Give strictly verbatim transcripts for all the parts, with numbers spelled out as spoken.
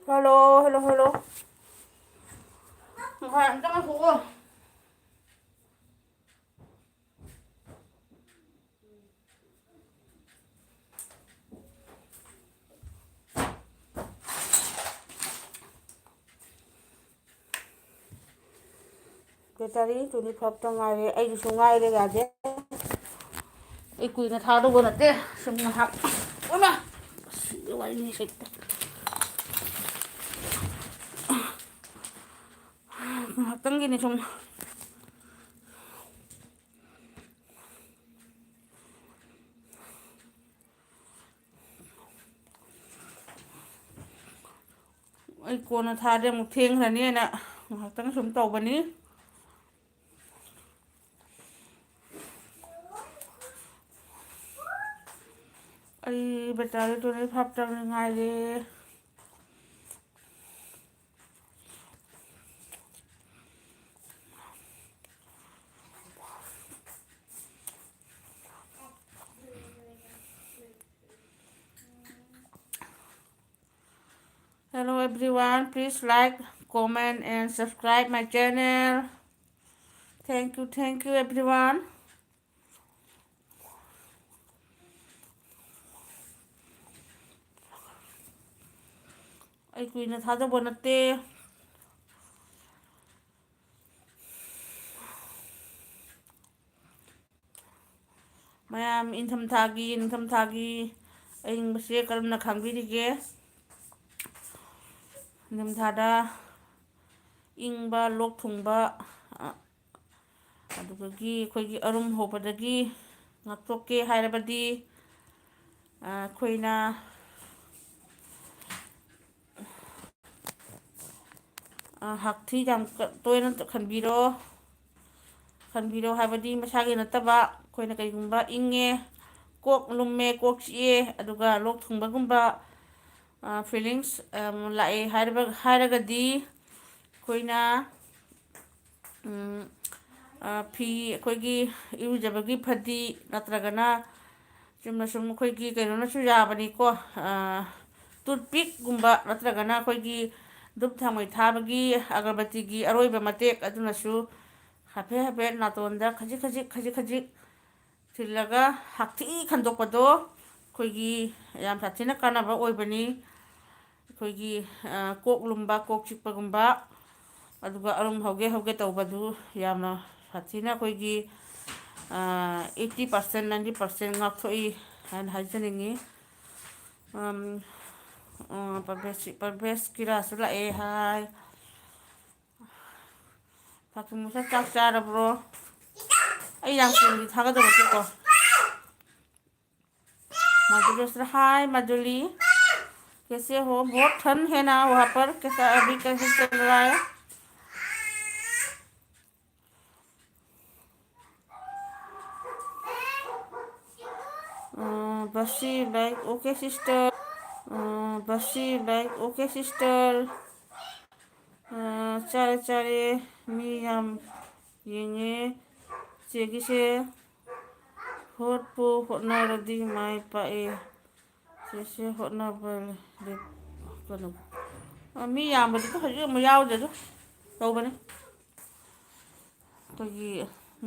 Hello, hello, hello. ꯉꯥꯏꯈꯣ, ꯑꯝꯇ ꯉꯥꯏꯈꯣꯀꯣ꯫ ꯕꯦꯇꯥꯔꯤ twenty five ꯇ ꯉꯥꯏꯔꯦ꯫ ꯑꯩꯒꯤꯁꯨ ꯉꯥꯏꯔꯦ, ꯌꯥꯗꯦ꯫ ꯑꯩ ꯀꯨꯏꯅ ꯊꯥꯗꯧꯕ ꯅꯠꯇꯦ꯫ ꯁꯨꯝ ꯉꯥꯏꯍꯥꯛ꯫ ꯑꯣꯏꯃꯥ! ꯑꯁ, ꯋꯥꯔꯤꯅꯤ ꯁꯦꯛꯇ꯫ ꯉꯥꯏꯍꯥꯛꯇꯪꯒꯤꯅꯤ ꯁꯨꯝ꯫ ꯑꯩ ꯀꯣꯟꯅ ꯊꯥꯔꯗꯤ ꯑꯃꯨꯛ ꯊꯦꯡꯈ꯭ꯔꯅꯤꯅ ꯉꯥꯏꯍꯥꯛꯇꯪ ꯁꯨꯝ ꯇꯧꯕꯅꯤ꯫ ꯑꯩ ꯕꯦꯇꯥꯔꯤ twenty five ꯇꯪ ꯉꯥꯏꯔꯦ꯫ Hello everyone, please like, comment and subscribe my channel. Thank you, thank you everyone. ꯑꯩ ꯀꯨꯏꯅ ꯊꯥꯗꯧꯕ ꯅꯠꯇꯦ꯫ ꯃꯌꯥꯝ ꯏꯪꯊꯝꯊꯥꯒꯤ, ꯅꯤꯡꯊꯝꯊꯥꯒꯤ ꯑꯏꯪꯕꯁꯦ ꯀꯔꯝꯅ ꯈꯪꯕꯤꯔꯤꯒꯦ? ꯅꯤꯡꯊꯝꯊꯥꯗ ꯏꯪꯕ, ꯂꯣꯛ ꯊꯨꯡꯕ, ꯑ, ꯑꯗꯨꯗꯒꯤ ꯑꯩꯈꯣꯏꯒꯤ ꯑꯔꯨꯝ ꯍꯧꯕꯗꯒꯤ ꯉꯥꯛꯊꯣꯛꯀꯦ ꯍꯥꯏꯔꯕꯗꯤ, ꯑ, ꯑꯩꯈꯣꯏꯅ ꯑ, ꯍꯥꯛꯊꯤ ꯌꯥꯝ ꯀ-, ꯇꯣꯏꯅ ꯈꯟꯕꯤꯔꯣ꯫ ꯈꯟꯕꯤꯔꯣ ꯍꯥꯏꯕꯗꯤ ꯃꯁꯥꯒꯤ ꯅꯠꯇꯕ, ꯑꯩꯈꯣꯏꯅ ꯀꯔꯤꯒꯨꯝꯕ ꯏꯪꯉꯦ, ꯀꯣꯛ ꯂꯨꯝꯃꯦ, ꯀꯣꯛ ꯆꯤꯛꯑꯦ, ꯑꯗꯨꯒ ꯂꯣꯛ ꯊꯨꯡꯕꯒꯨꯝꯕ, ꯑ, feelings, ꯑ, ꯂꯥꯛꯑꯦ ꯍꯥꯏꯔꯕ, ꯍꯥꯏꯔꯒꯗꯤ ꯑꯩꯈꯣꯏꯅ ꯎꯝ, ꯑ, ꯐꯤ ꯑꯩꯈꯣꯏꯒꯤ ꯏꯔꯨꯖꯕꯒꯤ ꯐꯗꯤ ꯅꯠꯇ꯭ꯔꯒꯅ ꯆꯨꯝꯅ ꯁꯨꯝ ꯑꯩꯈꯣꯏꯒꯤ ꯀꯩꯅꯣꯅꯁꯨ ꯌꯥꯕꯅꯤꯀꯣ, ꯑ, ꯇꯨꯠꯄꯤꯛꯀꯨꯝꯕ ꯅꯠꯇ꯭ꯔꯒꯅ ꯑꯩꯈꯣꯏꯒꯤ ꯙꯨꯞ ꯊꯥꯎꯃꯩ ꯊꯥꯕꯒꯤ ꯑꯒꯔꯕꯇꯤꯒꯤ ꯑꯔꯣꯏꯕ ꯃꯇꯦꯛ ꯑꯗꯨꯅꯁꯨ ꯍꯥꯏꯐꯦꯠ ꯍꯥꯏꯐꯦꯠ ꯅꯥꯇꯣꯟꯗ ꯈꯖꯤꯛ ꯈꯖꯤꯛ ꯈꯖꯤꯛ ꯈꯖꯤꯛ ꯊꯤꯜꯂꯒ ꯍꯛꯊꯤ ꯈꯟꯗꯣꯛꯄꯗꯣ ꯑꯩꯈꯣꯏꯒꯤ ꯌꯥꯝ ꯁꯥꯊꯤꯅ ꯀꯥꯟꯅꯕ ꯑꯣꯏꯕꯅꯤ꯫ ꯑꯩꯈꯣꯏꯒꯤ, ꯑ, ꯀꯣꯛ ꯂꯨꯝꯕ, ꯀꯣꯛ ꯆꯤꯛꯄꯒꯨꯝꯕ, ꯑꯗꯨꯒ ꯑꯔꯨꯝ ꯍꯧꯒꯦ ꯍꯧꯒꯦ ꯇꯧꯕꯗꯨ ꯌꯥꯝꯅ ꯁꯥꯊꯤꯅ ꯑꯩꯈꯣꯏꯒꯤ, ꯑ, eighty percent, ninety percent ꯉꯥꯛꯊꯣꯛꯏ ꯍꯥꯏꯅ ꯍꯥꯏꯖꯅꯤꯡꯉꯤ꯫ ꯑꯝ, ꯑ, ꯄꯔꯚꯦꯁ, ꯄꯔꯚꯦꯁ ꯀꯤꯔꯥꯁꯨ ꯂꯥꯛꯑꯦ꯫ ꯍꯥꯏ꯫ ꯐꯥꯇꯤꯃꯥꯁꯨ ꯆꯥꯛ ꯆꯥꯔꯕ꯭ꯔꯣ? ꯑꯩ ꯌꯥꯝ ꯀꯨꯏꯅꯗꯤ ꯊꯥꯒꯗꯕ ꯅꯠꯇꯦꯀꯣ꯫ माधुरी, हाय माधुरी, कैसे हो? बहुत ठंड है ना वहाँ पर? कैसा अभी कैसे चल रहा है? अ, बसी लाइक, ओके सिस्टर। अ, बसी लाइक, ओके सिस्टर। ꯑ, ꯆꯥꯔꯦ, ꯆꯥꯔꯦ꯫ ꯃꯤ ꯌꯥꯝ ꯌꯦꯡꯉꯦ꯫ ꯆꯦꯒꯤꯁꯦ ꯍꯣꯠꯄꯨ ꯍꯣꯠꯅꯔꯗꯤ ꯃꯥꯏ ꯄꯥꯛꯑꯦ꯫ ꯆꯦꯁꯦ ꯍꯣꯠꯅꯕ ꯂꯦꯞ-, ꯀꯩꯅꯣ꯫ ꯑ, ꯃꯤ ꯌꯥꯝꯕꯗꯨꯗ ꯍꯧꯖꯤꯛ ꯑꯃꯨꯛ ꯌꯥꯎꯗ꯭ꯔꯦꯗ꯫ ꯇꯧꯕꯅꯦ꯫ ꯑꯩꯈꯣꯏꯒꯤ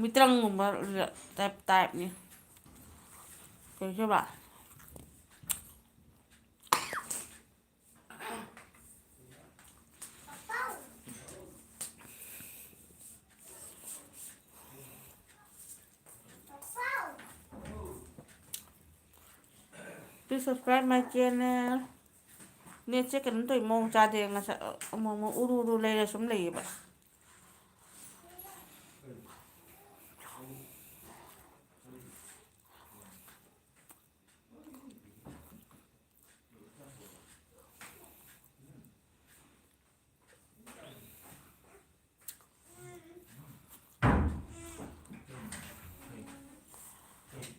ꯃꯤꯇ꯭ꯔꯪꯒꯨꯝꯕ type, ꯇꯥꯏꯞꯅꯤ꯫ ꯀꯩꯁꯦꯕ? Please subscribe my channel. ꯅꯦꯠꯁꯦ ꯀꯩꯅꯣꯝ ꯇꯧꯏ, ꯃꯑꯣꯡ ꯆꯥꯗꯦ꯫ ꯉꯁꯥꯏ ꯑꯃꯨꯛ ꯑꯃꯨꯛ ꯎꯔꯨ ꯎꯔꯨ ꯂꯩꯔ ꯁꯨꯝ ꯂꯩꯌꯦꯕ꯫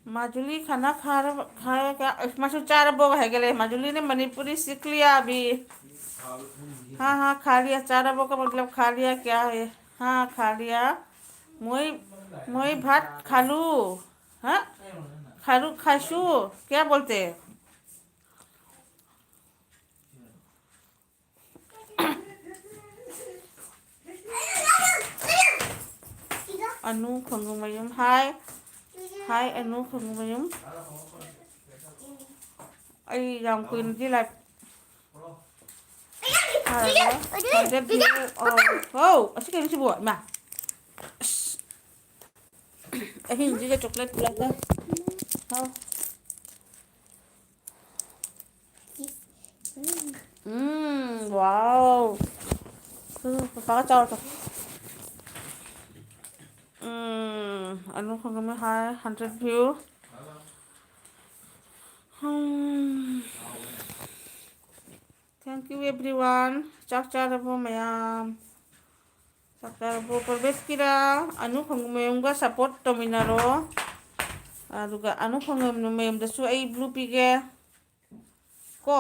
माधुरी खाना खा रहा, खाया क्या? ꯃꯥꯁꯨ ꯆꯥꯔꯕꯣ ꯍꯥꯏꯒꯠꯂꯦ꯫ माधुरी ने मणिपुरी सीख लिया अभी। हाँ, हाँ, खा लिया। चारा बो का मतलब खा लिया क्या है? हाँ, खा लिया। মই, মই ভাত খালো। हाँ? खालू, खासू, क्या बोलते हैं? ꯑꯅꯨ ꯈꯣꯡꯉꯨꯃꯌꯨꯝ꯫ ꯍꯥꯏ꯫ ꯍꯥꯏ, ꯑꯅꯨ ꯈꯣꯡꯉꯨꯃꯌꯨꯝ꯫ ꯑꯩ ꯌꯥꯝ ꯀꯨꯏꯅꯗꯤ ꯂꯥꯏꯞ ꯊꯥꯔꯔꯣꯏ꯫ Hundred view. ꯑꯧ꯫ ꯍꯧ! ꯑꯁꯤ ꯀꯩꯅꯣ ꯁꯤꯕꯣ? ꯏꯃꯥ! ꯑꯁ! ꯑꯍꯤꯡꯁꯤꯒ ꯆꯣꯀ꯭ꯂꯦꯠ ꯄꯨꯔꯛꯀ꯫ ꯍꯥꯎ꯫ ꯎꯝ, wow꯫ ꯎꯝ, ꯄꯄꯥꯒ ꯆꯥꯎꯔꯣ ꯆꯣ꯫ ꯎꯝ, ꯑꯅꯨ ꯈꯪꯉꯝꯃꯦ ꯍꯥꯏ, ꯍꯟꯗ꯭ꯔꯦꯠ ꯚ꯭ꯌꯨ꯫ ꯎꯝ꯫ Thank you everyone꯫ ꯆꯥꯛ ꯆꯥꯔꯕꯣ ꯃꯌꯥꯝ? ꯆꯥꯛ ꯆꯥꯔꯕꯣ? ꯄ꯭ꯔꯣꯒ꯭ꯔꯦꯁꯀꯤꯔ ꯑꯅꯨ ꯈꯣꯡꯉꯨꯃꯌꯨꯝꯒ ꯁꯞꯄꯣꯔꯠ ꯇꯧꯃꯤꯟꯅꯔꯣ꯫ ꯑꯗꯨꯒ ꯑꯅꯨ ꯈꯣꯡꯉꯨꯃꯌꯨꯝꯗꯁꯨ ꯑꯩ ꯕ꯭ꯂꯨ ꯄꯤꯒꯦ꯫ ꯀꯣ?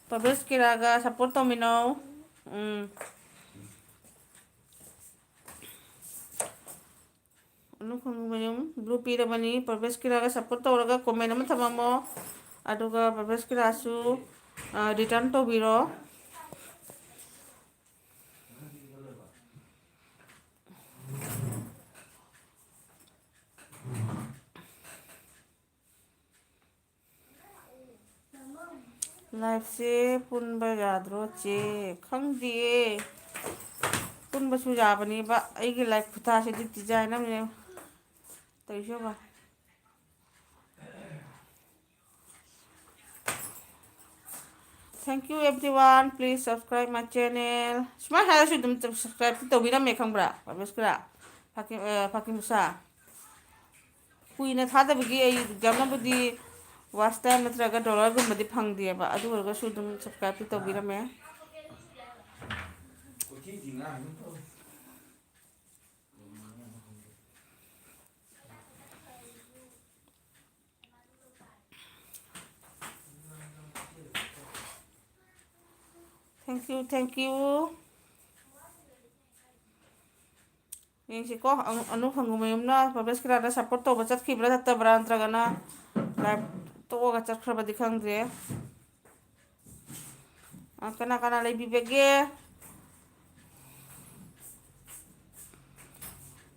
ꯄ꯭ꯔꯣꯒ꯭ꯔꯦꯁꯀꯤꯔꯒ ꯁꯞꯄꯣꯔꯠ ꯇꯧꯃꯤꯟꯅꯧ꯫ ꯎꯝ꯫ ꯑꯅꯨ ꯈꯣꯡꯉꯨꯃꯌꯨꯝ ꯕ꯭ꯂꯨ ꯄꯤꯔꯕꯅꯤ꯫ ꯄ꯭ꯔꯣꯒ꯭ꯔꯦꯁꯀꯤꯔꯒ ꯁꯞꯄꯣꯔꯠ ꯇꯧꯔꯒ ꯀꯣꯃꯦꯟ ꯑꯃ ꯊꯝꯃꯝꯃꯣ꯫ ꯑꯗꯨꯒ ꯄ꯭ꯔꯣꯒ꯭ꯔꯦꯁꯀꯤꯔꯥꯁꯨ, ꯑ, ꯔꯤꯇꯔꯟ ꯇꯧꯕꯤꯔꯣ꯫ ꯂꯥꯏꯐꯁꯦ ꯄꯨꯟꯕ ꯌꯥꯗ꯭ꯔꯣ, ꯆꯦ? ꯈꯪꯗꯤꯌꯦ꯫ ꯄꯨꯟꯕꯁꯨ ꯌꯥꯕꯅꯦꯕ꯫ ꯑꯩꯒꯤ ꯂꯥꯏꯐ ꯈꯨꯊꯥꯁꯤꯗꯤ ꯗꯤꯖꯥꯏꯟ ꯑꯃꯅꯦ ꯇꯧꯔꯤꯁꯦ ꯌꯦꯡꯉꯣ꯫ Thank you everyone, please subscribe my channel꯫ ꯁꯨꯃꯥꯏꯅ ꯍꯥꯏꯔꯁꯨ ꯑꯗꯨꯝ subscribe ꯇꯧꯕꯤꯔꯝꯃꯦ, ꯈꯪꯕ꯭ꯔꯥ? ꯄ꯭ꯔꯣꯒ꯭ꯔꯦꯁꯀꯤꯔꯥ? ꯐꯥꯀꯤꯝ-, ꯑ, ꯐꯥꯀꯤꯝ ꯃꯨꯁꯥ꯫ ꯀꯨꯏꯅ ꯊꯥꯗꯕꯒꯤ ꯑꯩ ꯌꯥꯝꯅꯕꯨꯗꯤ watch time ꯅꯠꯇ꯭ꯔꯒ dollar ꯒꯨꯝꯕꯗꯤ ꯐꯪꯗꯦꯕ, ꯑꯗꯨ ꯑꯣꯏꯔꯒꯁꯨ ꯑꯗꯨꯝ subscribe ꯇꯤ ꯇꯧꯕꯤꯔꯝꯃꯦ꯫ Thank you, thank you꯫ ꯌꯦꯡꯁꯤꯀꯣ, ꯑꯅꯨ, ꯑꯅꯨ ꯈꯪꯉꯨꯃꯌꯨꯝꯅ ꯄ꯭ꯔꯣꯒ꯭ꯔꯦꯁꯀꯤꯔꯥꯗ support ꯇꯧꯕ ꯆꯠꯈꯤꯕ꯭ꯔꯥ ꯆꯠꯇꯕ꯭ꯔꯥ, ꯅꯠꯇ꯭ꯔꯒꯅ live ꯇꯣꯛꯑꯒ ꯆꯠꯈ꯭ꯔꯕꯗꯤ ꯈꯪꯗ꯭ꯔꯦ꯫ ꯑ, ꯀꯅꯥ ꯀꯅꯥ ꯂꯩꯕꯤꯕꯒꯦ?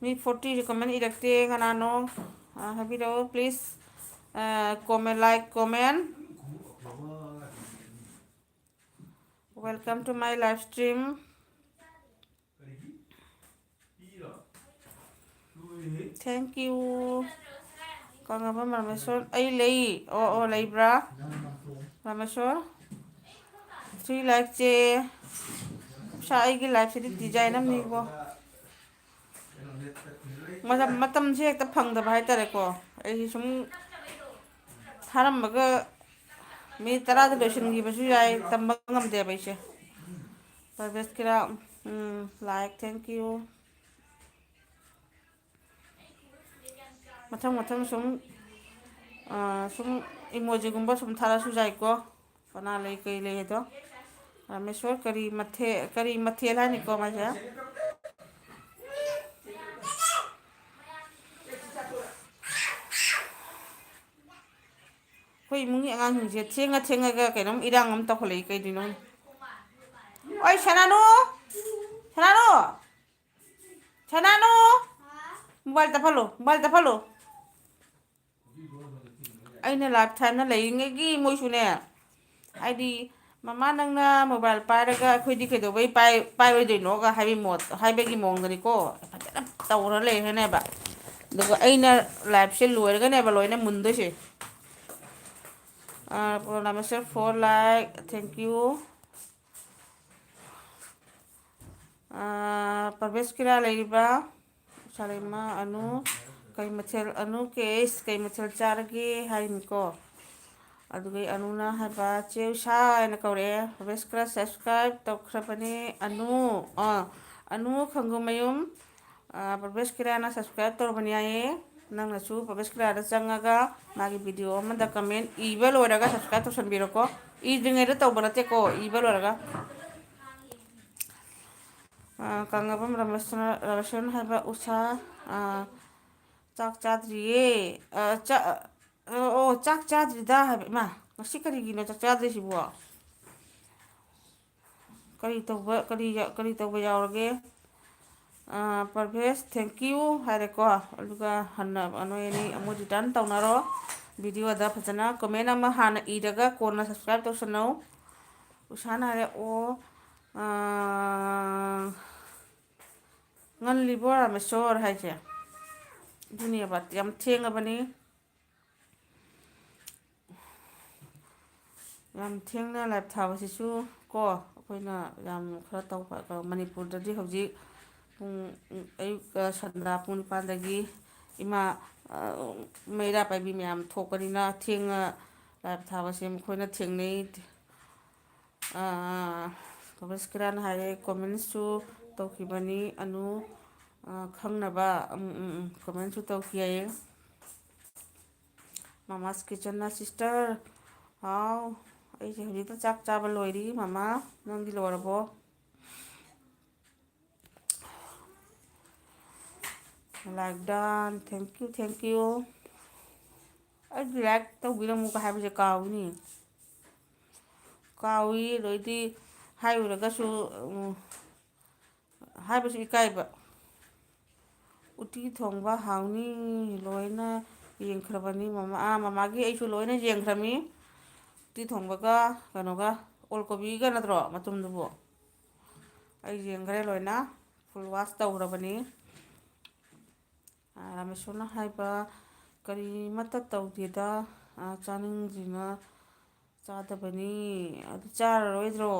ꯃꯤ forty ꯁꯨ comment ꯏꯔꯛꯇꯦ, ꯀꯅꯥꯅꯣ? ꯑ, ꯍꯥꯏꯕꯤꯔꯛꯑꯣ, please. ꯑ, comment, like, comment. Welcome to my live stream. Thank you. ꯀꯪꯂꯥꯕꯝ Rameshwor, ꯑꯩ ꯂꯩ꯫ ꯑꯣ, ꯑꯣ, ꯂꯩꯕ꯭ꯔꯥ? ꯔꯥꯃꯦꯁꯣꯔ, three like ꯁꯦ꯫ ꯁꯥ, ꯑꯩꯒꯤ live ꯁꯤꯗꯤ design ꯑꯃꯅꯤꯀꯣ꯫ ꯃꯇꯝ, ꯃꯇꯝꯁꯦ ꯍꯦꯛꯇ ꯐꯪꯗꯕ ꯍꯥꯏꯇꯥꯔꯦꯀꯣ꯫ ꯑꯩꯁꯦ ꯁꯨꯝ ꯊꯥꯔꯝꯃꯒ ꯃꯤꯅꯤꯠ ꯇꯔꯥꯗ ꯂꯣꯏꯁꯤꯟꯈꯤꯕꯁꯨ ꯌꯥꯏ, ꯇꯝꯕ ꯉꯝꯗꯦꯕ ꯑꯩꯁꯦ꯫ ꯄ꯭ꯔꯥꯏꯚꯦꯠꯀꯤꯔꯥ? ꯎꯝ, like, thank you. ꯃꯊꯪ ꯃꯊꯪ ꯁꯨꯝ, ꯑꯥ, ꯁꯨꯝ emoji ꯒꯨꯝꯕ ꯁꯨꯝ ꯊꯥꯔꯛꯑꯁꯨ ꯌꯥꯏꯀꯣ꯫ ꯀꯅꯥ ꯂꯩ, ꯀꯩ ꯂꯩ ꯑꯗꯣ꯫ ꯔꯥꯃꯦꯁꯣꯔ, ꯀꯔꯤ ꯃꯊꯦꯜ, ꯀꯔꯤ ꯃꯊꯦꯜ ꯍꯥꯏꯅꯤꯀꯣ ꯃꯥꯁꯦ? ꯑꯩꯈꯣꯏ ꯏꯃꯨꯡꯒꯤ ꯑꯉꯥꯡꯁꯤꯡꯁꯦ ꯊꯦꯡꯉ ꯊꯦꯡꯉꯒ ꯀꯩꯅꯣꯝ ꯏꯔꯥꯡ ꯑꯃ ꯇꯧꯈꯠꯂꯛꯏ, ꯀꯩꯗꯣꯏꯅꯣ ꯈꯪꯗꯦ꯫ ꯑꯣꯏ, ꯁꯅꯥꯅꯨ! ꯁꯅꯥꯅꯨ! ꯁꯅꯥꯅꯨ! Mobile ꯇꯞꯍꯜꯂꯣ, mobile ꯇꯞꯍꯜꯂꯣ꯫ ꯑꯩꯅ live ꯊꯥꯅ ꯂꯩꯔꯤꯉꯩꯒꯤ ꯃꯣꯏꯁꯨꯅꯦ, ꯍꯥꯏꯗꯤ, "ꯃꯃꯥ, ꯅꯪꯅ mobile ꯄꯥꯏꯔꯒ ꯑꯩꯈꯣꯏꯗꯤ ꯀꯩꯗꯧꯕꯩ ꯄꯥꯏ-, ꯄꯥꯏꯔꯣꯏꯗꯣꯏꯅꯣꯒ?" ꯍꯥꯏꯕꯒꯤ ꯃꯑꯣꯡ-, ꯍꯥꯏꯕꯒꯤ ꯃꯑꯣꯡꯗꯅꯤꯀꯣ꯫ ꯐꯖꯅ ꯇꯧꯔ ꯂꯩꯈ꯭ꯔꯅꯦꯕ꯫ ꯑꯗꯨꯒ ꯑꯩꯅ live ꯁꯦ ꯂꯣꯏꯔꯒꯅꯦꯕ ꯂꯣꯏꯅ ꯃꯨꯟꯗꯣꯏꯁꯦ꯫ ꯑꯥ, ꯄ꯭ꯔꯣꯅꯥꯃꯦꯁꯔ four like, thank you꯫ ꯑꯥ, ꯄ꯭ꯔꯚꯦꯁ ꯀꯤꯔꯥ ꯂꯩꯔꯤꯕ꯭ꯔꯥ? ꯁꯥꯂꯦꯃ, ꯑꯅꯨ, ꯀꯩ ꯃꯊꯦꯜ, ꯑꯅꯨ ꯀꯦꯁ, ꯀꯩ ꯃꯊꯦꯜ ꯆꯥꯔꯒꯦ ꯍꯥꯏꯅꯤꯀꯣ꯫ ꯑꯗꯨꯒ ꯑꯅꯨꯅ ꯍꯥꯏꯕ, "ꯆꯦ ꯎꯁꯥ" ꯍꯥꯏꯅ ꯀꯧꯔꯛꯑꯦ꯫ ꯄ꯭ꯔꯚꯦꯁ ꯀꯤꯔꯥ subscribe ꯇꯧꯈ꯭ꯔꯕꯅꯦ꯫ ꯑꯅꯨ, ꯑꯥ, ꯑꯅꯨ ꯈꯪꯒꯨꯃꯌꯨꯝ, ꯑꯥ, ꯄ꯭ꯔꯚꯦꯁ ꯀꯤꯔꯥꯅ subscribe ꯇꯧꯔꯕꯅꯤ ꯍꯥꯏꯌꯦ꯫ ꯅꯪꯅꯁꯨ ꯄ꯭ꯔꯚꯦꯁ ꯀꯤꯔꯥꯗ ꯆꯪꯉꯒ ꯃꯥꯒꯤ video ꯑꯃꯗ comment ꯏꯕ ꯂꯣꯏꯔꯒ subscribe ꯇꯧꯁꯟꯕꯤꯔꯣꯀꯣ꯫ ꯏꯗ꯭ꯔꯤꯉꯩꯗ ꯇꯧꯕ ꯅꯠꯇꯦꯀꯣ, ꯏꯕ ꯂꯣꯏꯔꯒ꯫ ꯑꯥ, ꯀꯪꯂꯥꯕꯝ ꯔꯃꯦꯁꯅ-, ꯔꯃꯦꯁꯟ ꯍꯥꯏꯕ ꯎꯁꯥ, ꯑꯥ, ꯆꯥꯛ ꯆꯥꯗ꯭ꯔꯤꯌꯦ꯫ ꯑꯥ, ꯆꯥ-, ꯑꯣ, ꯑꯣ, ꯆꯥꯛ ꯆꯥꯗ꯭ꯔꯤꯗ ꯍꯥꯏꯕ꯫ ꯏꯃꯥ, ꯉꯁꯤ ꯀꯔꯤꯒꯤꯅꯣ ꯆꯥꯛ ꯆꯥꯗ꯭ꯔꯤꯁꯤꯕꯣ? ꯀꯔꯤ ꯇꯧꯕ, ꯀꯔꯤ ꯌꯥ-, ꯀꯔꯤ ꯇꯧꯕ ꯌꯥꯎꯔꯒꯦ? ꯑꯥ, ꯄꯔꯚꯦꯁ, thank you ꯍꯥꯏꯔꯦꯀꯣ꯫ ꯑꯗꯨꯒ ꯍꯟꯅ ꯅꯣꯏ ꯑꯅꯤ ꯑꯃꯨꯛ return ꯇꯧꯅꯔꯣ꯫ Video ꯗ ꯐꯖꯅ comment ꯑꯃ ꯍꯥꯟꯅ ꯏꯔꯒ ꯀꯣꯟꯅ subscribe ꯇꯧꯁꯟꯅꯧ꯫ ꯎꯁꯥꯅ ꯍꯥꯏꯔꯦ, "ꯑꯣ, ꯑꯥ, ꯉꯜꯂꯤꯕꯣ ꯔꯥꯃꯦꯁꯣꯔ ꯍꯥꯏꯁꯦ?" ꯑꯗꯨꯅꯦꯕ, ꯌꯥꯝ ꯊꯦꯡꯉꯕꯅꯤ꯫ ꯌꯥꯝ ꯊꯦꯡꯅ live ꯊꯥꯕꯁꯤꯁꯨ ꯀꯣ, ꯑꯩꯈꯣꯏꯅ ꯌꯥꯝ ꯈꯔ ꯇꯧꯕ, ꯃꯅꯤꯄꯨꯔꯗꯗꯤ ꯍꯧꯖꯤꯛ ꯄꯨꯡ, ꯑꯌꯨꯛ, ꯁꯟꯗꯥ ꯄꯨꯡ ꯅꯤꯄꯥꯟꯗꯒꯤ ꯏꯃꯥ, ꯑ, ꯃꯩꯔꯥ ꯄꯥꯏꯕꯤ ꯃꯌꯥꯝ ꯊꯣꯛꯄꯅꯤꯅ ꯊꯦꯡꯅ live ꯊꯥꯕꯁꯦ ꯃꯈꯣꯏꯅ ꯊꯦꯡꯅꯩ꯫ ꯑ, ꯀꯃꯜꯁꯀꯤꯔꯥꯟ ꯍꯥꯏꯔꯦ, comment ꯁꯨ ꯇꯧꯈꯤꯕꯅꯤ ꯑꯅꯨ, ꯑ, ꯈꯪꯅꯕ꯫ ꯎꯝ, ꯎꯝ, ꯎꯝ, comment ꯁꯨ ꯇꯧꯈꯤ ꯍꯥꯏꯌꯦ꯫ Mama's Kitchen ꯅ sister꯫ ꯍꯥꯎ, ꯑꯩꯁꯦ ꯍꯧꯖꯤꯛꯇ ꯆꯥꯛ ꯆꯥꯕ ꯂꯣꯏꯔꯤ꯫ ꯃꯃꯥ, ꯅꯪꯗꯤ ꯂꯣꯏꯔꯕꯣ? Like done, thank you, thank you꯫ ꯑꯩꯗꯤ like ꯇꯧꯕꯤꯔꯝꯃꯨꯒ ꯍꯥꯏꯕꯁꯦ ꯀꯥꯎꯏꯅꯦ꯫ ꯀꯥꯎꯏ, ꯑꯗꯩꯗꯤ ꯍꯥꯏꯔꯨꯔꯒꯁꯨ, ꯎꯝ, ꯍꯥꯏꯕꯁꯨ ꯏꯀꯥꯏꯕ꯫ ꯎꯇꯤ ꯊꯣꯡꯕ ꯍꯥꯎꯅꯤ, ꯂꯣꯏꯅ ꯌꯦꯡꯈ꯭ꯔꯕꯅꯤ ꯃꯃꯥ, ꯑꯥ, ꯃꯃꯥꯒꯤ ꯑꯩꯁꯨ ꯂꯣꯏꯅ ꯌꯦꯡꯈ꯭ꯔꯃꯤ꯫ ꯎꯇꯤ ꯊꯣꯡꯕꯒ ꯀꯩꯅꯣꯒ, ꯑꯣꯜ ꯀꯣꯕꯤꯒ ꯅꯠꯇ꯭ꯔꯣ ꯃꯇꯨꯝꯗꯨꯕꯨ? ꯑꯩ ꯌꯦꯡꯈ꯭ꯔꯦ ꯂꯣꯏꯅ, full wash ꯇꯧꯈ꯭ꯔꯕꯅꯤ꯫ ꯑꯥ, ꯔꯥꯃꯦꯁꯣꯔꯅ ꯍꯥꯏꯕ, "ꯀꯔꯤꯃꯠꯇ ꯇꯧꯗꯦꯗ, ꯑꯥ, ꯆꯥꯅꯤꯡꯗ꯭ꯔꯤꯅ ꯆꯥꯗꯕꯅꯤ"꯫ ꯑꯗꯨ ꯆꯥꯔꯔꯣꯏꯗ꯭ꯔꯣ?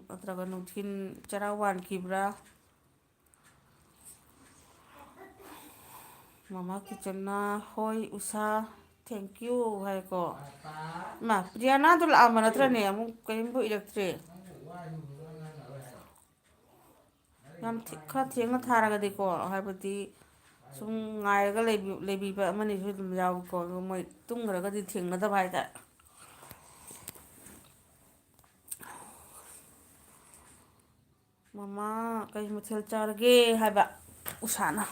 ꯅꯠꯇ꯭ꯔꯒ ꯅꯨꯡꯊꯤꯜ ꯆꯔꯥ ꯋꯥꯟꯈꯤꯕ꯭ꯔꯥ? Mama's Kitchen ꯅ, "ꯍꯣꯏ ꯎꯁꯥ, thank you" ꯍꯥꯏꯀꯣ꯫ ꯏꯃꯥ, ꯄ꯭ꯔꯤꯌꯥꯅꯥꯗꯣ ꯂꯥꯛꯑꯝꯕ ꯅꯠꯇ꯭ꯔꯅꯦ? ꯑꯃꯨꯛ ꯀꯔꯤꯝꯐꯥꯎ ꯏꯔꯛꯇ꯭ꯔꯦ꯫ ꯌꯥꯝ ꯊꯦ-, ꯈꯔ ꯊꯦꯡꯅ ꯊꯥꯔꯒꯗꯤꯀꯣ, ꯍꯥꯏꯕꯗꯤ ꯁꯨꯝ ꯉꯥꯏꯔꯒ ꯂꯩꯕꯤ-, ꯂꯩꯕꯤꯕ ꯑꯃꯅꯤꯁꯨ ꯑꯗꯨꯝ ꯌꯥꯎꯏꯀꯣ꯫ ꯑꯗꯣ ꯃꯣꯏ ꯇꯨꯝꯈ꯭ꯔꯒꯗꯤ ꯊꯦꯡꯅꯗꯕ ꯍꯥꯏꯇꯥꯔꯦ꯫ ꯃꯃꯥ, ꯀꯩ ꯃꯊꯦꯜ ꯆꯥꯔꯒꯦ ꯍꯥꯏꯕ ꯎꯁꯥꯅ꯫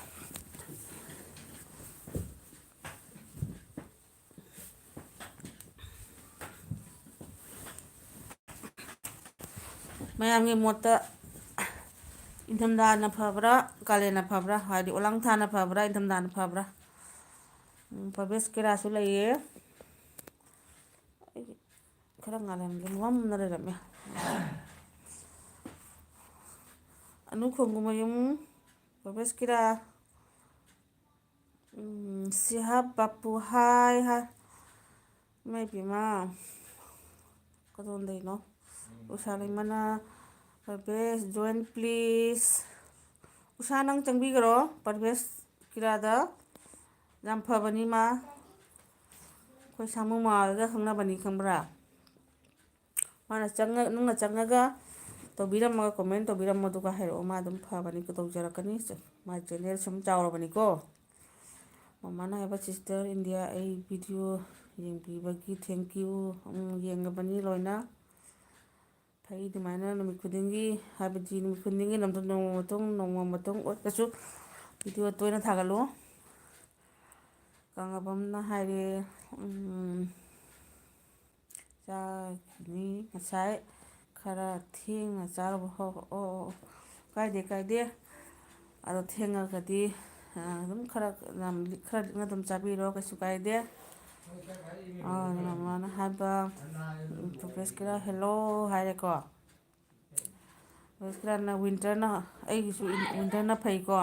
ꯃꯌꯥꯝꯒꯤ ꯃꯣꯠꯇ ꯏꯪꯊꯝꯊꯥꯅ ꯐꯕ꯭ꯔꯥ, ꯀꯥꯂꯦꯟꯅ ꯐꯕ꯭ꯔꯥ, ꯍꯥꯏꯗꯤ ꯑꯣꯂꯥꯡ ꯊꯥꯅ ꯐꯕ꯭ꯔꯥ, ꯏꯪꯊꯝꯊꯥꯅ ꯐꯕ꯭ꯔꯥ? ꯎꯝ, ꯄ꯭ꯔꯚꯦꯁ ꯀꯤꯔꯥꯁꯨ ꯂꯩꯌꯦ꯫ ꯑꯩ ꯈꯔ ꯉꯥꯜꯍꯟꯒꯦ, ꯃꯝꯅ ꯂꯩꯔꯝꯃꯦ꯫ ꯑꯅꯨ ꯈꯣꯡꯒꯨꯃꯌꯨꯝ, ꯄ꯭ꯔꯚꯦꯁ ꯀꯤꯔꯥ, ꯎꯝ, ꯁꯤꯍꯥꯕ ꯄꯥꯄꯨ, ꯍꯥꯏ, ꯍꯥꯏ꯫ ꯏꯃꯥ ꯏꯕꯦꯝꯃ, ꯀꯗꯣꯝꯗꯩꯅꯣ? ꯎꯁꯥ ꯂꯩꯃꯅ, ꯄ꯭ꯔꯚꯦꯁ, join please꯫ ꯎꯁꯥ, ꯅꯪ ꯆꯪꯕꯤꯈ꯭ꯔꯣ ꯄ꯭ꯔꯚꯦꯁ ꯀꯤꯔꯥꯗ꯫ ꯌꯥꯝ ꯐꯕꯅꯤ ꯃꯥ꯫ ꯑꯩꯈꯣꯏ ꯁꯥꯃꯨ ꯃꯥꯔꯒ ꯈꯪꯅꯕꯅꯤ, ꯈꯪꯕ꯭ꯔꯥ? ꯃꯥꯅ ꯆꯪꯉ-, ꯅꯪꯅ ꯆꯪꯉꯒ ꯇꯧꯕꯤꯔꯝꯃꯒ, comment ꯇꯧꯕꯤꯔꯝꯃꯣ, ꯑꯗꯨꯒ ꯍꯥꯏꯔꯛꯑꯣ꯫ ꯃꯥ ꯑꯗꯨꯝ ꯐꯕꯅꯤ, ꯇꯧꯖꯔꯛꯀꯅꯤ꯫ ꯃꯥ channel ꯁꯨꯝ ꯆꯥꯎꯔꯕꯅꯤꯀꯣ꯫ ꯃꯃꯥꯅ ꯍꯥꯏꯕ, "Sister ꯏꯟꯗꯤꯌꯥ, ꯑꯩ video ꯌꯦꯡꯕꯤꯕꯒꯤ thank you꯫ ꯎꯝ, ꯌꯦꯡꯉꯕꯅꯤ ꯂꯣꯏꯅ꯫ ꯐꯩ ꯑꯗꯨꯃꯥꯏꯅ ꯅꯨꯃꯤꯠ ꯈꯨꯗꯤꯡꯒꯤ, ꯍꯥꯏꯕꯗꯤ ꯅꯨꯃꯤꯠ ꯈꯨꯗꯤꯡꯒꯤ ꯅꯠꯇ꯭ꯔꯁꯨ ꯅꯣꯡꯃ ꯃꯇꯨꯡ, ꯅꯣꯡꯃ ꯃꯇꯨꯡ ꯑꯣꯏꯔꯁꯨ video ꯇꯣꯏꯅ ꯊꯥꯒꯠꯂꯨ"꯫ ꯀꯪꯂꯥꯕꯝꯅ ꯍꯥꯏꯔꯦ, ꯎꯝ, ꯆꯥꯈꯤꯅꯤ꯫ ꯉꯁꯥꯏ ꯈꯔ ꯊꯦꯡꯅ ꯆꯥꯔꯨꯕ꯫ ꯍꯣ, ꯍꯣ, ꯑꯣ, ꯑꯣ, ꯑꯣ꯫ ꯀꯥꯏꯗꯦ, ꯀꯥꯏꯗꯦ꯫ ꯑꯗꯣ ꯊꯦꯡꯉꯒꯗꯤ, ꯑ, ꯑꯗꯨꯝ ꯈꯔ ꯌꯥꯝ ꯂꯤꯛ-, ꯈꯔ ꯂꯤꯛꯅ ꯑꯗꯨꯝ ꯆꯥꯕꯤꯔꯣ, ꯀꯩꯁꯨ ꯀꯥꯏꯗꯦ꯫ ꯑ, ꯃꯃꯥꯅ ꯍꯥꯏꯕ, ꯎꯝ, ꯄ꯭ꯔꯣꯒ꯭ꯔꯦꯁ ꯀꯤꯔꯥ hello ꯍꯥꯏꯔꯦꯀꯣ꯫ ꯄ꯭ꯔꯣꯒ꯭ꯔꯦꯁ ꯀꯤꯔꯥꯅ winter ꯅ, ꯑꯩꯒꯤꯁꯨ winter ꯅ ꯐꯩꯀꯣ꯫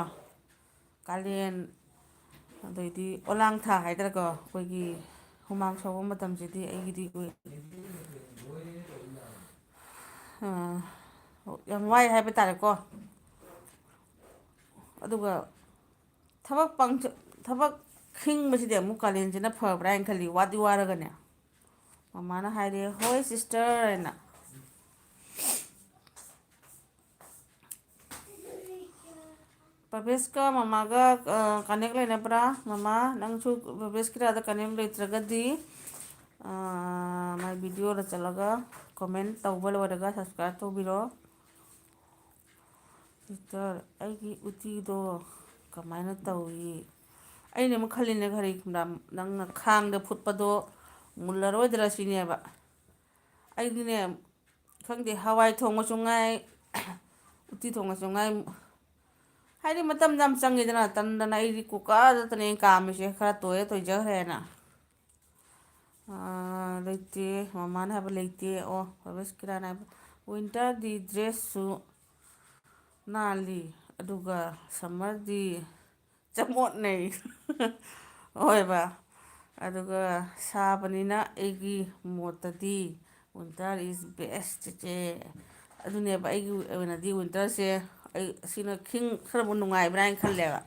ꯀꯥꯂꯦꯟ, ꯑꯗꯩꯗꯤ ꯑꯣꯂꯥꯡ ꯊꯥ ꯍꯥꯏꯗ꯭ꯔꯥꯀꯣ, ꯑꯩꯈꯣꯏꯒꯤ ꯍꯨꯃꯥꯡ ꯁꯧꯕ ꯃꯇꯝꯁꯤꯗꯤ ꯑꯩꯒꯤꯗꯤ ꯑꯣꯏ-, ꯑ, ꯌꯥꯝ ꯋꯥꯏ ꯍꯥꯏꯕ ꯇꯥꯔꯦꯀꯣ꯫ ꯑꯗꯨꯒ ꯊꯕꯛ ꯄꯥꯡꯊ-, ꯊꯕꯛ ꯈꯤꯡꯕꯁꯤꯗꯤ ꯑꯃꯨꯛ ꯀꯥꯂꯦꯟꯁꯤꯅ ꯐꯕ꯭ꯔꯥ ꯍꯥꯏꯅ ꯈꯜꯂꯤ, ꯋꯥꯗꯤ ꯋꯥꯔꯒꯅꯦ꯫ ꯃꯃꯥꯅ ꯍꯥꯏꯔꯦ, "ꯍꯣꯏ sister" ꯍꯥꯏꯅ꯫ ꯄ꯭ꯔꯚꯦꯁꯀ ꯃꯃꯥꯒ, ꯑ, connect ꯂꯩꯅꯕ꯭ꯔꯥ? ꯃꯃꯥ, ꯅꯪꯁꯨ ꯄ꯭ꯔꯚꯦꯁ ꯀꯤꯔꯥꯗ connect ꯂꯩꯇ꯭ꯔꯒꯗꯤ, ꯑ, my video ꯗ ꯆꯠꯂꯒ comment ꯇꯧꯕ ꯂꯣꯏꯔꯒ subscribe ꯇꯧꯕꯤꯔꯣ꯫ Sister, ꯑꯩꯒꯤ ꯎꯇꯤꯗꯣ ꯀꯃꯥꯏꯅ ꯇꯧꯏ? ꯑꯩꯅ ꯑꯃꯨꯛ ꯈꯜꯂꯤꯅꯦ, ꯀꯔꯤꯒꯨꯝꯕ ꯅꯪꯅ ꯈꯥꯡꯗ ꯐꯨꯠꯄꯗꯣ ꯃꯨꯜꯂꯔꯣꯏꯗ꯭ꯔꯥ ꯁꯤꯅꯦꯕ꯫ ꯑꯩꯗꯤꯅꯦ, ꯈꯪꯗꯦ, ꯍꯋꯥꯏ ꯊꯣꯡꯉꯁꯨ ꯉꯥꯏ, ꯎꯇꯤ ꯊꯣꯡꯉꯁꯨ ꯉꯥꯏ, ꯍꯥꯏꯗꯤ ꯃꯇꯝꯗ ꯌꯥꯝ ꯆꯪꯉꯤꯗꯅ, ꯇꯟꯗꯅ ꯑꯩꯗꯤ ꯀꯨꯀꯔꯗꯇꯅꯦ ꯑꯩꯅ ꯀꯥꯝꯃꯤꯁꯦ, ꯈꯔ ꯇꯣꯏꯔ ꯇꯣꯏꯖꯈ꯭ꯔꯦꯅ꯫ ꯑꯥ, ꯂꯩꯇꯦ, ꯃꯃꯥꯅ ꯍꯥꯏꯕ ꯂꯩꯇꯦ꯫ ꯑꯣ, ꯄ꯭ꯔꯚꯦꯁ ꯀꯤꯔꯥꯅ ꯍꯥꯏꯕ, ꯋꯤꯟꯇꯔꯗꯤ ꯗ꯭ꯔꯦꯁꯁꯨ ꯅꯥꯜꯂꯤ, ꯑꯗꯨꯒ ꯁꯝꯃꯔꯗꯤ ꯆꯃꯣꯠꯅꯩ꯫ ꯍꯣꯏꯕ꯫ ꯑꯗꯨꯒ ꯁꯥꯕꯅꯤꯅ ꯑꯩꯒꯤ ꯃꯣꯠꯇꯗꯤ winter is best, ꯆꯦꯆꯦ꯫ ꯑꯗꯨꯅꯦꯕ, ꯑꯩꯒꯤ ꯑꯣꯏꯅꯗꯤ ꯋꯤꯟꯇꯔꯁꯦ, ꯑꯩ ꯁꯤꯅ ꯈꯤꯡ ꯈꯔꯕꯨ ꯅꯨꯡꯉꯥꯏꯕ꯭ꯔꯥ ꯍꯥꯏꯅ ꯈꯜꯂꯦꯕ꯫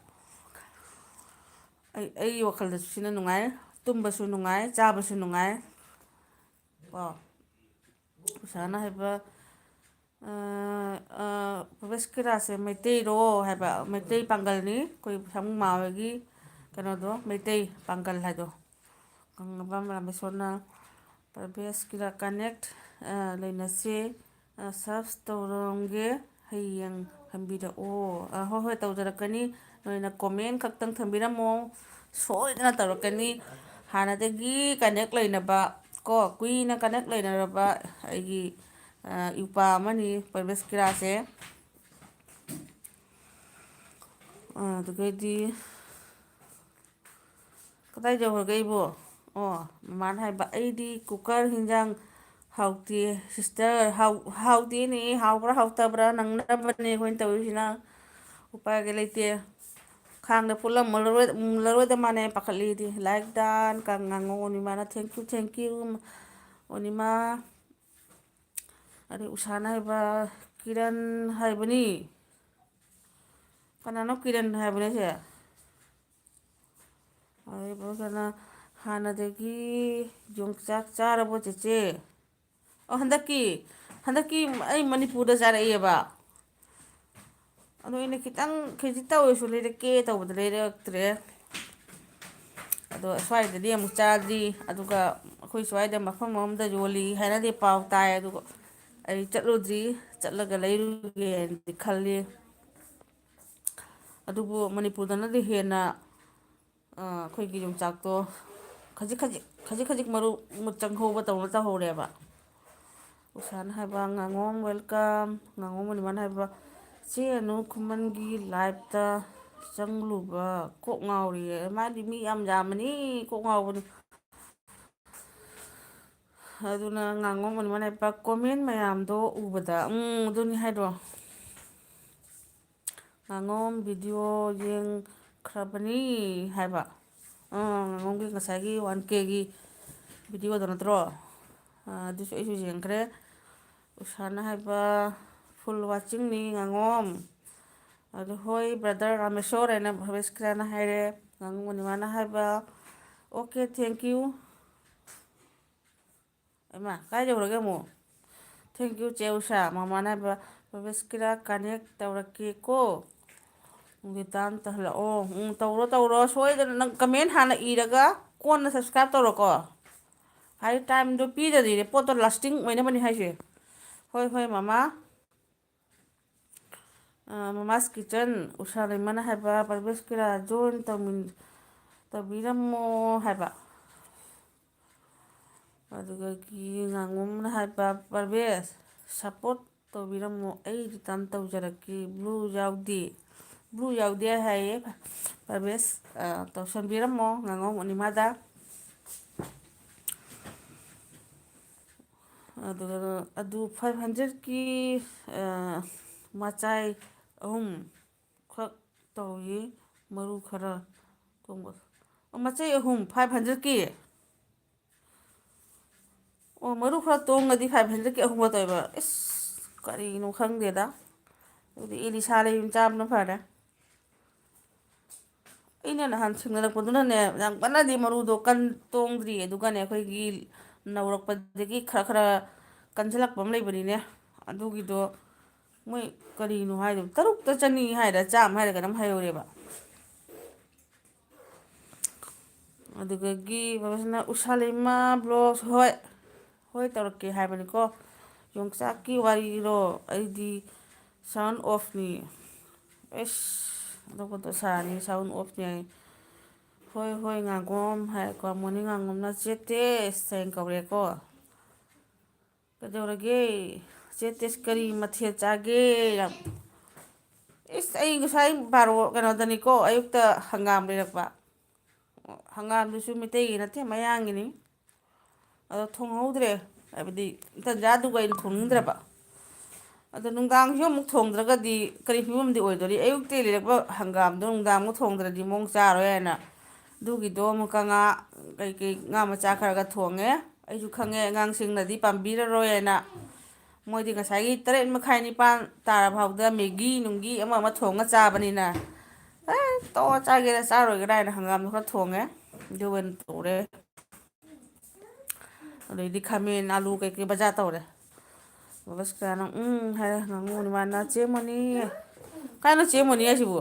ꯑꯩ, ꯑꯩꯒꯤ ꯋꯥꯈꯜꯗꯁꯨ ꯁꯤꯅ ꯅꯨꯡꯉꯥꯏ, ꯇꯨꯝꯕꯁꯨ ꯅꯨꯡꯉꯥꯏ, ꯆꯥꯕꯁꯨ ꯅꯨꯡꯉꯥꯏ꯫ ꯀꯣ, ꯎꯁꯥꯅ ꯍꯥꯏꯕ, ꯑ, ꯑ, ꯄ꯭ꯔꯣꯚꯦꯁ ꯀꯤꯔꯥꯁꯦ ꯃꯩꯇꯩꯔꯣ ꯍꯥꯏꯕ, ꯃꯩꯇꯩ ꯄꯥꯡꯒꯜꯅꯤ꯫ ꯑꯩꯈꯣꯏ ꯁꯥꯃꯨ ꯃꯥ ꯍꯣꯏꯒꯤ ꯀꯩꯅꯣꯗꯣ, ꯃꯩꯇꯩ ꯄꯥꯡꯒꯜ ꯍꯥꯏꯗꯣ꯫ ꯈꯪꯉꯕ ꯔꯥꯃꯦꯁꯣꯔꯅ? ꯄ꯭ꯔꯣꯚꯦꯁ ꯀꯤꯔꯥ connect, ꯑ, ꯂꯩꯅꯁꯦ꯫ ꯑ, search ꯇꯧꯔꯝꯒꯦ, ꯍꯌꯦꯡ ꯍꯟꯕꯤꯔꯛꯑꯣ꯫ ꯑ, ꯍꯣꯏ, ꯍꯣꯏ, ꯇꯧꯖꯔꯛꯀꯅꯤ꯫ ꯅꯣꯏꯅ comment ꯈꯛꯇꯪ ꯊꯝꯕꯤꯔꯝꯃꯣ, ꯁꯣꯏꯗꯅ ꯇꯧꯔꯛꯀꯅꯤ꯫ ꯍꯥꯟꯅꯗꯒꯤ connect ꯂꯩꯅꯕ ꯀꯣ, ꯀꯨꯏꯅ connect ꯂꯩꯅꯔꯕ ꯑꯩꯒꯤ, ꯑ, ꯏꯄ꯭ꯋꯥ ꯑꯃꯅꯤ ꯄ꯭ꯔꯣꯚꯦꯁ ꯀꯤꯔꯥꯁꯦ꯫ ꯑ, ꯑꯗꯨꯒꯩꯗꯤ ꯀꯗꯥꯏ ꯌꯧꯈ꯭ꯔꯒꯦ ꯑꯩꯕꯣ? ꯑꯣ, ꯃꯃꯥꯅ ꯍꯥꯏꯕ, "ꯑꯩꯗꯤ ꯀꯨꯀꯔ ꯍꯤꯟꯖꯥꯡ ꯍꯥꯎꯇꯦ ꯁꯤꯁꯇꯔ꯫" ꯍꯥꯎ-, ꯍꯥꯎꯇꯦꯅꯦ, ꯍꯥꯎꯕ꯭ꯔꯥ ꯍꯥꯎꯇꯕ꯭ꯔꯥ ꯅꯪꯅꯕꯅꯦ ꯑꯩꯈꯣꯏꯅ ꯇꯧꯔꯤꯁꯤꯅ꯫ ꯎꯄꯥꯏꯒ ꯂꯩꯇꯦ꯫ ꯈꯥꯡꯗ ꯐꯨꯠꯂ ꯃꯨꯜꯂꯔꯣꯏ-, ꯃꯨꯜꯂꯔꯣꯏꯗ ꯃꯥꯅꯦ ꯄꯥꯈꯠꯂꯤꯗꯤ꯫ Like done ꯀ ꯉꯥꯡꯉꯣ ꯑꯣꯅꯤꯃꯥꯅ꯫ Thank you, thank you, ꯑꯣꯅꯤꯃꯥ꯫ ꯑꯗꯩ ꯎꯁꯥꯅ ꯍꯥꯏꯕ, ꯀꯤꯔꯟ ꯍꯥꯏꯕꯅꯤ꯫ ꯀꯅꯥꯅꯣ ꯀꯤꯔꯟ ꯍꯥꯏꯕꯅꯦ ꯁꯦ? ꯑꯗꯩ ꯕ꯭ꯔꯣꯁꯅ ꯍꯥꯟꯅꯗꯒꯤ ꯌꯣꯡꯆꯥꯛ ꯆꯥꯔꯕꯣ ꯆꯦꯆꯦ? ꯑꯣ, ꯍꯟꯗꯛꯀꯤ, ꯍꯟꯗꯛꯀꯤ ꯑꯩ ꯃꯅꯤꯄꯨꯔꯗ ꯆꯥꯔꯛꯑꯦꯕ꯫ ꯑꯗꯣ ꯑꯩꯅ ꯈꯤꯇꯪ ꯈꯤꯖꯤꯛꯇ ꯑꯣꯏꯔꯁꯨ ꯂꯩꯔꯛꯀꯦ ꯇꯧꯕꯗ ꯂꯩꯔꯛꯇ꯭ꯔꯦ꯫ ꯑꯗꯣ ꯁ꯭ꯋꯥꯏꯗꯗꯤ ꯑꯃꯨꯛ ꯆꯥꯗ꯭ꯔꯤ꯫ ꯑꯗꯨꯒ ꯑꯩꯈꯣꯏ ꯁ꯭ꯋꯥꯏꯗ ꯃꯐꯝ ꯑꯃꯗ ꯌꯣꯜꯂꯤ ꯍꯥꯏꯅꯗꯤ ꯄꯥꯎ ꯇꯥꯏ꯫ ꯑꯗꯨꯒ ꯑꯩ ꯆꯠꯂꯨꯗ꯭ꯔꯤ, ꯆꯠꯂꯒ ꯂꯩꯔꯨꯒꯦꯅꯗꯤ ꯈꯜꯂꯤ꯫ ꯑꯗꯨꯕꯨ ꯃꯅꯤꯄꯨꯔꯗꯅꯗꯤ ꯍꯦꯟꯅ, ꯑ, ꯑꯩꯈꯣꯏꯒꯤ ꯌꯣꯡꯆꯥꯛꯇꯣ ꯈꯖꯤꯛ ꯈꯖꯤꯛ, ꯈꯖꯤꯛ ꯈꯖꯤꯛ ꯃꯔꯨ ꯆꯪꯍꯧꯕ ꯇꯧꯅ ꯇꯧꯍꯧꯔꯦꯕ꯫ ꯎꯁꯥꯅ ꯍꯥꯏꯕ, "ꯉꯥꯉꯣꯝ welcome", ꯉꯥꯉꯣꯝ ꯃꯅꯤꯃꯥꯅ ꯍꯥꯏꯕ, "ꯆꯦ ꯑꯅꯨ ꯈꯨꯃꯟꯒꯤ liveꯇ ꯆꯪꯂꯨꯕ ꯀꯣꯛ ꯉꯥꯎꯔꯤꯌꯦ"꯫ ꯃꯥꯗꯤ ꯃꯤ ꯌꯥꯝ ꯌꯥꯝꯕꯅꯤ, ꯀꯣꯛ ꯉꯥꯎꯕꯅꯤ꯫ ꯑꯗꯨꯅ ꯉꯥꯉꯣꯝ ꯃꯅꯤꯃꯥꯅ ꯍꯥꯏꯕ, "Comment ꯃꯌꯥꯝꯗꯣ ꯎꯕꯗ"꯫ ꯎꯝ, ꯑꯗꯨꯅꯤ ꯍꯥꯏꯗꯣ꯫ "ꯉꯥꯉꯣꯝ video ꯌꯦꯡꯈ꯭ꯔꯕꯅꯤ" ꯍꯥꯏꯕ꯫ ꯑꯥ, ꯉꯥꯉꯣꯝꯒꯤ ꯉꯁꯥꯏꯒꯤ one Kꯒꯤ videoꯗꯣ ꯅꯠꯇ꯭ꯔꯣ? ꯑꯥ, ꯑꯗꯨꯁꯨ ꯑꯩꯁꯨ ꯌꯦꯡꯈ꯭ꯔꯦ꯫ ꯎꯁꯥꯅ ꯍꯥꯏꯕ, "Full watchingꯅꯤ ꯉꯥꯉꯣꯝ"꯫ ꯑꯗꯨ, "ꯍꯣꯏ brother ꯔꯥꯃꯦꯁꯣꯔ" ꯍꯥꯏꯅ ꯚꯕꯦꯁꯀꯤꯔꯥꯅ ꯍꯥꯏꯔꯦ꯫ ꯉꯥꯉꯣꯝ ꯃꯅꯤꯃꯥꯅ ꯍꯥꯏꯕ, "Okay, thank you"꯫ ꯏꯃꯥ, ꯀꯥꯏ ꯌꯧꯔꯒꯦ ꯑꯃꯨꯛ? "Thank you ꯆꯦ ꯎꯁꯥ"꯫ ꯃꯃꯥꯅ ꯍꯥꯏꯕ, "ꯄ꯭ꯔꯣꯕꯦꯁꯀꯤꯔꯥ connect ꯇꯧꯔꯛꯀꯦꯀꯣ ꯅꯨꯡꯗꯤ ꯇꯥꯟ ꯇꯧꯍꯜꯂꯛꯑꯣ"꯫ ꯎꯝ, ꯇꯧꯔꯣ, ꯇꯧꯔꯣ꯫ ꯁꯣꯏꯗꯅ ꯅꯪ comment ꯍꯥꯟꯅ ꯏꯔꯒ ꯀꯣꯟꯅ subscribe ꯇꯧꯔꯣꯀꯣ꯫ ꯍꯥꯏꯗꯤ timeꯗꯣ ꯄꯤꯗ꯭ꯔꯗꯤꯅꯦ, ꯄꯣꯠꯇꯣ lasting ꯑꯣꯏꯅꯕꯅꯤ ꯍꯥꯏꯁꯦ꯫ ꯍꯣꯏ, ꯍꯣꯏ, ꯃꯃꯥ꯫ ꯑ, Mama's Kitchen, ꯎꯁꯥ ꯂꯩꯃꯅ ꯍꯥꯏꯕ, "ꯄ꯭ꯔꯕꯦꯁꯀꯤꯔꯥ join ꯇꯧꯃꯤꯟ-, ꯇꯧꯕꯤꯔꯝꯃꯣ" ꯍꯥꯏꯕ꯫ ꯑꯗꯨꯗꯒꯤ ꯉꯥꯉꯣꯝꯅ ꯍꯥꯏꯕ, "ꯄ꯭ꯔꯕꯦꯁ, support ꯇꯧꯕꯤꯔꯝꯃꯣ, ꯑꯩ return ꯇꯧꯖꯔꯛꯀꯦ, blue ꯌꯥꯎꯗꯦ, blue ꯌꯥꯎꯗꯦ" ꯍꯥꯏꯌꯦ꯫ ꯄ꯭ꯔꯕꯦꯁ, ꯑ, ꯇꯧꯁꯟꯕꯤꯔꯝꯃꯣ ꯉꯥꯉꯣꯝ ꯑꯅꯤꯃꯗ꯫ ꯑꯗꯨꯒ ꯑꯗꯨ five hundredꯀꯤ, ꯑ, ꯃꯆꯥꯏ ꯑꯍꯨꯝ ꯈꯛ ꯇꯧꯏ, ꯃꯔꯨ ꯈꯔ ꯇꯣꯡꯕ꯫ ꯑꯣ, ꯃꯆꯩ ꯑꯍꯨꯝ five hundredꯀꯤ? ꯑꯣ, ꯃꯔꯨ ꯈꯔ ꯇꯣꯡꯉꯗꯤ five hundredꯀꯤ ꯑꯍꯨꯝꯒ ꯇꯧꯋꯦꯕ꯫ ꯏꯁ, ꯀꯔꯤꯅꯣ ꯈꯪꯗꯦꯗ꯫ ꯑꯗꯨꯗꯤ ꯏꯂꯤꯁꯥ ꯂꯩꯕꯅ ꯆꯥꯕꯅ ꯐꯔꯦ꯫ ꯑꯩꯅ ꯅꯍꯥꯟ ꯁꯤꯡꯅꯔꯛꯄꯗꯨꯅꯅꯦ, ꯌꯥꯝ ꯀꯟꯅꯗꯤ ꯃꯔꯨꯗꯣ ꯀꯟ-, ꯇꯣꯡꯗ꯭ꯔꯤ꯫ ꯑꯗꯨꯒꯅꯦ, ꯑꯩꯈꯣꯏꯒꯤ ꯅꯧꯔꯛꯄꯗꯒꯤ ꯈꯔ ꯈꯔ ꯀꯟꯁꯤꯜꯂꯛꯄ ꯑꯃ ꯂꯩꯕꯅꯤꯅꯦ꯫ ꯑꯗꯨꯒꯤꯗꯣ ꯃꯣꯏ ꯀꯔꯤꯅꯣ ꯍꯥꯏꯗꯣ, ꯇꯔꯨꯛꯇ ꯆꯅꯤ ꯍꯥꯏꯔ, ꯆꯥꯝꯃ ꯍꯥꯏꯔ ꯀꯩꯅꯣꯝ ꯍꯥꯏꯍꯧꯔꯦꯕ꯫ ꯑꯗꯨꯗꯒꯤ ꯕꯕꯥꯁꯅ ꯎꯁꯥ ꯂꯩꯃ vlogs, ꯍꯣꯏ, ꯍꯣꯏ ꯇꯧꯔꯛꯀꯦ ꯍꯥꯏꯕꯅꯤꯀꯣ꯫ ꯌꯣꯡꯆꯥꯛꯀꯤ ꯋꯥꯔꯤꯔꯣ? ꯑꯩꯗꯤ sound offꯅꯤ꯫ ꯑꯦꯁ, ꯑꯇꯣꯞꯄꯗꯣ ꯁꯥꯅꯤ, sound offꯅꯤ ꯍꯥꯏ꯫ ꯍꯣꯏ, ꯍꯣꯏ, ꯉꯥꯒꯣꯝ ꯍꯥꯏꯀꯣ꯫ ꯃꯣꯔꯅꯤꯡ ꯉꯥꯒꯣꯝꯅ ꯆꯦ ꯇꯦꯁ ꯍꯥꯏꯅ ꯀꯧꯔꯦꯀꯣ꯫ ꯀꯩꯗꯧꯔꯒꯦ? ꯆꯦ ꯇꯦꯁ ꯀꯔꯤ ꯃꯊꯦꯜ ꯆꯥꯒꯦ? ꯌꯥꯝ, ꯏꯁ, ꯑꯩ ꯉꯁꯥꯏ ꯕꯥꯔꯣ ꯀꯩꯅꯣꯗꯅꯤꯀꯣ, ꯑꯌꯨꯛꯇ ꯍꯪꯒꯥꯝ ꯂꯩꯔꯛꯄ꯫ ꯍꯪꯒꯥꯝꯗꯨꯁꯨ ꯃꯩꯇꯩꯒꯤ ꯅꯠꯇꯦ, ꯃꯌꯥꯡꯒꯤꯅꯤ꯫ ꯑꯗꯣ ꯊꯣꯡꯍꯧꯗ꯭ꯔꯦ, ꯍꯥꯏꯕꯗꯤ ꯇꯟꯖꯥꯗꯨꯒ ꯑꯩꯅ ꯊꯣꯡꯅꯤꯡꯗ꯭ꯔꯕ꯫ ꯑꯗꯣ ꯅꯨꯡꯗꯥꯡꯁꯨ ꯑꯃꯨꯛ ꯊꯣꯡꯗ꯭ꯔꯒꯗꯤ ꯀꯔꯤ ꯐꯤꯕꯝꯗꯤ ꯑꯣꯏꯗꯣꯔꯤ? ꯑꯌꯨꯛꯇ ꯂꯩꯔꯛꯄ ꯍꯪꯒꯥꯝꯗꯣ ꯅꯨꯡꯗꯥꯡ ꯑꯃꯨꯛ ꯊꯣꯡꯗ꯭ꯔꯗꯤ ꯃꯑꯣꯡ ꯆꯥꯔꯣꯏ ꯍꯥꯏꯅ, ꯑꯗꯨꯒꯤꯗꯣ ꯑꯃꯨꯛꯀ ꯉꯥ, ꯀꯩꯀꯩ ꯉꯥ ꯃꯆꯥ ꯈꯔꯒ ꯊꯣꯡꯉꯦ꯫ ꯑꯩꯁꯨ ꯈꯪꯉꯦ ꯑꯉꯥꯡꯁꯤꯡꯅꯗꯤ ꯄꯥꯝꯕꯤꯔꯔꯣꯏ ꯍꯥꯏꯅ, ꯃꯣꯏꯗꯤ ꯉꯁꯥꯏꯒꯤ ꯇꯔꯦꯠ ꯃꯈꯥꯏ ꯅꯤꯄꯥꯟ ꯇꯥꯔ ꯐꯥꯎꯗ ꯃꯦꯒꯤ ꯅꯨꯡꯒꯤ ꯑꯃ ꯑꯃ ꯊꯣꯡꯉ ꯆꯥꯕꯅꯤꯅ, ꯑꯦ, ꯇꯣꯛꯑꯣ, ꯆꯥꯒꯦꯔꯥ ꯆꯥꯔꯣꯏꯒꯦꯔꯥ ꯍꯥꯏꯅ ꯍꯪꯒꯥꯝꯗꯣ ꯈꯔ ꯊꯣꯡꯉꯦ꯫ ꯑꯗꯨꯒ ꯑꯣꯏꯅ ꯇꯧꯔꯦ꯫ ꯑꯗꯩꯗꯤ ꯈꯥꯃꯦꯟ, ꯑꯂꯨ ꯀꯩꯀꯩ ꯕꯖꯥꯔ ꯇꯧꯔꯦ꯫ ꯕꯕꯁꯀꯥꯅ "ꯎꯝ" ꯍꯥꯏꯔꯦ, ꯉꯥꯡꯉꯨꯅꯤ ꯃꯥꯅ "ꯆꯦ ꯃꯣꯅꯤ"꯫ ꯀꯥꯏꯅꯣ ꯆꯦ ꯃꯣꯅꯤ ꯍꯥꯏꯁꯤꯕꯨ?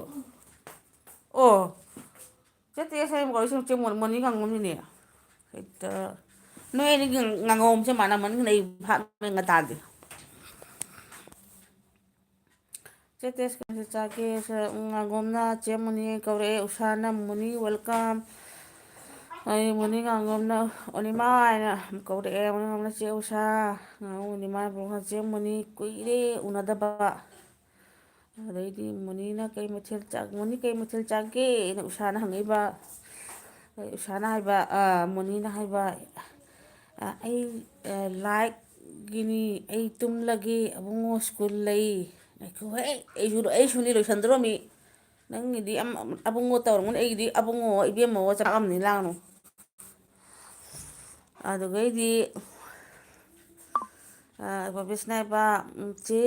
ꯑꯣ, ꯆꯦ ꯇꯦꯁ ꯍꯥꯏꯕ ꯀꯧꯔꯤꯁꯤꯅ ꯆꯦ ꯃꯣꯅꯤ, ꯃꯣꯅꯤ ꯉꯥꯡꯉꯨꯅꯤꯅꯦ꯫ ꯍꯦꯛꯇ ꯅꯣꯏ ꯑꯅꯤꯒꯤ ꯉꯥꯡꯉꯧꯁꯦ ꯃꯥꯟꯅꯃꯟꯈꯤꯅ ꯑꯩ ꯚꯥꯞ ꯃꯦꯟꯒ ꯇꯥꯗꯦ꯫ ꯆꯦ ꯇꯦꯁ ꯀꯩꯁꯨ ꯆꯥꯒꯦ? ꯁ-, ꯉꯥꯒꯣꯝꯅ ꯆꯦ ꯃꯨꯅꯤ ꯀꯧꯔꯛꯑꯦ, ꯎꯁꯥꯅ "ꯃꯨꯅꯤ welcome"꯫ ꯑꯩ ꯃꯨꯅꯤ ꯉꯥꯒꯣꯝꯅ "ꯑꯣꯅꯤꯃꯥ" ꯍꯥꯏꯅ ꯀꯧꯔꯛꯑꯦ, ꯃꯨꯅꯤ ꯉꯥꯒꯣꯝꯅ "ꯆꯦ ꯎꯁꯥ"꯫ ꯉꯥꯒꯣꯝ ꯑꯣꯅꯤꯃꯥ ꯄꯨꯔꯛꯑꯒ "ꯆꯦ ꯃꯨꯅꯤ ꯀꯨꯏꯔꯦ ꯎꯅꯗꯕ"꯫ ꯑꯗꯩꯗꯤ ꯃꯨꯅꯤꯅ "ꯀꯩ ꯃꯊꯦꯜ ꯆꯥ-, ꯃꯨꯅꯤ ꯀꯩ ꯃꯊꯦꯜ ꯆꯥꯒꯦꯅ?" ꯎꯁꯥꯅ ꯍꯪꯉꯛꯏꯕ꯫ ꯎꯁꯥꯅ ꯍꯥꯏꯕ, ꯑ, ꯃꯨꯅꯤꯅ ꯍꯥꯏꯕ, ꯑ, "ꯑꯩ, ꯑ, ꯂꯥꯏꯠꯀꯤꯅꯤ, ꯑꯩ ꯇꯨꯝꯂꯒꯦ, ꯑꯕꯨꯡꯉꯣ ꯁ꯭ꯀꯨꯜ ꯂꯩ"꯫ ꯉꯥꯏꯈꯣꯍꯦ, ꯑꯩꯁꯨ, ꯑꯩꯁꯨꯅꯤ ꯂꯣꯏꯁꯟꯗꯣꯔꯝꯃꯤ꯫ ꯅꯪꯒꯤꯗꯤ ꯑꯝ-, ꯑꯕꯨꯡꯉꯣ ꯇꯧꯔꯝꯒꯅꯤ, ꯑꯩꯒꯤꯗꯤ ꯑꯕꯨꯡꯉꯣ ꯏꯕꯦꯝꯃꯒ ꯆꯞ ꯃꯥꯟꯅꯩ, ꯂꯥꯡꯅꯨ꯫ ꯑꯗꯨꯒꯩꯗꯤ, ꯑ, ꯄꯕꯤꯁꯅ ꯍꯥꯏꯕ, "ꯎꯝ, ꯆꯦ,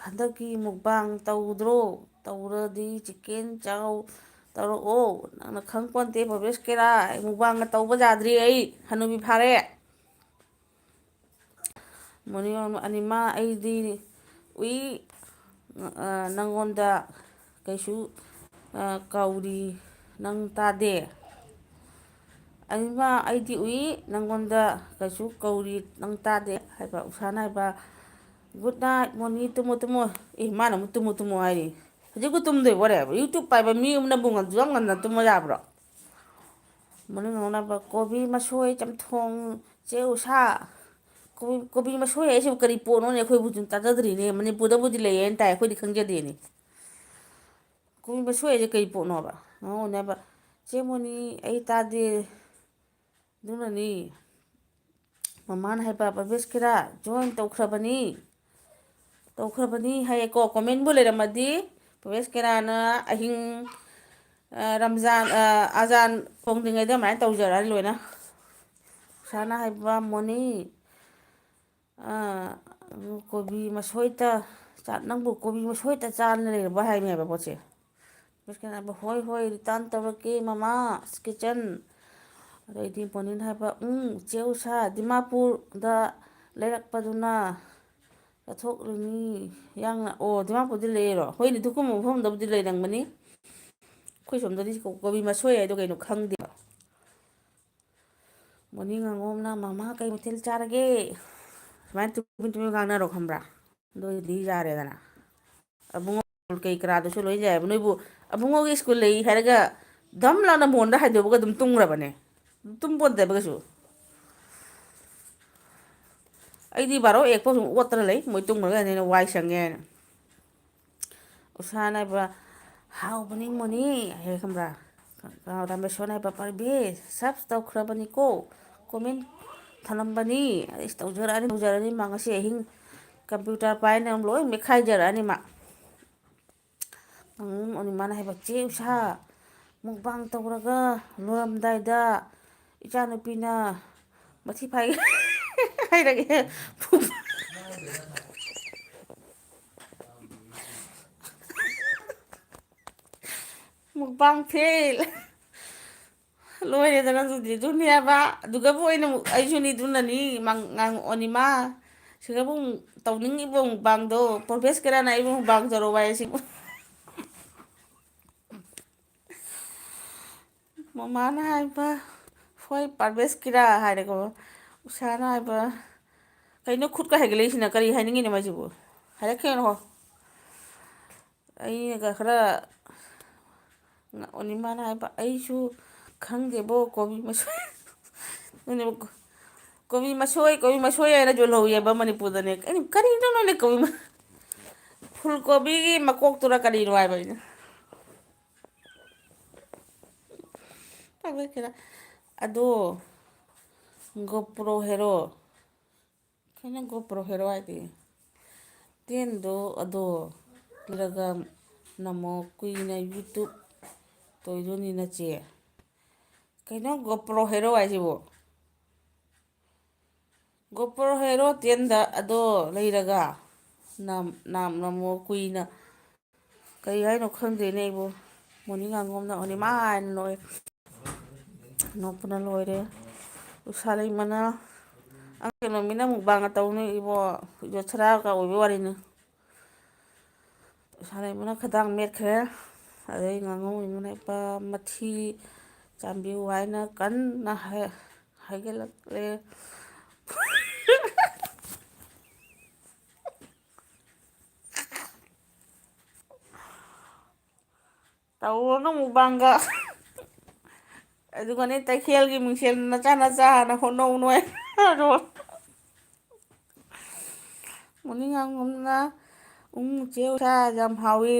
ꯍꯟꯗꯛꯀꯤ ꯃꯨꯛꯕꯥꯡ ꯇꯧꯗ꯭ꯔꯣ? ꯇꯧꯔꯗꯤ ꯆꯤꯛꯀꯦꯟ ꯆꯧ ꯇꯧꯔꯛꯑꯣ꯫ ꯅꯪꯅ ꯈꯪ ꯄꯣꯟꯇꯦ, ꯄꯕꯤꯁ ꯀꯦꯔꯥ, ꯑꯩ ꯃꯨꯛꯕꯥꯡꯒ ꯇꯧꯕ ꯌꯥꯗ꯭ꯔꯤ, ꯑꯩ ꯍꯅꯨꯕꯤ ꯐꯥꯔꯦ"꯫ ꯃꯣꯔꯅꯤꯡ ꯋꯥꯛ ꯑꯅꯤꯃ ꯑꯩꯗꯤ ꯎꯏ, ꯑ, ꯅꯪꯉꯣꯟꯗ ꯀꯩꯁꯨ, ꯑ, ꯀꯧꯔꯤ ꯅꯪ ꯇꯥꯗꯦ꯫ ꯑꯅꯤꯃ ꯑꯩꯗꯤ ꯎꯏ, ꯅꯪꯉꯣꯟꯗ ꯀꯩꯁꯨ ꯀꯧꯔꯤ ꯅꯪ ꯇꯥꯗꯦ ꯍꯥꯏꯕ ꯎꯁꯥꯅ ꯍꯥꯏꯕ꯫ "Good night, ꯃꯣꯔꯅꯤꯡ, ꯇꯨꯝꯃꯣ, ꯇꯨꯝꯃꯣ"꯫ ꯑꯦ, ꯃꯥꯅ ꯑꯃꯨꯛ "ꯇꯨꯝꯃꯣ, ꯇꯨꯝꯃꯣ" ꯍꯥꯏꯔꯤ꯫ ꯍꯧꯖꯤꯛꯄꯨ ꯇꯨꯝꯗꯣꯏ ꯑꯣꯏꯔꯦ ꯍꯥꯏꯕ? YouTube ꯄꯥꯏꯕ ꯃꯤ ꯑꯃꯅꯕꯨ ꯉꯟꯁꯨ ꯌꯥꯝ ꯉꯟꯅ ꯇꯨꯝꯕ ꯌꯥꯕ꯭ꯔꯣ? ꯃꯅꯨꯡ ꯍꯧꯅꯕ ꯀꯣꯕꯤ ꯃꯁꯣꯏ ꯆꯝꯊꯣꯡ, ꯆꯦ ꯎꯁꯥ꯫ ꯀꯣꯕꯤ, ꯀꯣꯕꯤ ꯃꯁꯣꯏ ꯍꯥꯏꯁꯤꯕꯨ ꯀꯔꯤ ꯄꯣꯠꯅꯣꯅꯦ? ꯑꯩꯈꯣꯏꯕꯨ ꯑꯗꯨꯝ ꯇꯥꯖꯗ꯭ꯔꯤꯅꯦ꯫ ꯃꯅꯤꯄꯨꯔꯗꯕꯨꯗꯤ ꯂꯩꯌꯦꯅ ꯇꯥꯏ, ꯑꯩꯈꯣꯏꯗꯤ ꯈꯪꯖꯗꯦꯅꯦ꯫ ꯀꯣꯕꯤ ꯃꯁꯣꯏ ꯍꯥꯏꯁꯦ ꯀꯔꯤ ꯄꯣꯠꯅꯣꯕ? ꯃꯉꯣꯟꯗ ꯍꯥꯏꯕ, "ꯆꯦ ꯃꯣꯅꯤ, ꯑꯩ ꯇꯥꯗꯦ꯫ ꯑꯗꯨꯅꯅꯤ ꯃꯃꯥꯅ ꯍꯥꯏꯕ, ꯄ꯭ꯔꯕꯦꯁ ꯀꯦꯔꯥ ꯖꯣꯏꯟ ꯇꯧꯈ꯭ꯔꯕꯅꯤ, ꯇꯧꯈ꯭ꯔꯕꯅꯤ ꯍꯥꯏꯌꯦꯀꯣ꯫ ꯀꯣꯃꯦꯟꯕꯨ ꯂꯩꯔꯝꯃꯗꯤ ꯄ꯭ꯔꯕꯦꯁ ꯀꯦꯔꯥꯅ ꯑꯍꯤꯡ, ꯑ, ꯔꯝꯖꯥꯟ, ꯑ, ꯑꯖꯥꯟ ꯈꯣꯡꯗ꯭ꯔꯤꯉꯩꯗ ꯑꯗꯨꯃꯥꯏꯅ ꯇꯧꯖꯔꯛꯑꯅꯤ ꯂꯣꯏꯅ꯫ ꯎꯁꯥꯅ ꯍꯥꯏꯕ, ꯃꯣꯅꯤ, ꯑ, ꯀꯣꯕꯤ ꯃꯁꯣꯏꯇ ꯆꯥ-, ꯅꯪꯕꯨ ꯀꯣꯕꯤ ꯃꯁꯣꯏꯇ ꯆꯥꯅ ꯂꯩꯔꯕ ꯍꯥꯏꯕꯅꯦꯕ ꯄꯣꯠꯁꯦ꯫ ꯃꯤꯁꯀꯤꯟ ꯍꯥꯏꯕ, "ꯍꯣꯏ, ꯍꯣꯏ, ꯔꯤꯇꯔꯟ ꯇꯧꯔꯛꯀꯦ, ꯃꯃꯥ, ꯀꯤꯠꯆꯟ"꯫ ꯑꯗꯩꯗꯤ ꯄꯣꯅꯤꯟ ꯍꯥꯏꯕ, "ꯎꯝ, ꯆꯦ ꯎꯁꯥ, ꯗꯤꯃꯥꯄꯨꯔꯗ ꯂꯩꯔꯛꯄꯗꯨꯅ ꯆꯠꯊꯣꯛꯂꯤꯅꯤ ꯌꯥꯡꯅ"꯫ ꯑꯣ, ꯗꯤꯃꯥꯄꯨꯔꯗꯤ ꯂꯩꯔꯣ? ꯍꯣꯏꯅꯦ, ꯑꯗꯨꯒꯨꯝꯕ ꯃꯐꯝꯗꯕꯨꯗꯤ ꯂꯩꯔꯝꯒꯅꯤ꯫ ꯑꯩꯈꯣꯏ ꯁꯣꯝꯗꯗꯤ ꯀꯣ-, ꯀꯣꯕꯤ ꯃꯁꯣꯏ ꯍꯥꯏꯗꯣ ꯀꯩꯅꯣ ꯈꯪꯗꯦꯕ꯫ ꯃꯣꯔꯅꯤꯡ ꯉꯥꯉꯣꯝꯅ, "ꯃꯃꯥ, ꯀꯩ ꯃꯊꯦꯜ ꯆꯥꯔꯒꯦ?" ꯁꯨꯃꯥꯏꯅ ꯇꯨꯃꯤꯟ ꯇꯨꯃꯤꯟ ꯉꯥꯡꯅꯔꯣ, ꯈꯪꯕ꯭ꯔꯥ? ꯑꯗꯨ ꯑꯣꯏꯔꯗꯤ ꯌꯥꯔꯦꯗꯅ꯫ ꯑꯕꯨꯡꯉꯣ ꯀꯩ ꯀꯔꯥꯗꯨꯁꯨ ꯂꯣꯏ ꯌꯥꯏꯑꯕ꯫ ꯅꯣꯏꯕꯨ ꯑꯕꯨꯡꯉꯣꯒꯤ ꯁ꯭ꯀꯨꯜ ꯂꯩ ꯍꯥꯏꯔꯒ ꯗꯝ ꯂꯥꯎꯅ ꯃꯣꯟꯗ ꯍꯥꯏꯗꯣꯛꯑꯒ ꯑꯗꯨꯝ ꯇꯨꯝꯈ꯭ꯔꯕꯅꯦ꯫ ꯇꯨꯝꯄꯣꯟꯇꯦꯕ ꯀꯩꯁꯨ꯫ ꯑꯩꯗꯤ ꯕꯥꯔꯣ ꯑꯦꯛꯐꯥꯎ ꯁꯨꯝ ꯑꯣꯠꯇꯅ ꯂꯩ, ꯃꯣꯏ ꯇꯨꯝꯈ꯭ꯔꯒ ꯑꯩꯅ ꯋꯥꯏ ꯁꯪꯉꯦ ꯍꯥꯏꯅ꯫ ꯎꯁꯥꯅ ꯍꯥꯏꯕ, "ꯍꯥꯎꯕꯅꯤ ꯃꯣꯅꯤ" ꯍꯥꯏ, ꯈꯪꯕ꯭ꯔꯥ? ꯔꯥꯃꯦꯁꯣꯔꯅ ꯍꯥꯏꯕ, "ꯄ꯭ꯔꯕꯦꯁ, ꯁꯕꯁ ꯇꯧꯈ꯭ꯔꯕꯅꯤꯀꯣ, ꯀꯣꯃꯦꯟ ꯊꯅꯝꯕꯅꯤ, ꯑꯩꯁ ꯇꯧꯖꯔꯛꯑꯅꯤ, ꯇꯧꯖꯔꯛꯑꯅꯤ, ꯃꯥ ꯉꯁꯤ ꯑꯍꯤꯡ ꯀꯝꯄ꯭ꯌꯨꯇꯔ ꯄꯥꯏꯅ ꯑꯃꯨꯛ ꯂꯣꯏ ꯃꯦꯠꯈꯥꯏꯖꯔꯛꯑꯅꯤ ꯃꯥ"꯫ ꯎꯝ, ꯑꯅꯤꯃꯥꯅ ꯍꯥꯏꯕ, "ꯆꯦ ꯎꯁꯥ, ꯃꯨꯛꯕꯥꯡ ꯇꯧꯔꯒ ꯂꯣꯏꯔꯝꯗꯥꯏꯗ ꯏꯆꯥꯅꯨꯄꯤꯅ ꯃꯊꯤ ꯐꯥꯏ ꯍꯥꯏꯔꯒꯦ"꯫ Mukbang fail. ꯂꯣꯏꯔꯦꯗꯅ ꯑꯗꯨꯗꯤ꯫ ꯑꯗꯨꯅꯦꯕ꯫ ꯑꯗꯨꯒꯕꯨ ꯑꯩꯅ ꯑꯃꯨꯛ, ꯑꯩꯁꯨꯅꯤ ꯑꯗꯨꯅꯅꯤ, ꯃꯪ-, ꯉꯥꯡꯉꯛꯑꯣꯅꯤ ꯃꯥ꯫ ꯁꯤꯒꯕꯨ ꯑꯃꯨꯛ ꯇꯧꯅꯤꯡꯉꯤꯕ ꯃꯨꯛꯕꯥꯡꯗꯣ, ꯄ꯭ꯔꯣꯐꯦꯁ ꯀꯦꯔꯥꯅ ꯑꯩꯕꯨ ꯃꯨꯛꯕꯥꯡ ꯇꯧꯔꯣ ꯍꯥꯏ ꯁꯤꯕꯨ꯫ ꯃꯃꯥꯅ ꯍꯥꯏꯕ, "ꯍꯣꯏ, ꯄ꯭ꯔꯣꯐꯦꯁ ꯀꯦꯔꯥ" ꯍꯥꯏꯔꯦꯀꯣ꯫ ꯎꯁꯥꯅ ꯍꯥꯏꯕ, "ꯀꯩꯅꯣ ꯈꯨꯠꯀ ꯍꯥꯏꯒꯠꯂꯛꯏꯁꯤꯅ? ꯀꯔꯤ ꯍꯥꯏꯅꯤꯡꯉꯤꯅꯣ ꯃꯥꯏꯁꯤꯕꯨ? ꯍꯥꯏꯔꯛꯀꯦꯅꯣ ꯍꯣ"꯫ ꯑꯩꯅꯒ ꯈꯔ ꯉꯥꯛꯑꯣꯅꯤ ꯃꯥꯅ ꯍꯥꯏꯕ, "ꯑꯩꯁꯨ ꯈꯪꯗꯦꯕꯣ, ꯀꯣꯕꯤ ꯃꯁꯣꯏ"꯫ ꯑꯗꯨꯅꯦꯕ, ꯀꯣꯕꯤ ꯃꯁꯣꯏ, ꯀꯣꯕꯤ ꯃꯁꯣꯏ ꯍꯥꯏꯅ ꯌꯣꯜꯍꯧꯋꯦꯕ ꯃꯅꯤꯄꯨꯔꯗꯅꯦ꯫ ꯑꯩꯅ, "ꯀꯔꯤꯅꯣ ꯅꯣꯏꯅ ꯀꯣꯕꯤ ꯃ-, ꯐꯨꯜ ꯀꯣꯕꯤꯒꯤ ꯃꯀꯣꯛꯇꯨꯔ ꯀꯔꯤꯅꯣ?" ꯍꯥꯏꯕ ꯑꯩꯅ꯫ ꯊꯥꯒꯠꯈꯤꯔ-, ꯑꯗꯣ, GoPro Hero꯫ ꯀꯩꯅꯣ GoPro Hero ꯍꯥꯏꯗꯤ? ꯇꯦꯟꯗꯣ ꯑꯗꯣ ꯂꯩꯔꯒ ꯅꯝꯃꯣ, ꯀꯨꯏꯅ YouTube ꯇꯧꯗꯣꯏꯅꯤ ꯅꯆꯦ꯫ ꯀꯩꯅꯣ GoPro Hero ꯍꯥꯏꯁꯤꯕꯣ? GoPro Hero ꯇꯦꯟꯗ ꯑꯗꯣ ꯂꯩꯔꯒ ꯅꯝ-, ꯅꯝ-, ꯅꯝꯃꯣ ꯀꯨꯏꯅ꯫ ꯀꯩ ꯍꯥꯏꯅꯣ ꯈꯪꯗꯦꯅꯦ ꯑꯩꯕꯨ꯫ ꯃꯣꯅꯤ ꯉꯥꯉꯣꯝꯅ ꯑꯣꯅꯤꯃꯥ ꯍꯥꯏꯅ ꯅꯣꯛꯑꯦ꯫ ꯅꯣꯛꯄꯅ ꯂꯣꯏꯔꯦ꯫ ꯎꯁꯥ ꯂꯩꯃꯅ, ꯑ, ꯀꯩꯅꯣ, ꯃꯤꯅ ꯃꯨꯛꯕꯥꯡꯒ ꯇꯧꯅꯤ ꯏꯕꯣ꯫ ꯌꯣꯠꯁꯔꯥꯒ ꯑꯣꯏꯕ ꯋꯥꯔꯤꯅꯤ꯫ ꯎꯁꯥ ꯂꯩꯃꯅ ꯈꯗꯥꯡ ꯃꯦꯠꯈ꯭ꯔꯦ꯫ ꯑꯗꯩ ꯉꯥꯉꯣꯝ ꯏꯃꯨꯅ ꯏꯄꯥ ꯃꯊꯤ ꯆꯥꯝꯕꯤꯌꯨ ꯍꯥꯏꯅ ꯀꯟꯅ ꯍꯥꯏ-, ꯍꯥꯏꯒꯠꯂꯛꯂꯦ꯫ ꯇꯧꯔꯣꯅ ꯃꯨꯛꯕꯥꯡꯒ꯫ ꯑꯗꯨꯒꯅꯦ ꯇꯩꯈꯦꯜꯒꯤ ꯃꯤꯡꯁꯦꯜ ꯅꯆꯥ ꯅꯆꯥꯅ ꯍꯣꯠꯅꯧ ꯅꯣꯏ꯫ ꯑꯗꯣ ꯃꯣꯅꯤ ꯉꯥꯉꯣꯝꯅ, "ꯎꯝ, ꯆꯦ ꯎꯁꯥ ꯌꯥꯝ ꯍꯥꯎꯋꯤ"꯫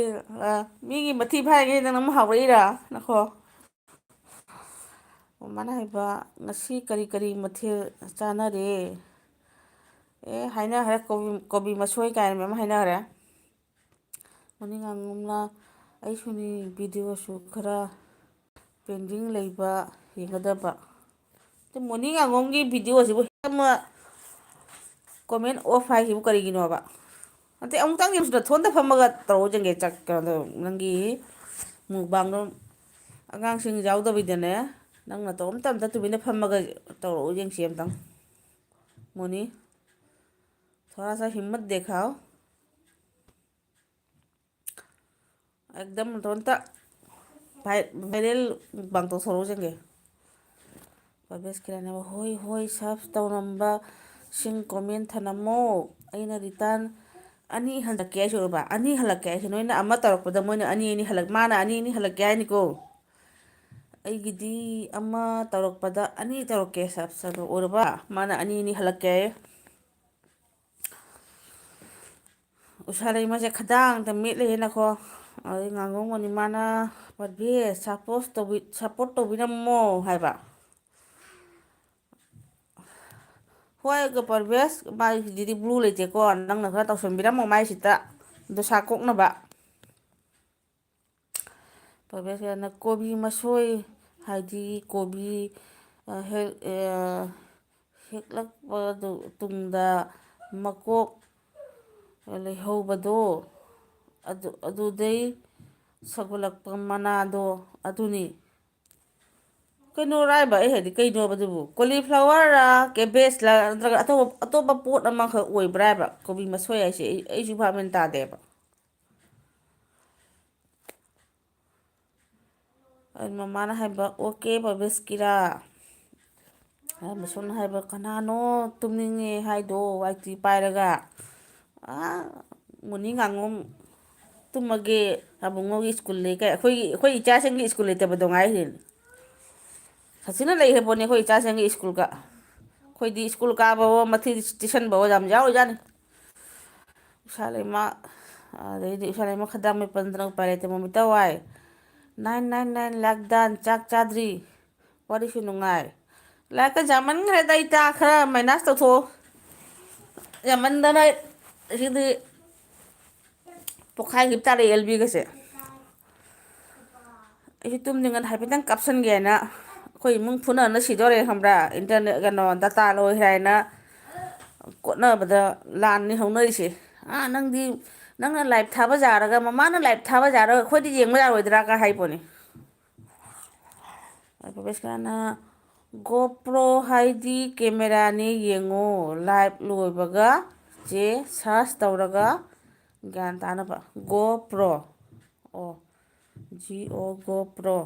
ꯑ, ꯃꯤꯒꯤ ꯃꯊꯤ ꯐꯥꯏꯉꯩꯗ ꯅꯪ ꯑꯃꯨꯛ ꯍꯥꯎꯔꯛꯏꯔꯥ? ꯅꯈꯣ꯫ ꯃꯃꯥꯅ ꯍꯥꯏꯕ, "ꯉꯁꯤ ꯀꯔꯤ ꯀꯔꯤ ꯃꯊꯦꯜ ꯆꯥꯅꯔꯦ?" ꯑꯦ, ꯍꯥꯏꯅꯈ꯭ꯔꯦ, ꯀꯣꯕꯤ, ꯀꯣꯕꯤ ꯃꯁꯣꯏ ꯀꯥꯏꯅ ꯃꯌꯥꯝ ꯍꯥꯏꯅꯈ꯭ꯔꯦ꯫ ꯃꯣꯅꯤ ꯉꯥꯉꯣꯝꯅ, "ꯑꯩꯁꯨꯅꯤ, ꯚꯤꯗꯤꯑꯣꯁꯨ ꯈꯔ ꯄꯦꯟꯗꯤꯡ ꯂꯩꯕ ꯌꯦꯡꯒꯗꯕ"꯫ ꯑꯗꯨ ꯃꯣꯅꯤ ꯉꯥꯉꯣꯝꯒꯤ ꯚꯤꯗꯤꯑꯣꯁꯤꯕꯨ ꯍꯦꯛ ꯑꯃ ꯀꯣꯃꯦꯟ ꯑꯣꯐ ꯍꯥꯏꯁꯤꯕꯨ ꯀꯔꯤꯒꯤꯅꯣꯕ? ꯅꯠꯇꯦ, ꯑꯃꯨꯛꯇꯪ ꯌꯦꯡꯁꯤꯗ, ꯊꯣꯟꯗ ꯐꯝꯃꯒ ꯇꯧꯔꯛꯑꯣ ꯌꯦꯡꯒꯦ꯫ ꯆꯥꯛ, ꯀꯩꯅꯣꯗꯣ, ꯅꯪꯒꯤ ꯃꯨꯛꯕꯥꯡꯗꯣ ꯑꯉꯥꯡꯁꯤꯡ ꯌꯥꯎꯗꯕꯤꯗꯅꯦ, ꯅꯪ ꯅꯇꯣꯝꯇ ꯑꯝꯇ ꯇꯨꯃꯤꯟꯅ ꯐꯝꯃꯒ ꯇꯧꯔꯛꯑꯣ ꯌꯦꯡꯁꯤ ꯑꯝꯇꯪ꯫ ꯃꯣꯅꯤ, ꯊꯣꯔꯥ ꯁꯥ ꯍꯤꯝꯃꯠ ꯗꯦꯈꯥꯎ꯫ ꯑꯦꯛꯗꯝ ꯅꯇꯣꯝꯇ ꯚꯥꯏ-, ꯚꯥꯏꯔꯦꯜ ꯃꯨꯛꯕꯥꯡ ꯇꯧꯊꯣꯔꯛꯑꯣ ꯌꯦꯡꯒꯦ꯫ ꯄꯔꯚꯦꯁ ꯀꯤꯔꯟꯅ, "ꯍꯣꯏ, ꯍꯣꯏ, ꯁꯕ ꯇꯧꯔꯝꯕꯁꯤꯡ ꯀꯣꯃꯦꯟ ꯊꯅꯝꯃꯣ꯫ ꯑꯩꯅ ꯔꯤꯇꯟ ꯑꯅꯤ ꯍꯜꯂꯛꯀꯦ ꯍꯥꯏꯁꯦ ꯎꯔꯕ? ꯑꯅꯤ ꯍꯜꯂꯛꯀꯦ ꯍꯥꯏꯁꯦ ꯅꯣꯏꯅ ꯑꯃ ꯇꯧꯔꯛꯄꯗ ꯃꯣꯏꯅ ꯑꯅꯤ ꯑꯅꯤ ꯍꯜꯂꯛ-, ꯃꯥꯅ ꯑꯅꯤ ꯑꯅꯤ ꯍꯜꯂꯛꯀꯦ ꯍꯥꯏꯅꯤꯀꯣ꯫ ꯑꯩꯒꯤꯗꯤ ꯑꯃ ꯇꯧꯔꯛꯄꯗ ꯑꯅꯤ ꯇꯧꯔꯛꯀꯦ, ꯁꯞꯁꯀ꯭ꯔꯥꯏꯕꯔ ꯑꯣꯏꯔꯕ? ꯃꯥꯅ ꯑꯅꯤ ꯑꯅꯤ ꯍꯜꯂꯛꯀꯦ ꯍꯥꯏꯌꯦ꯫ ꯎꯁꯥ ꯂꯩꯃꯁꯦ ꯈꯗꯥꯡꯗ ꯃꯦꯠ ꯂꯩꯌꯦꯅꯀꯣ꯫ ꯑꯗꯩ ꯉꯥꯡꯉꯧ ꯃꯅꯤ ꯃꯥꯅ, "ꯄ꯭ꯔꯚꯦꯁ, ꯁꯞꯄꯣꯔꯠ ꯇꯧꯕꯤ-, ꯁꯞꯄꯣꯔꯠ ꯇꯧꯕꯤꯔꯝꯃꯣ" ꯍꯥꯏꯕ꯫ ꯍꯣꯏ, ꯄ꯭ꯔꯚꯦꯁ, ꯃꯥꯒꯤꯗꯤ ꯕ꯭ꯂꯨ ꯂꯩꯇꯦꯀꯣ, ꯅꯪꯅ ꯈꯔ ꯇꯧꯁꯟꯕꯤꯔꯝꯃꯣ ꯃꯥꯏꯁꯤꯗ, ꯗꯣꯁꯥ ꯀꯣꯛꯅꯕ꯫ ꯄ꯭ꯔꯣꯐꯦꯁꯔꯅ ꯀꯣꯕꯤ ꯃꯁꯣꯏ, ꯍꯥꯏꯗꯤ ꯀꯣꯕꯤ, ꯑ, ꯍꯦꯛ-, ꯑ, ꯍꯦꯛꯂꯛꯄ ꯇꯨꯡꯗ ꯃꯀꯣꯛ ꯂꯩꯍꯧꯕꯗꯣ, ꯑꯗꯨ, ꯑꯗꯨꯗꯩ ꯁꯧꯒꯠꯂꯛꯄ ꯃꯅꯥꯗꯣ ꯑꯗꯨꯅꯤ꯫ ꯀꯩꯅꯣ ꯔꯥꯏꯕ, ꯑꯩ ꯍꯥꯏꯗꯤ ꯀꯩꯅꯣꯕ ꯑꯗꯨꯕꯨ? ꯀꯣꯂꯤꯐ꯭ꯂꯥꯋꯔꯔꯥ, ꯀꯦꯕꯦꯖꯂꯥ, ꯅꯠꯇ꯭ꯔꯒ ꯑꯇꯣꯞꯄ, ꯑꯇꯣꯞꯄ ꯄꯣꯠ ꯑꯃꯈꯛ ꯑꯣꯏꯕ꯭ꯔꯥ ꯍꯥꯏꯕ? ꯀꯣꯕꯤ ꯃꯁꯣꯏ ꯍꯥꯏꯁꯦ ꯑꯩ, ꯑꯩꯁꯨ ꯚꯥꯞ ꯃꯦꯟ ꯇꯥꯗꯦꯕ꯫ ꯑꯗꯨ ꯃꯃꯥꯅ ꯍꯥꯏꯕ, "ꯑꯣꯀꯦ, ꯄ꯭ꯔꯣꯐꯦꯁ ꯀꯤꯔꯥ?" ꯑꯗꯨ ꯃꯁꯣꯝꯅ ꯍꯥꯏꯕ, "ꯀꯅꯥꯅꯣ ꯇꯨꯝꯅꯤꯡꯉꯦ ꯍꯥꯏꯗꯣ, ꯋꯥꯏ ꯇꯤ ꯄꯥꯏꯔꯒ?" ꯑꯥ, ꯃꯨꯅꯤ ꯉꯥꯉꯣꯝ ꯇꯨꯝꯃꯒꯦ, ꯑꯕꯨꯡꯉꯣꯒꯤ ꯁ꯭ꯀꯨꯜ ꯂꯩ ꯀꯥꯏ, ꯑꯩꯈꯣꯏꯒꯤ, ꯑꯩꯈꯣꯏ ꯏꯆꯥꯁꯤꯡꯒꯤ ꯁ꯭ꯀꯨꯜ ꯂꯩꯇꯕꯗꯣ ꯉꯥꯏꯔꯤꯅꯦ꯫ ꯁꯥꯊꯤꯅ ꯂꯩꯈ꯭ꯔ ꯄꯣꯠꯅꯤ ꯑꯩꯈꯣꯏ ꯏꯆꯥꯁꯤꯡꯒꯤ ꯁ꯭ꯀꯨꯜꯒ꯫ ꯑꯩꯈꯣꯏꯗꯤ ꯁ꯭ꯀꯨꯜ ꯀꯥꯕꯋꯣ, ꯃꯊꯤ ꯇꯤꯁꯟꯕꯋꯣ ꯌꯥꯝ ꯌꯥꯎꯔꯤꯖꯥꯠꯅꯤ꯫ ꯎꯁꯥ ꯂꯩꯃ, ꯑꯗꯩꯗꯤ ꯎꯁꯥ ꯂꯩꯃ ꯈꯗꯥꯡ ꯃꯦꯠ ꯄꯟꯗꯅ ꯎꯄꯥꯏ ꯂꯩꯇꯦ, ꯃꯃꯤꯠ ꯇꯋꯥꯏ꯫ ꯅꯥꯏꯟ ꯅꯥꯏꯟ ꯅꯥꯏꯟ ꯂꯥꯛ ꯗꯥꯟ ꯆꯥꯛ ꯆꯥꯗ꯭ꯔꯤ꯫ ꯋꯥꯔꯤꯁꯨ ꯅꯨꯡꯉꯥꯏ꯫ ꯂꯥꯏꯔꯤꯛꯀ ꯌꯥꯝꯃꯟꯈ꯭ꯔꯦꯗ, ꯏꯇꯥ, ꯈꯔ ꯃꯥꯏꯅꯁ ꯇꯧꯊꯣꯛꯑꯣ꯫ ꯌꯥꯝꯃꯟꯗꯅ ꯁꯤꯗꯤ ꯄꯣꯛꯈꯥꯏꯈꯤꯕ ꯇꯥꯔꯦ, ꯑꯦꯜ ꯕꯤꯒꯁꯦ꯫ ꯑꯩꯁꯨ ꯇꯨꯝꯗ꯭ꯔꯤꯉꯩꯗ ꯍꯥꯏꯐꯦꯠꯇꯪ ꯀꯥꯞꯁꯟꯒꯦ ꯍꯥꯏꯅ, ꯑꯩꯈꯣꯏ ꯏꯃꯨꯡ ꯐꯨꯅꯅ ꯁꯤꯗꯣꯔꯦ, ꯈꯪꯕ꯭ꯔꯥ? ꯏꯟꯇꯔꯅꯦꯠ, ꯀꯩꯅꯣ, ꯗꯇꯥ ꯂꯣꯏꯈ꯭ꯔꯦ ꯍꯥꯏꯅ ꯀꯣꯠꯅꯕꯗ ꯂꯥꯟꯅꯤ ꯍꯧꯅꯔꯤꯁꯦ꯫ "ꯑꯥ, ꯅꯪꯗꯤ, ꯅꯪꯅ ꯂꯥꯏꯚ ꯊꯥꯕ ꯌꯥꯔꯒ, ꯃꯃꯥꯅ ꯂꯥꯏꯚ ꯊꯥꯕ ꯌꯥꯔꯒ ꯑꯩꯈꯣꯏꯗꯤ ꯌꯦꯡꯕ ꯌꯥꯔꯣꯏꯗ꯭ꯔꯥ?" ꯀ ꯍꯥꯏꯄꯣꯅꯤ꯫ ꯄ꯭ꯔꯣꯐꯦꯁꯔꯅ, "GoPro ꯍꯥꯏꯗꯤ ꯀꯦꯃꯦꯔꯥꯅꯤ, ꯌꯦꯡꯉꯣ, ꯂꯥꯏꯚ ꯂꯣꯏꯕꯒ ꯆꯦ ꯁꯥꯔꯆ ꯇꯧꯔꯒ ꯒ꯭ꯌꯥꯟ ꯇꯥꯅꯕ꯫ GoPro, ꯑꯣ, G O, GoPro꯫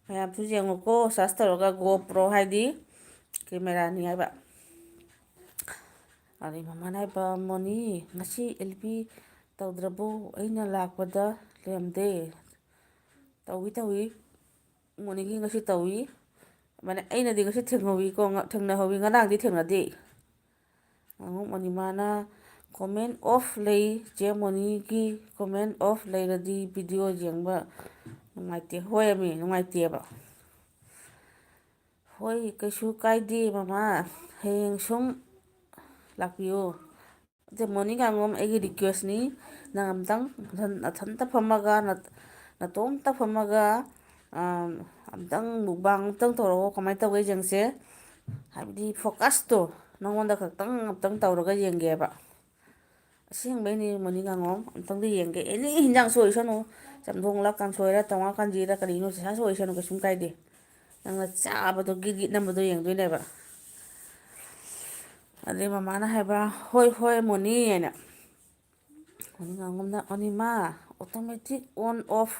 ꯃꯌꯥꯝꯁꯨ ꯌꯦꯡꯉꯨꯀꯣ, ꯁꯥꯔꯆ ꯇꯧꯔꯒ꯫ GoPro ꯍꯥꯏꯗꯤ ꯀꯦꯃꯦꯔꯥꯅꯤ ꯍꯥꯏꯕ"꯫ ꯑꯗꯩ ꯃꯃꯥꯅ ꯍꯥꯏꯕ, "ꯃꯣꯅꯤ, ꯉꯁꯤ ꯑꯦꯜ ꯄꯤ ꯇꯧꯗ꯭ꯔꯕꯣ? ꯑꯩꯅ ꯂꯥꯛꯄꯗ ꯂꯩꯔꯝꯗꯦ"꯫ "ꯇꯧꯏ, ꯇꯧꯏ"꯫ ꯃꯣꯅꯤꯒꯤ ꯉꯁꯤ ꯇꯧꯏ꯫ ꯃꯥꯅꯦ, ꯑꯩꯅꯗꯤ ꯉꯁꯤ ꯊꯦꯡꯍꯧꯋꯤꯀꯣ, ꯉ-, ꯊꯦꯡꯅꯍꯧꯋꯤ, ꯉꯔꯥꯡꯗꯤ ꯊꯦꯡꯅꯗꯦ꯫ ꯉꯥꯉꯣꯝ ꯑꯅꯤꯃꯥꯅ comment off ꯂꯩ, ꯆꯦ ꯃꯣꯅꯤꯒꯤ comment off ꯂꯩꯔꯗꯤ video ꯌꯦꯡꯕ ꯅꯨꯡꯉꯥꯏꯇꯦ꯫ ꯍꯣꯏ ꯑꯃꯤ, ꯅꯨꯡꯉꯥꯏꯇꯦꯕ꯫ ꯍꯣꯏ, ꯀꯩꯁꯨ ꯀꯥꯏꯗꯦ ꯃꯃꯥ, ꯍꯌꯦꯡ ꯁꯨꯝ ꯂꯥꯛꯄꯤꯌꯨ꯫ ꯑꯗꯨ ꯃꯣꯔꯅꯤꯡ ꯉꯥꯉꯣꯝ, ꯑꯩꯒꯤ requestꯅꯤ, ꯅꯪ ꯑꯝꯇꯪ ꯅꯊꯟ-, ꯅꯊꯟꯇ ꯐꯝꯃꯒ, ꯅꯠ-, ꯅꯇꯣꯝꯇ ꯐꯝꯃꯒ, ꯑꯝ, ꯑꯝꯇꯪ mukbang ꯑꯝꯇꯪ ꯇꯧꯔꯛꯑꯣ, ꯀꯃꯥꯏꯅ ꯇꯧꯒꯦ ꯌꯦꯡꯁꯦ꯫ ꯍꯥꯏꯕꯗꯤ focusꯇꯣ ꯅꯉꯣꯟꯗ ꯈꯛꯇꯪ ꯑꯝꯇꯪ ꯇꯧꯔꯒ ꯌꯦꯡꯒꯦꯕ꯫ ꯑꯁꯦꯡꯕꯩꯅꯦ ꯃꯣꯔꯅꯤꯡ ꯉꯥꯉꯣꯝ, ꯑꯝꯇꯪꯗꯤ ꯌꯦꯡꯒꯦ꯫ Any ꯍꯤꯟꯖꯥꯡ ꯁꯣꯏꯁꯅꯨ, ꯆꯝꯊꯣꯡꯂ ꯀꯥꯡꯁꯣꯏꯔ ꯇꯧꯔ ꯀꯥꯟꯖꯤꯔ ꯀꯔꯤꯅꯣ ꯁꯤꯁꯥ ꯁꯣꯏꯁꯅꯨ, ꯀꯩꯁꯨꯝ ꯀꯥꯏꯗꯦ꯫ ꯅꯪꯅ ꯆꯥꯕꯗꯣ ꯒꯤꯠ ꯒꯤꯠ ꯅꯝꯕꯗꯣ ꯌꯦꯡꯗꯣꯏꯅꯦꯕ꯫ ꯑꯗꯩ ꯃꯃꯥꯅ ꯍꯥꯏꯕ, "ꯍꯣꯏ, ꯍꯣꯏ, ꯃꯣꯅꯤ" ꯍꯥꯏꯅ꯫ ꯃꯣꯅꯤ ꯉꯥꯉꯣꯝꯅ, "ꯑꯅꯤꯃꯥ, automatic on off,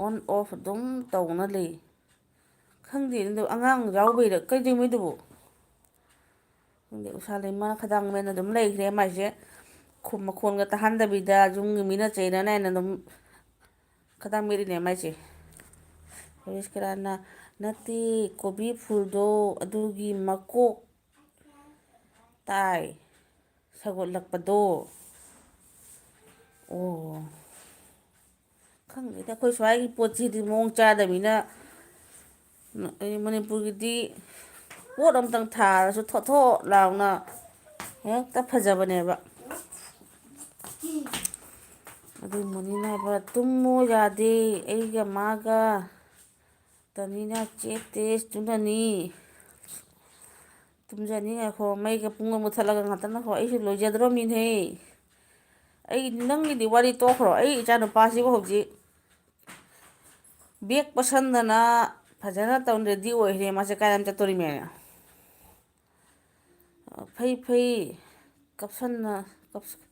on off ꯑꯗꯨꯝ ꯇꯧꯅ ꯂꯩ꯫ ꯈꯪꯗꯦ, ꯑꯗꯣ ꯑꯉꯥꯡ ꯌꯥꯎꯕꯩꯔ ꯀꯩꯗꯧ ꯃꯣꯏꯗꯨꯕꯨ?" ꯈꯪꯗꯦ, ꯎꯁꯥ ꯂꯩꯃ ꯈꯗꯥꯡ ꯃꯦꯟꯅ ꯑꯗꯨꯝ ꯂꯩꯈ꯭ꯔꯦ ꯃꯥꯏꯁꯦ꯫ ꯈꯨꯝ ꯃꯈꯣꯟꯒ ꯇꯥꯍꯟꯗꯕꯤꯗ ꯌꯨꯝꯒꯤ ꯃꯤꯅ ꯆꯩꯔꯅꯤ ꯍꯥꯏꯅ ꯑꯗꯨꯝ ꯈꯗꯥꯡ ꯃꯦꯠꯂꯤꯅꯦ ꯃꯥꯏꯁꯦ꯫ ꯍꯔꯤꯁ ꯀꯔꯥꯅ, "ꯅꯠꯇꯦ, ꯀꯣꯕꯤ ꯐꯨꯜꯗꯣ ꯑꯗꯨꯒꯤ ꯃꯀꯣꯛ ꯇꯥꯏ ꯁꯧꯒꯠꯂꯛꯄꯗꯣ"꯫ ꯑꯣ, ꯈꯪꯗꯦꯗ, ꯑꯩꯈꯣꯏ ꯁ꯭ꯋꯥꯏꯒꯤ ꯄꯣꯠꯁꯤꯗꯤ ꯃꯑꯣꯡ ꯆꯥꯗꯕꯅꯤꯅ, ꯑꯩ ꯃꯅꯤꯄꯨꯔꯒꯤꯗꯤ ꯄꯣꯠ ꯑꯝꯇꯪ ꯊꯥꯔꯁꯨ ꯊꯣꯠ ꯊꯣꯠ ꯂꯥꯎꯅ ꯍꯦꯛꯇ ꯐꯖꯕꯅꯦꯕ꯫ ꯑꯗꯨ ꯃꯣꯅꯤꯅ ꯍꯥꯏꯕ, "ꯇꯨꯝꯃꯣ ꯌꯥꯗꯦ, ꯑꯩꯒ ꯃꯥꯒ ꯇꯅꯤꯅ ꯆꯦꯠꯇꯦ ꯇꯨꯝꯅꯅꯤ꯫ ꯇꯨꯝꯖꯅꯤ, ꯉꯥꯏꯈꯣ, ꯃꯩꯒ ꯄꯨꯡ ꯑꯃ ꯃꯨꯠꯊꯠꯂꯒ ꯉꯥꯛꯇꯪ ꯉꯥꯏꯈꯣ, ꯑꯩꯁꯨ ꯂꯣꯏꯖꯗ꯭ꯔꯣꯃꯤꯅꯦꯍꯦ꯫ ꯑꯩ, ꯅꯪꯒꯤꯗꯤ ꯋꯥꯔꯤ ꯇꯣꯛꯈ꯭ꯔꯣ, ꯑꯩ ꯏꯆꯥꯅꯨꯄꯥꯁꯤꯕꯨ ꯍꯧꯖꯤꯛ ꯕꯦꯛ ꯄꯁꯟꯗꯅ ꯐꯖꯅ ꯇꯧ ready ꯑꯣꯏꯈ꯭ꯔꯦ, ꯃꯥꯁꯦ ꯀꯥꯏꯗ ꯆꯠꯇꯣꯔꯤꯃꯦꯅ꯫ ꯐꯩ, ꯐꯩ, ꯀꯞꯁꯟꯅ-, ꯀꯞꯁ-,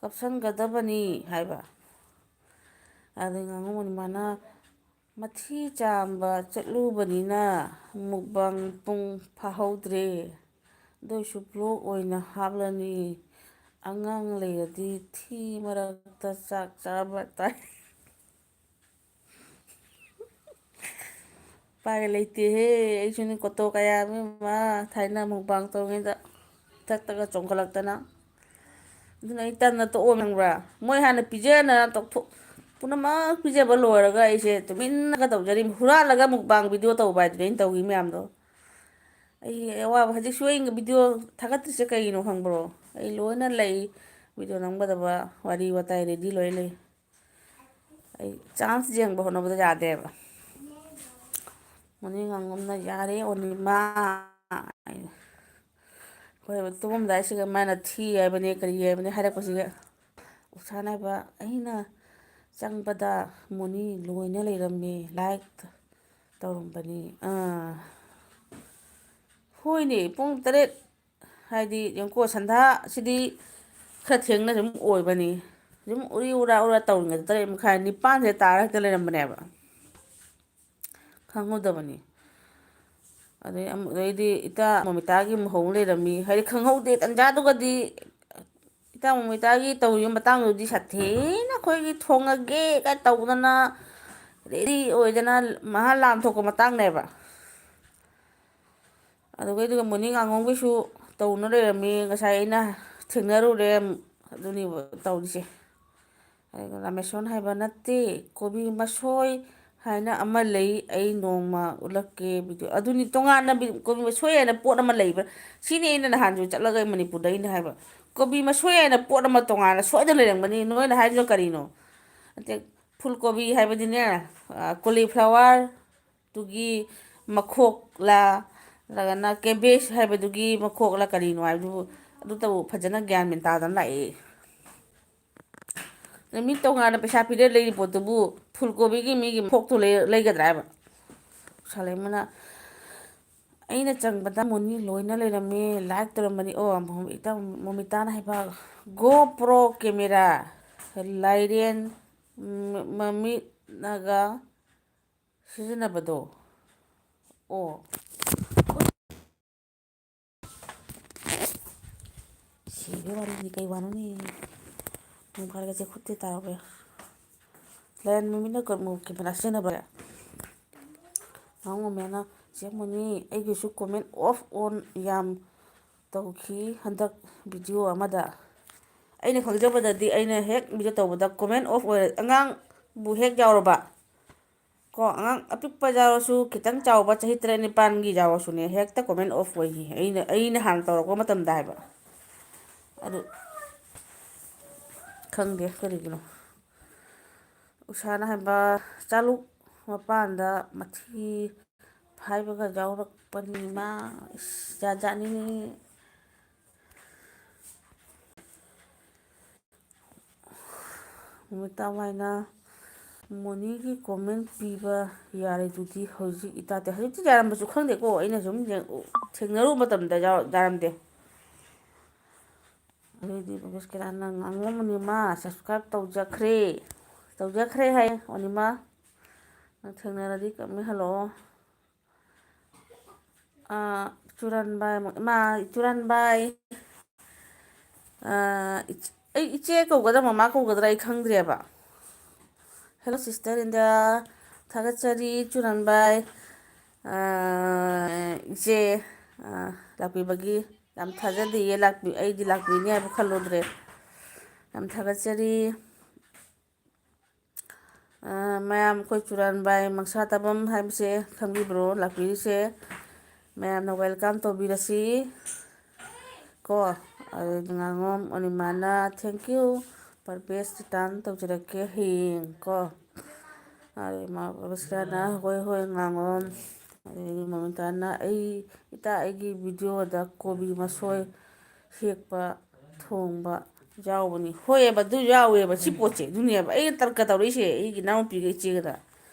ꯀꯞꯁꯟꯒꯗꯕꯅꯤ ꯍꯥꯏꯕ꯫ ꯑꯗꯩ ꯉꯥꯉꯣꯝ ꯑꯅꯤꯃꯥꯅ, "ꯃꯊꯤ ꯆꯥꯝꯕ ꯆꯠꯂꯨꯕꯅꯤꯅ mukbang ꯄꯨꯡ ꯐꯥꯍꯧꯗ꯭ꯔꯦ꯫ ꯑꯗꯨ ꯑꯣꯏꯁꯨ vlog ꯑꯣꯏꯅ ꯍꯥꯞꯂꯅꯤ꯫ ꯑꯉꯥꯡ ꯂꯩꯔꯗꯤ ꯊꯤ ꯃꯔꯛꯇ ꯆꯥꯛ ꯆꯥꯕ ꯇꯥꯏ"꯫ ꯎꯄꯥꯏꯒ ꯂꯩꯇꯦꯍꯦ꯫ ꯑꯩꯁꯨꯅꯤ ꯀꯣꯇꯣ ꯀꯌꯥ ꯑꯃ ꯊꯥꯏꯅ ꯃꯨꯛꯕꯥꯡ ꯇꯧꯔꯤꯉꯩꯗ ꯊꯛꯇꯒ ꯆꯣꯡꯈꯠꯂꯛꯇꯅ꯫ ꯑꯗꯨꯅ ꯑꯩ ꯇꯟꯅ ꯇꯣꯛꯑꯣ ꯈꯪꯕ꯭ꯔꯥ? ꯃꯣꯏ ꯍꯥꯟꯅ ꯄꯤꯖꯅ ꯇꯧꯊꯣꯛ-, ꯄꯨꯝꯅꯃꯛ ꯄꯤꯖꯕ ꯂꯣꯏꯔꯒ ꯑꯩꯁꯦ ꯇꯨꯃꯤꯟꯅꯒ ꯇꯧꯖꯔꯤ꯫ ꯍꯨꯔꯥꯜꯂꯒ ꯃꯨꯛꯕꯥꯡ ꯚꯤꯗꯤꯑꯣ ꯇꯧꯕ ꯍꯥꯏꯗꯨꯅꯦ ꯑꯩꯅ ꯇꯧꯈꯤ ꯃꯌꯥꯝꯗꯣ꯫ ꯑꯩ ꯑꯋꯥꯕ ꯍꯧꯖꯤꯛꯁꯨ ꯑꯩ ꯚꯤꯗꯤꯑꯣ ꯊꯥꯒꯠꯇ꯭ꯔꯤꯁꯦ ꯀꯩꯒꯤꯅꯣ ꯈꯪꯕ꯭ꯔꯣ? ꯑꯩ ꯂꯣꯏꯅ ꯂꯩ, ꯚꯤꯗꯤꯑꯣ ꯅꯝꯒꯗꯕ, ꯋꯥꯔꯤ ꯋꯥꯇꯥꯏ ꯔꯦꯗꯤ ꯂꯣꯏ ꯂꯩ꯫ ꯑꯩ ꯆꯥꯟꯁ ꯌꯦꯡꯕ ꯍꯣꯠꯅꯕꯗ ꯌꯥꯗꯦꯕ꯫ ꯃꯣꯅꯤ ꯉꯥꯉꯣꯝꯅ "ꯌꯥꯔꯦ ꯑꯣꯅꯤꯃꯥ", ꯑꯩꯈꯣꯏ ꯇꯨꯝꯃꯝꯗꯥꯏꯁꯤꯒ ꯃꯥꯅ ꯊꯤ ꯍꯥꯏꯕꯅꯦ ꯀꯔꯤ ꯍꯥꯏꯕꯅꯦ ꯍꯥꯏꯔꯛꯄꯁꯤꯒ꯫ ꯎꯁꯥꯅꯥꯏꯕ ꯑꯩꯅ ꯆꯪꯕꯗ ꯃꯣꯅꯤ ꯂꯣꯏꯅ ꯂꯩꯔꯝꯃꯦ, ꯂꯥꯏꯛ ꯇꯧꯔꯝꯕꯅꯤ꯫ ꯑꯥ, ꯍꯣꯏꯅꯦ, ꯄꯨꯡ ꯇꯔꯦꯠ ꯍꯥꯏꯗꯤ ꯌꯦꯡꯉꯨꯀꯣ, ꯁꯟꯗꯥꯁꯤꯗꯤ ꯈꯔ ꯊꯦꯡꯅ ꯁꯨꯝ ꯑꯣꯏꯕꯅꯤ꯫ ꯁꯨꯝ ꯎꯔꯤ ꯎꯔꯥ ꯎꯔꯥ ꯇꯧꯔꯤꯉꯩꯗ ꯇꯔꯦꯠ ꯃꯈꯥꯏ, ꯅꯤꯄꯥꯟꯁꯦ ꯇꯥꯔ ꯍꯦꯛꯇ ꯂꯩꯔꯝꯕꯅꯦꯕ꯫ ꯈꯪꯍꯧꯗꯕꯅꯤ꯫ ꯑꯗꯩ ꯑꯃꯨꯛ, ꯑꯗꯩꯗꯤ ꯏꯇꯥ ꯃꯣꯃꯤꯇꯥꯒꯤ ꯑꯃꯨꯛ ꯍꯧ ꯂꯩꯔꯝꯃꯤ꯫ ꯍꯥꯏꯗꯤ ꯈꯪꯍꯧꯗꯦ, ꯇꯟꯖꯥꯗꯨꯒꯗꯤ ꯏꯇꯥ ꯃꯣꯃꯤꯇꯥꯒꯤ ꯇꯧꯔꯤꯕ ꯃꯇꯥꯡꯗꯨꯗꯤ ꯁꯥꯊꯤꯅ ꯑꯩꯈꯣꯏꯒꯤ ꯊꯣꯡꯉꯒꯦ ꯀꯥꯏ ꯇꯧꯗꯅ ꯔꯦꯗꯤ ꯑꯣꯏꯗꯅ ꯃꯍꯥ ꯂꯥꯟ ꯊꯣꯛꯄ ꯃꯇꯥꯡꯅꯦꯕ꯫ ꯑꯗꯨꯒ ꯑꯗꯨꯒ ꯃꯣꯅꯤ ꯉꯥꯉꯣꯝꯒꯤꯁꯨ ꯇꯧꯅ ꯂꯩꯔꯝꯃꯤ꯫ ꯉꯁꯥꯏ ꯑꯩꯅ ꯊꯦꯡꯅꯔꯨꯔꯦ꯫ ꯑꯗꯨꯅꯤ ꯇꯧꯔꯤꯁꯦ꯫ ꯑꯗꯨꯒ ꯔꯥꯃꯦꯁꯣꯟ ꯍꯥꯏꯕ ꯅꯠꯇꯦ, ꯀꯣꯕꯤ ꯃꯁꯣꯏ ꯍꯥꯏꯅ ꯑꯃ ꯂꯩ꯫ ꯑꯩ ꯅꯣꯡꯃ ꯎꯠꯂꯛꯀꯦ ꯚꯤꯗꯤꯑꯣ꯫ ꯑꯗꯨꯅꯤ ꯇꯣꯉꯥꯟꯅ ꯚꯤ-, ꯀꯣꯕꯤ ꯃꯁꯣꯏ ꯍꯥꯏꯅ ꯄꯣꯠ ꯑꯃ ꯂꯩꯕ꯭ꯔꯥ? ꯁꯤꯅꯤ ꯑꯩꯅ ꯅꯍꯥꯟꯁꯨ ꯆꯠꯂꯒ ꯃꯅꯤꯄꯨꯔꯗ ꯑꯩꯅ ꯍꯥꯏꯕ, ꯀꯣꯕꯤ ꯃꯁꯣꯏ ꯍꯥꯏꯅ ꯄꯣꯠ ꯑꯃ ꯇꯣꯉꯥꯟꯅ ꯁꯣꯏꯗꯅ ꯂꯩꯔꯝꯒꯅꯤ꯫ ꯅꯣꯏꯅ ꯍꯥꯏꯔꯤꯗꯣ ꯀꯔꯤꯅꯣ? ꯅꯠꯇꯦ, ꯐꯨꯜ ꯀꯣꯕꯤ ꯍꯥꯏꯕꯗꯤꯅꯦ, ꯑ, ꯀꯣꯂꯤꯐ꯭ꯂꯥꯋꯔ, ꯗꯨꯒꯤ ꯃꯈꯣꯛꯂꯥ, ꯅꯠꯇ꯭ꯔꯒꯅ ꯀꯦꯕꯦꯖ ꯍꯥꯏꯕꯗꯨꯒꯤ ꯃꯈꯣꯛꯂꯥ ꯀꯔꯤꯅꯣ ꯍꯥꯏꯕꯗꯨꯕꯨ, ꯑꯗꯨꯇꯕꯨ ꯐꯖꯅ ꯒ꯭ꯌꯥꯟ ꯃꯦꯟ ꯇꯥꯗꯅ ꯂꯥꯛꯑꯦ꯫ ꯑꯗ ꯃꯤ ꯇꯣꯉꯥꯟꯅ ꯄꯩꯁꯥ ꯄꯤꯔ ꯂꯩꯔꯤ ꯄꯣꯠꯇꯨꯕꯨ ꯐꯨꯜ ꯀꯣꯕꯤꯒꯤ ꯃꯤꯒꯤ ꯃꯈꯣꯛꯇꯨ ꯂꯩ-, ꯂꯩꯒꯗ꯭ꯔꯥ ꯍꯥꯏꯕ? ꯁꯥꯂꯩꯃꯅ, "ꯑꯩꯅ ꯆꯪꯕꯗ ꯃꯣꯅꯤ ꯂꯣꯏꯅ ꯂꯩꯔꯝꯃꯦ, ꯂꯥꯏꯛ ꯇꯧꯔꯝꯕꯅꯤ꯫" ꯑꯣ, ꯃꯣꯃꯤꯇꯥ-, ꯃꯣꯃꯤꯇꯥꯅ ꯍꯥꯏꯕ, "ꯒꯣ ꯄ꯭ꯔꯣ ꯀꯦꯃꯦꯔꯥ ꯂꯥꯏꯔꯦꯟ ꯃ-, ꯃꯃꯤꯠꯅꯒ ꯁꯤꯖꯤꯟꯅꯕꯗꯣ꯫" ꯑꯣ꯫ ꯁꯤꯕꯩ ꯋꯥꯔꯤꯅꯤ, ꯀꯩ ꯋꯥꯅꯣꯅꯦ? ꯅꯣꯡ ꯐꯥꯔꯒ ꯆꯦ ꯈꯨꯠꯇꯤ ꯇꯥꯔꯛꯄ ꯌꯥ-, ꯂꯥꯏꯔꯦꯟ ꯃꯃꯤꯠꯅ ꯀ-, ꯃꯨꯛꯀꯤ ꯃꯅꯥꯛ ꯁꯤꯖꯤꯟꯅꯕ꯫ ꯅꯥꯎ ꯃꯣꯃꯦꯅ, "ꯆꯦ ꯃꯣꯅꯤ, ꯑꯩꯒꯤꯁꯨ comment off on ꯌꯥꯝ ꯇꯧꯈꯤ ꯍꯟꯗꯛ video ꯑꯃꯗ꯫ ꯑꯩꯅ ꯈꯪꯖꯕꯗꯗꯤ ꯑꯩꯅ ꯍꯦꯛ video ꯇꯧꯕꯗ comment off ꯑꯣꯏꯔ, ꯑꯉꯥꯡꯕꯨ ꯍꯦꯛ ꯌꯥꯎꯔꯕ, ꯀꯣ, ꯑꯉꯥꯡ ꯑꯄꯤꯛꯄ ꯌꯥꯎꯔꯁꯨ, ꯈꯤꯇꯪ ꯆꯥꯎꯕ, ꯆꯍꯤ ꯇꯔꯦꯠ ꯅꯤꯄꯥꯟꯒꯤ ꯌꯥꯎꯔꯁꯨꯅꯦ, ꯍꯦꯛꯇ comment off ꯑꯣꯏꯈꯤ꯫ ꯑꯩꯅ, ꯑꯩꯅ ꯍꯥꯟꯅ ꯇꯧꯔꯛꯄ ꯃꯇꯝꯗ ꯍꯥꯏꯕ꯫ ꯑꯗꯨ ꯈꯪꯗꯦ ꯀꯔꯤꯒꯤꯅꯣ꯫ ꯎꯁꯥꯅ ꯍꯥꯏꯕ, "ꯆꯥꯂꯨꯛ ꯃꯄꯥꯟꯗ ꯃꯊꯤ ꯐꯥꯏꯕꯒ ꯌꯥꯎꯔꯛꯄꯅꯤ ꯃꯥ꯫ ꯏꯁ, ꯖꯥꯠ ꯖꯥꯠꯅꯤꯅꯦ꯫" ꯅꯨꯃꯤꯠ ꯇꯥꯋꯥꯏꯅ, "ꯃꯣꯅꯤꯒꯤ comment ꯄꯤꯕ ꯌꯥꯔꯤꯗꯨꯗꯤ ꯍꯧꯖꯤꯛ ꯏꯇꯥꯇꯦ꯫" ꯍꯧꯖꯤꯛꯇꯤ ꯌꯥꯔꯝꯕꯁꯨ ꯈꯪꯗꯦꯀꯣ, ꯑꯩꯅ ꯁꯨꯝ ꯌꯦꯡ-, ꯊꯦꯡꯅꯔꯨꯕ ꯃꯇꯝꯗ ꯌꯥꯎ-, ꯌꯥꯔꯝꯗꯦ꯫ ꯑꯗꯨꯏꯗꯤ ꯃꯣꯃꯤꯁ ꯀꯦꯔꯥꯅ, "ꯉꯥꯉꯣꯝ ꯑꯅꯤꯃ subscribe ꯇꯧꯖꯈ꯭ꯔꯦ, ꯇꯧꯖꯈ꯭ꯔꯦ ꯍꯥꯏ꯫ ꯑꯅꯤꯃ, ꯅꯪ ꯊꯦꯡꯅꯔꯗꯤ ꯀꯃꯦꯟ ꯍꯜꯂꯛꯑꯣ꯫" ꯑꯥ, ꯆꯨꯔꯥꯟꯕꯥꯏ, ꯏꯃꯥ, ꯆꯨꯔꯥꯟꯕꯥꯏ꯫ ꯑꯥ, ꯏꯆ-, ꯑꯩ ꯏꯆꯦ ꯀꯧꯒꯗ꯭ꯔꯥ, ꯃꯃꯥ ꯀꯧꯒꯗ꯭ꯔꯥ, ꯑꯩ ꯈꯪꯗ꯭ꯔꯦꯕ꯫ Hello sister India, ꯊꯥꯒꯠꯆꯔꯤ ꯆꯨꯔꯥꯟꯕꯥꯏ꯫ ꯑꯥ, ꯏꯆꯦ, ꯑꯥ, ꯂꯥꯛꯄꯤꯕꯒꯤ ꯌꯥꯝ ꯊꯥꯖꯗꯤꯌꯦ, ꯂꯥꯛꯄꯤ-, ꯑꯩꯗꯤ ꯂꯥꯛꯄꯤꯅꯤ ꯍꯥꯏꯕ ꯈꯜꯂꯨꯗ꯭ꯔꯦ꯫ ꯌꯥꯝ ꯊꯥꯒꯠꯆꯔꯤ꯫ ꯑ, ꯃꯌꯥꯝ ꯑꯩꯈꯣꯏ ꯆꯨꯔꯥꯟꯕꯥꯏ ꯃꯪꯁꯥ ꯇꯥꯕꯝ ꯍꯥꯏꯕꯁꯦ ꯈꯪꯕꯤꯕ꯭ꯔꯣ? ꯂꯥꯛꯄꯤꯔꯤꯁꯦ ꯃꯌꯥꯝꯅ welcome ꯇꯧꯕꯤꯔꯁꯤ ꯀꯣ꯫ ꯑꯗꯨ ꯉꯥꯉꯣꯝ ꯑꯅꯤꯃꯥꯅ, "Thank you, ꯄꯔꯄꯦꯁ return ꯇꯧꯖꯔꯛꯀꯦ ꯍꯌꯦꯡ ꯀꯣ꯫" ꯑꯗꯨ ꯏꯃꯥ ꯄꯔꯄꯦꯁꯀꯥꯅ, "ꯍꯣꯏ, ꯍꯣꯏ, ꯉꯥꯉꯣꯝ꯫" ꯑꯗꯒꯤ ꯃꯃꯤꯇꯥꯅ, "ꯑꯩ, ꯏꯇꯥ, ꯑꯩꯒꯤ videoꯗ ꯀꯣꯕꯤ ꯃꯁꯣꯏ ꯍꯦꯛꯄ, ꯊꯣꯡꯕ ꯌꯥꯎꯕꯅꯤ꯫" ꯍꯣꯏꯑꯕ, ꯑꯗꯨ ꯌꯥꯎꯋꯦꯕ, ꯁꯤ ꯄꯣꯠꯁꯦ꯫ ꯑꯗꯨꯅꯦꯕ ꯑꯩꯅ ꯇꯔꯀ ꯇꯧꯔꯛꯏꯁꯦ ꯑꯩꯒꯤ ꯏꯅꯥꯎꯅꯨꯄꯤꯒ ꯏꯆꯦꯒꯗ꯫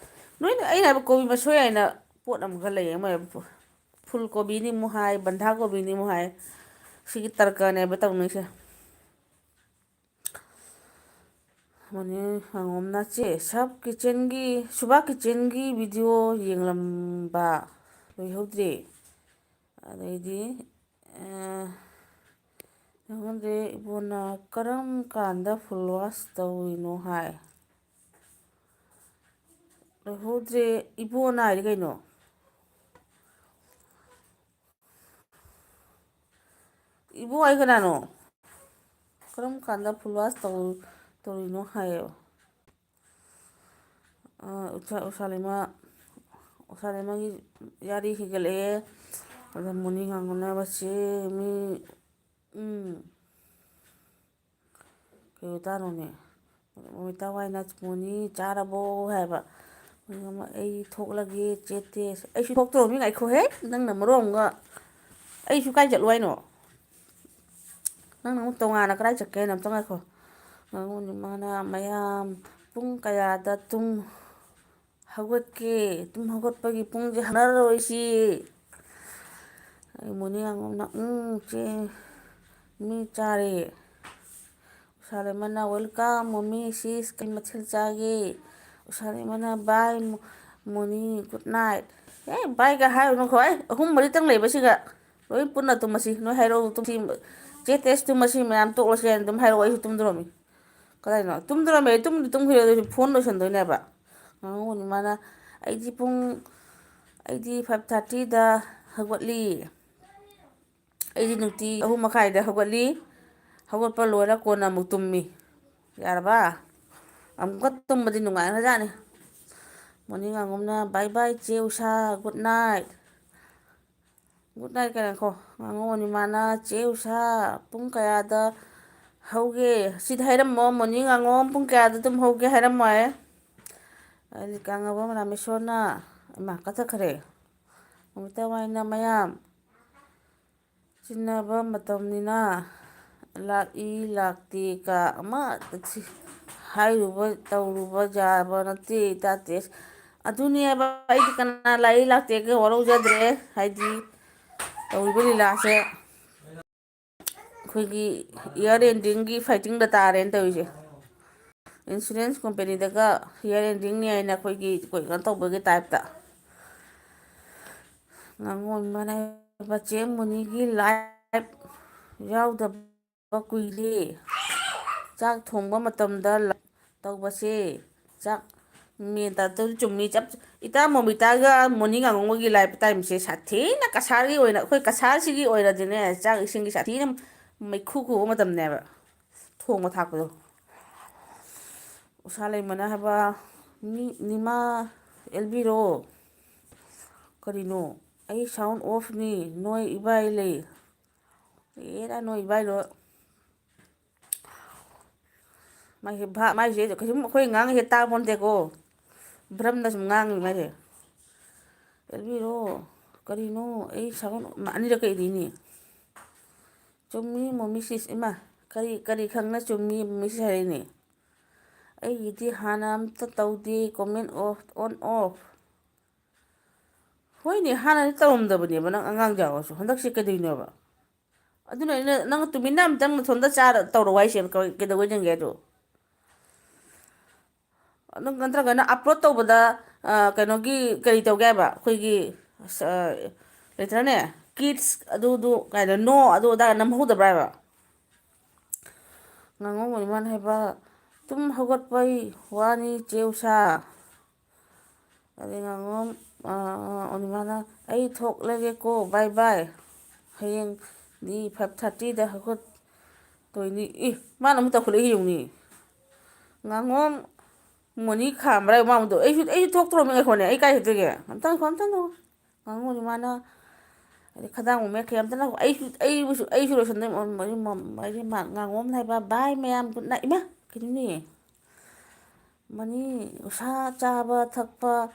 ꯅꯣꯏꯅ, ꯑꯩꯅ ꯍꯥꯏꯕ ꯀꯣꯕꯤ ꯃꯁꯣꯏ ꯍꯥꯏꯅ ꯄꯣꯠ ꯑꯃꯈꯛ ꯂꯩꯌꯦ, ꯃꯣꯏ ꯐꯨ-, ꯐꯨꯜ ꯀꯣꯕꯤꯅꯤ ꯑꯃꯨꯛ ꯍꯥꯏ, ꯕꯟꯙꯥ ꯀꯣꯕꯤꯅꯤ ꯑꯃꯨꯛ ꯍꯥꯏ꯫ ꯁꯤꯒꯤ ꯇꯔꯀꯅꯦꯕ ꯇꯧꯅꯩꯁꯦ꯫ ꯃꯣꯅꯤ ꯉꯥꯉꯣꯝꯅ, "ꯆꯦ, ꯁꯕ ꯀꯤꯠꯆꯟꯒꯤ, ꯁꯨꯕꯥ ꯀꯤꯠꯆꯟꯒꯤ video ꯌꯦꯡꯂꯝꯕ ꯂꯣꯏꯍꯧꯗ꯭ꯔꯦ꯫" ꯑꯗꯩꯗꯤ, ꯑ, ꯌꯦꯡꯉꯨꯗꯦ, ꯏꯕꯣꯅ ꯀꯔꯝ ꯀꯥꯟꯗ full wash ꯇꯧꯔꯤꯅꯣ ꯍꯥꯏ꯫ ꯂꯣꯏꯍꯧꯗ꯭ꯔꯦ, ꯏꯕꯣꯅ ꯍꯥꯏꯗꯤ ꯀꯩꯅꯣ? ꯏꯕꯨꯡꯉꯣ, ꯑꯩ ꯀꯅꯥꯅꯣ? ꯀꯔꯝ ꯀꯥꯟꯗ ꯐꯨꯜꯋꯥꯁ ꯇꯧ-, ꯇꯧꯔꯤꯅꯣ ꯍꯥꯏꯌꯦꯕ꯫ ꯑ, ꯎꯁꯥ-, ꯎꯁꯥꯂꯩꯃ, ꯎꯁꯥꯂꯩꯃꯒꯤ ꯌꯥꯔꯤ ꯍꯦꯟꯒꯠꯂꯛꯑꯦ꯫ ꯑꯗ ꯃꯣꯅꯤ ꯉꯥꯡꯅꯕꯁꯦ ꯃꯤ, ꯎꯝ, ꯀꯩ ꯑꯣꯏꯇꯥꯅꯣꯅꯦ? ꯃꯣꯃꯤꯇꯥ ꯋꯥꯏꯅ ꯃꯣꯅꯤ ꯆꯥꯔꯕꯣ ꯍꯥꯏꯕ꯫ ꯃꯣꯅꯤ ꯉꯥꯡꯅ, "ꯑꯩ ꯊꯣꯛꯂꯒꯦ, ꯆꯦ ꯇꯦꯁ꯫" ꯑꯩꯁꯨ ꯊꯣꯛꯇꯣꯔꯃꯤ, ꯉꯥꯏꯈꯣꯍꯦ, ꯅꯪꯅ ꯃꯔꯣꯟ ꯑꯃꯒ꯫ ꯑꯩꯁꯨ ꯀꯥꯏ ꯆꯠꯂꯨ ꯍꯥꯏꯅꯣ? ꯅꯪꯅ ꯑꯃꯨꯛ ꯇꯣꯉꯥꯟꯅ ꯀꯗꯥꯏ ꯆꯠꯀꯦ ꯍꯥꯏꯅꯣ? ꯑꯝꯇ ꯉꯥꯏꯈꯣ꯫ ꯉꯥꯡꯉꯣꯅꯦ ꯃꯥꯅ, "ꯃꯌꯥꯝ ꯄꯨꯡ ꯀꯌꯥꯗ ꯇꯨꯝ ꯍꯧꯒꯠꯀꯦ? ꯇꯨꯝ ꯍꯧꯒꯠꯄꯒꯤ ꯄꯨꯡꯁꯦ ꯍꯪꯅꯔꯔꯣꯏꯁꯤ꯫" ꯑꯩ ꯃꯣꯅꯤ ꯉꯥꯡꯉꯣꯝꯅ, "ꯎꯝ, ꯆꯦ, ꯃꯤ ꯆꯥꯔꯦ꯫" ꯎꯁꯥꯂꯩꯃꯅ, "Welcome, mommy, sis, ꯀꯩ ꯃꯊꯦꯜ ꯆꯥꯒꯦ?" ꯎꯁꯥꯂꯩꯃꯅ, "Bye, mo-, money, good night꯫" ꯑꯦ, bye ꯒ ꯍꯥꯏꯔꯨꯅꯨꯀꯣ, ꯑꯩ ꯑꯍꯨꯝ ꯃꯔꯤꯇꯪ ꯂꯩꯕꯁꯤꯒ꯫ ꯂꯣꯏ ꯄꯨꯟꯅ ꯇꯨꯝꯃꯁꯤ꯫ ꯅꯣꯏ ꯍꯥꯏꯔꯛꯑꯣ, ꯇꯨꯝꯁꯤ, ꯆꯦ ꯇꯦꯁ ꯇꯨꯝꯃꯁꯤ ꯃꯌꯥꯝ ꯇꯣꯛꯂꯁꯤ ꯍꯥꯏꯅ ꯑꯗꯨꯝ ꯍꯥꯏꯔꯛꯑꯣ, ꯑꯩꯁꯨ ꯇꯨꯝꯗꯣꯔꯝꯃꯤ꯫ ꯀꯗꯥꯏꯅꯣ? ꯇꯨꯝꯗꯣꯔꯝꯃꯦ, ꯑꯩ ꯇꯨꯝꯗꯤ ꯇꯨꯝꯈꯤꯔꯣꯏ, ꯑꯗꯨꯁꯨ ꯐꯣꯟ ꯂꯣꯏꯁꯟꯗꯣꯏꯅꯦꯕ꯫ ꯉꯥꯡꯉꯧꯅꯤ ꯃꯥꯅ, "ꯑꯩꯗꯤ ꯄꯨꯡ, ꯑꯩꯗꯤ five thirty ꯗ ꯍꯧꯒꯠꯂꯤ꯫ ꯑꯩꯗꯤ ꯅꯨꯡꯇꯤ ꯑꯍꯨꯝ ꯃꯈꯥꯏꯗ ꯍꯧꯒꯠꯂꯤ꯫ ꯍꯧꯒꯠꯄ ꯂꯣꯏꯔ ꯀꯣꯟꯅ ꯑꯃꯨꯛ ꯇꯨꯝꯃꯤ꯫" ꯌꯥꯔꯕ? ꯑꯃꯨꯛꯀ ꯇꯨꯝꯕꯗꯤ ꯅꯨꯡꯉꯥꯏꯈ꯭ꯔꯖꯥꯠꯅꯤ꯫ ꯃꯣꯔꯅꯤꯡ ꯉꯥꯡꯉꯧꯅ, "Bye bye, ꯆꯦ ꯎꯁꯥ, good night꯫" Good night ꯀꯥꯏꯅꯀꯣ꯫ ꯉꯥꯡꯉꯧ ꯑꯅꯤꯃꯥꯅ, "ꯆꯦ ꯎꯁꯥ, ꯄꯨꯡ ꯀꯌꯥꯗ ꯍꯧꯒꯦ?" ꯁꯤꯗꯤ ꯍꯥꯏꯔꯝꯃꯣ, ꯃꯣꯔꯅꯤꯡ ꯉꯥꯡꯉꯧ ꯄꯨꯡ ꯀꯌꯥꯗ ꯑꯗꯨꯝ ꯍꯧꯒꯦ ꯍꯥꯏꯔꯝꯃꯣ ꯍꯥꯏ꯫ ꯑꯗꯤ ꯀꯥꯡꯉꯕ ꯔꯥꯃꯦꯁꯣꯔꯅ, ꯏꯃꯥ, ꯀꯠꯊꯈ꯭ꯔꯦ꯫ ꯅꯨꯃꯤꯠꯇ ꯋꯥꯏꯅ ꯃꯌꯥꯝ ꯆꯤꯟꯅꯕ ꯃꯇꯝꯅꯤꯅ ꯂꯥꯛꯏ ꯂꯥꯛꯇꯦ ꯀ ꯑꯃ ꯍꯥꯏꯔꯨꯕ ꯇꯧꯔꯨꯕ ꯌꯥꯕ ꯅꯠꯇꯦ, ꯏꯇꯥ ꯇꯦꯁ꯫ ꯑꯗꯨꯅꯦꯕ, ꯑꯩꯗꯤ ꯀꯅꯥ ꯂꯥꯛꯏ ꯂꯥꯛꯇꯦꯒ ꯋꯥꯔꯧꯖꯗ꯭ꯔꯦ꯫ ꯍꯥꯏꯗꯤ ꯇꯧꯔꯤꯕ ꯂꯤꯂꯥꯁꯦ ꯑꯩꯈꯣꯏꯒꯤ year endingꯒꯤ fightingꯗ ꯇꯥꯔꯦꯅ ꯇꯧꯔꯤꯁꯦ꯫ Insurance companyꯗꯒ year endingꯅꯤ ꯍꯥꯏꯅ ꯑꯩꯈꯣꯏꯒꯤ ꯀꯩꯅꯣ ꯇꯧꯕꯒꯤ typeꯇ꯫ ꯉꯥꯡꯉꯣꯟꯕꯅ ꯃꯆꯦ ꯃꯨꯅꯤꯒꯤ live ꯌꯥꯎꯗꯕ ꯀꯨꯏꯔꯦ꯫ ꯆꯥꯛ ꯊꯣꯡꯕ ꯃꯇꯝꯗ ꯇꯧꯕꯁꯦ꯫ ꯆꯥꯛ ꯃꯦꯟ ꯇꯥꯗꯕꯗꯤ ꯆꯨꯝꯃꯤ꯫ ꯆꯞ, ꯏꯇꯥ ꯃꯣꯃꯤꯇꯥꯒ ꯃꯣꯅꯤ ꯉꯥꯉꯣꯝꯒꯒꯤ ꯂꯥꯏꯐ ꯇꯥꯏꯝꯁꯦ ꯁꯥꯊꯤꯅ ꯀꯁꯥꯔꯒꯤ ꯑꯣꯏꯅ, ꯑꯩꯈꯣꯏ ꯀꯁꯥꯔꯁꯤꯒꯤ ꯑꯣꯏꯅꯗꯤꯅꯦ, ꯆꯥꯛ ꯏꯁꯤꯡꯒꯤ ꯁꯥꯊꯤꯅ ꯃꯩꯈꯨ ꯈꯨꯕ ꯃꯇꯝꯅꯦꯕ꯫ ꯊꯣꯡꯕ ꯊꯥꯛꯄꯗꯣ꯫ ꯎꯁꯥ ꯂꯩꯃꯅ ꯍꯥꯏꯕ, "ꯃꯤ ꯅꯤꯃꯥ ꯑꯦꯜꯕꯤꯔꯣ, ꯀꯔꯤꯅꯣ? ꯑꯩ ꯁꯥꯎꯟ ꯑꯣꯐꯅꯤ, ꯅꯣꯏ ꯏꯕꯥꯏ ꯂꯩ꯫" ꯑꯦꯔꯥ, ꯅꯣꯏ ꯏꯕꯥꯏꯗꯣ꯫ ꯃꯥꯏꯁꯦ ꯚꯥ-, ꯃꯥꯏꯁꯦ ꯀꯩꯁꯨꯝ ꯑꯩꯈꯣꯏ ꯉꯥꯡꯉꯤꯁꯦ ꯇꯥꯕ ꯅꯠꯇꯦꯀꯣ꯫ ꯚ꯭ꯔꯝꯗ ꯁꯨꯝ ꯉꯥꯡꯉꯤ ꯃꯥꯏꯁꯦ꯫ "ꯑꯦꯜꯕꯤꯔꯣ, ꯀꯔꯤꯅꯣ? ꯑꯩ ꯁꯥꯎꯟ", ꯑꯅꯤꯔꯛꯀ ꯏꯔꯤꯅꯤ꯫ "ꯆꯨꯝꯃꯤ, ꯃꯣꯃꯤ ꯁꯤꯁ, ꯏꯃꯥ, ꯀꯔꯤ, ꯀꯔꯤ ꯈꯪꯅ ꯆꯨꯝꯃꯤ, ꯃꯣꯃꯤ ꯁꯤꯁ ꯍꯥꯏꯔꯛꯏꯅꯦ꯫ ꯑꯩꯒꯤꯗꯤ ꯍꯥꯟꯅ ꯑꯝꯇ ꯇꯧꯗꯦ, ꯀꯣꯃꯦꯟ ꯑꯣꯐ, ꯑꯣꯟ ꯑꯣꯐ꯫" ꯍꯣꯏꯅꯦ, ꯍꯥꯟꯅꯗꯤ ꯇꯧꯔꯝꯗꯕꯅꯦꯕ ꯅꯪ ꯑꯉꯥꯡ ꯌꯥꯎꯔꯁꯨ, ꯍꯟꯗꯛꯁꯦ ꯀꯩꯗꯧꯔꯤꯅꯣꯕ? ꯑꯗꯨꯅ ꯑꯩꯅ ꯅꯪ ꯇꯨꯃꯤꯟꯅ ꯑꯝꯇꯪ ꯅꯊꯣꯟꯗ ꯆꯥꯔ ꯇꯧꯔꯛꯑꯣ ꯍꯥꯏꯁꯦ, ꯀꯩ-, ꯀꯩꯗꯧꯕꯩ ꯆꯪꯒꯦ ꯑꯗꯣ? ꯑꯗꯨꯝ ꯅꯠꯇ꯭ꯔꯒꯅ ꯑꯞꯂꯣꯗ ꯇꯧꯕꯗ, ꯑ, ꯀꯩꯅꯣꯒꯤ ꯀꯔꯤ ꯇꯧꯒꯦ ꯍꯥꯏꯕ? ꯑꯩꯈꯣꯏꯒꯤ, ꯑꯁ, ꯑ, ꯂꯩꯇ꯭ꯔꯅꯦ? ꯀꯤꯠꯁ ꯑꯗꯨꯗꯨ ꯀꯥꯏꯅ, ꯅꯣ ꯑꯗꯨ ꯑꯗꯥ ꯅꯝꯍꯧꯗꯕ꯭ꯔꯥ ꯍꯥꯏꯕ? ꯉꯥꯉꯣꯝ ꯑꯣꯏꯔꯃꯥꯟ ꯍꯥꯏꯕ, "ꯇꯨꯝ ꯍꯧꯒꯠꯄꯩ ꯋꯥꯅꯤ ꯆꯦ ꯎꯁꯥ꯫" ꯑꯗꯩ ꯉꯥꯉꯣꯝ, ꯑ, ꯑꯣꯅꯤꯃꯥꯅ, "ꯑꯩ ꯊꯣꯛꯂꯒꯦꯀꯣ, ꯕꯥꯏ ꯕꯥꯏ꯫ ꯍꯌꯦꯡꯗꯤ ꯐꯥꯏꯚ ꯊꯥꯔꯇꯤꯗ ꯍꯧꯒꯠꯇꯣꯏꯅꯤ꯫" ꯏ, ꯃꯥꯅ ꯑꯃꯨꯛ ꯇꯧꯈꯠꯂꯛꯏ ꯌꯦꯡꯉꯨꯅꯦ꯫ ꯉꯥꯉꯣꯝ ꯃꯣꯅꯤ ꯈꯥꯝꯕ꯭ꯔꯥ ꯃꯥ ꯑꯃꯨꯛ ꯇꯧ-, "ꯑꯩꯁꯨ, ꯑꯩꯁꯨ ꯊꯣꯛꯇ꯭ꯔꯣꯃꯤ, ꯉꯥꯏꯈꯣꯅꯦ, ꯑꯩ ꯀꯥꯏ ꯆꯠꯇꯣꯏꯒꯦ? ꯑꯝꯇ ꯉꯥꯏꯈꯣ, ꯑꯝꯇ ꯉꯥꯏꯈꯣ꯫" ꯉꯥꯉꯣꯝ ꯑꯣꯅꯤꯃꯥꯅ, ꯑꯗꯩ ꯈꯗꯥꯡ ꯑꯃꯨꯛ ꯃꯦꯠꯈ꯭ꯔꯦ, "ꯑꯝꯇ ꯉꯥꯏꯈꯣ, ꯑꯩꯁꯨ, ꯑꯩꯕꯨꯁꯨ, ꯑꯩꯁꯨ ꯂꯣꯏꯁꯟꯗꯣꯏ꯫" ꯃ-, ꯃ-, ꯃ-, ꯃ-, ꯃ-, ꯉꯥꯉꯣꯝꯅ ꯍꯥꯏꯕ, "ꯕꯥꯏ ꯃꯌꯥꯝ, ꯒꯨꯗ ꯅꯥꯏꯠ꯫" ꯏꯃꯥ! ꯀꯩꯅꯣꯅꯦ? ꯃꯅꯤ, ꯎꯁꯥ ꯆꯥꯕ ꯊꯛꯄ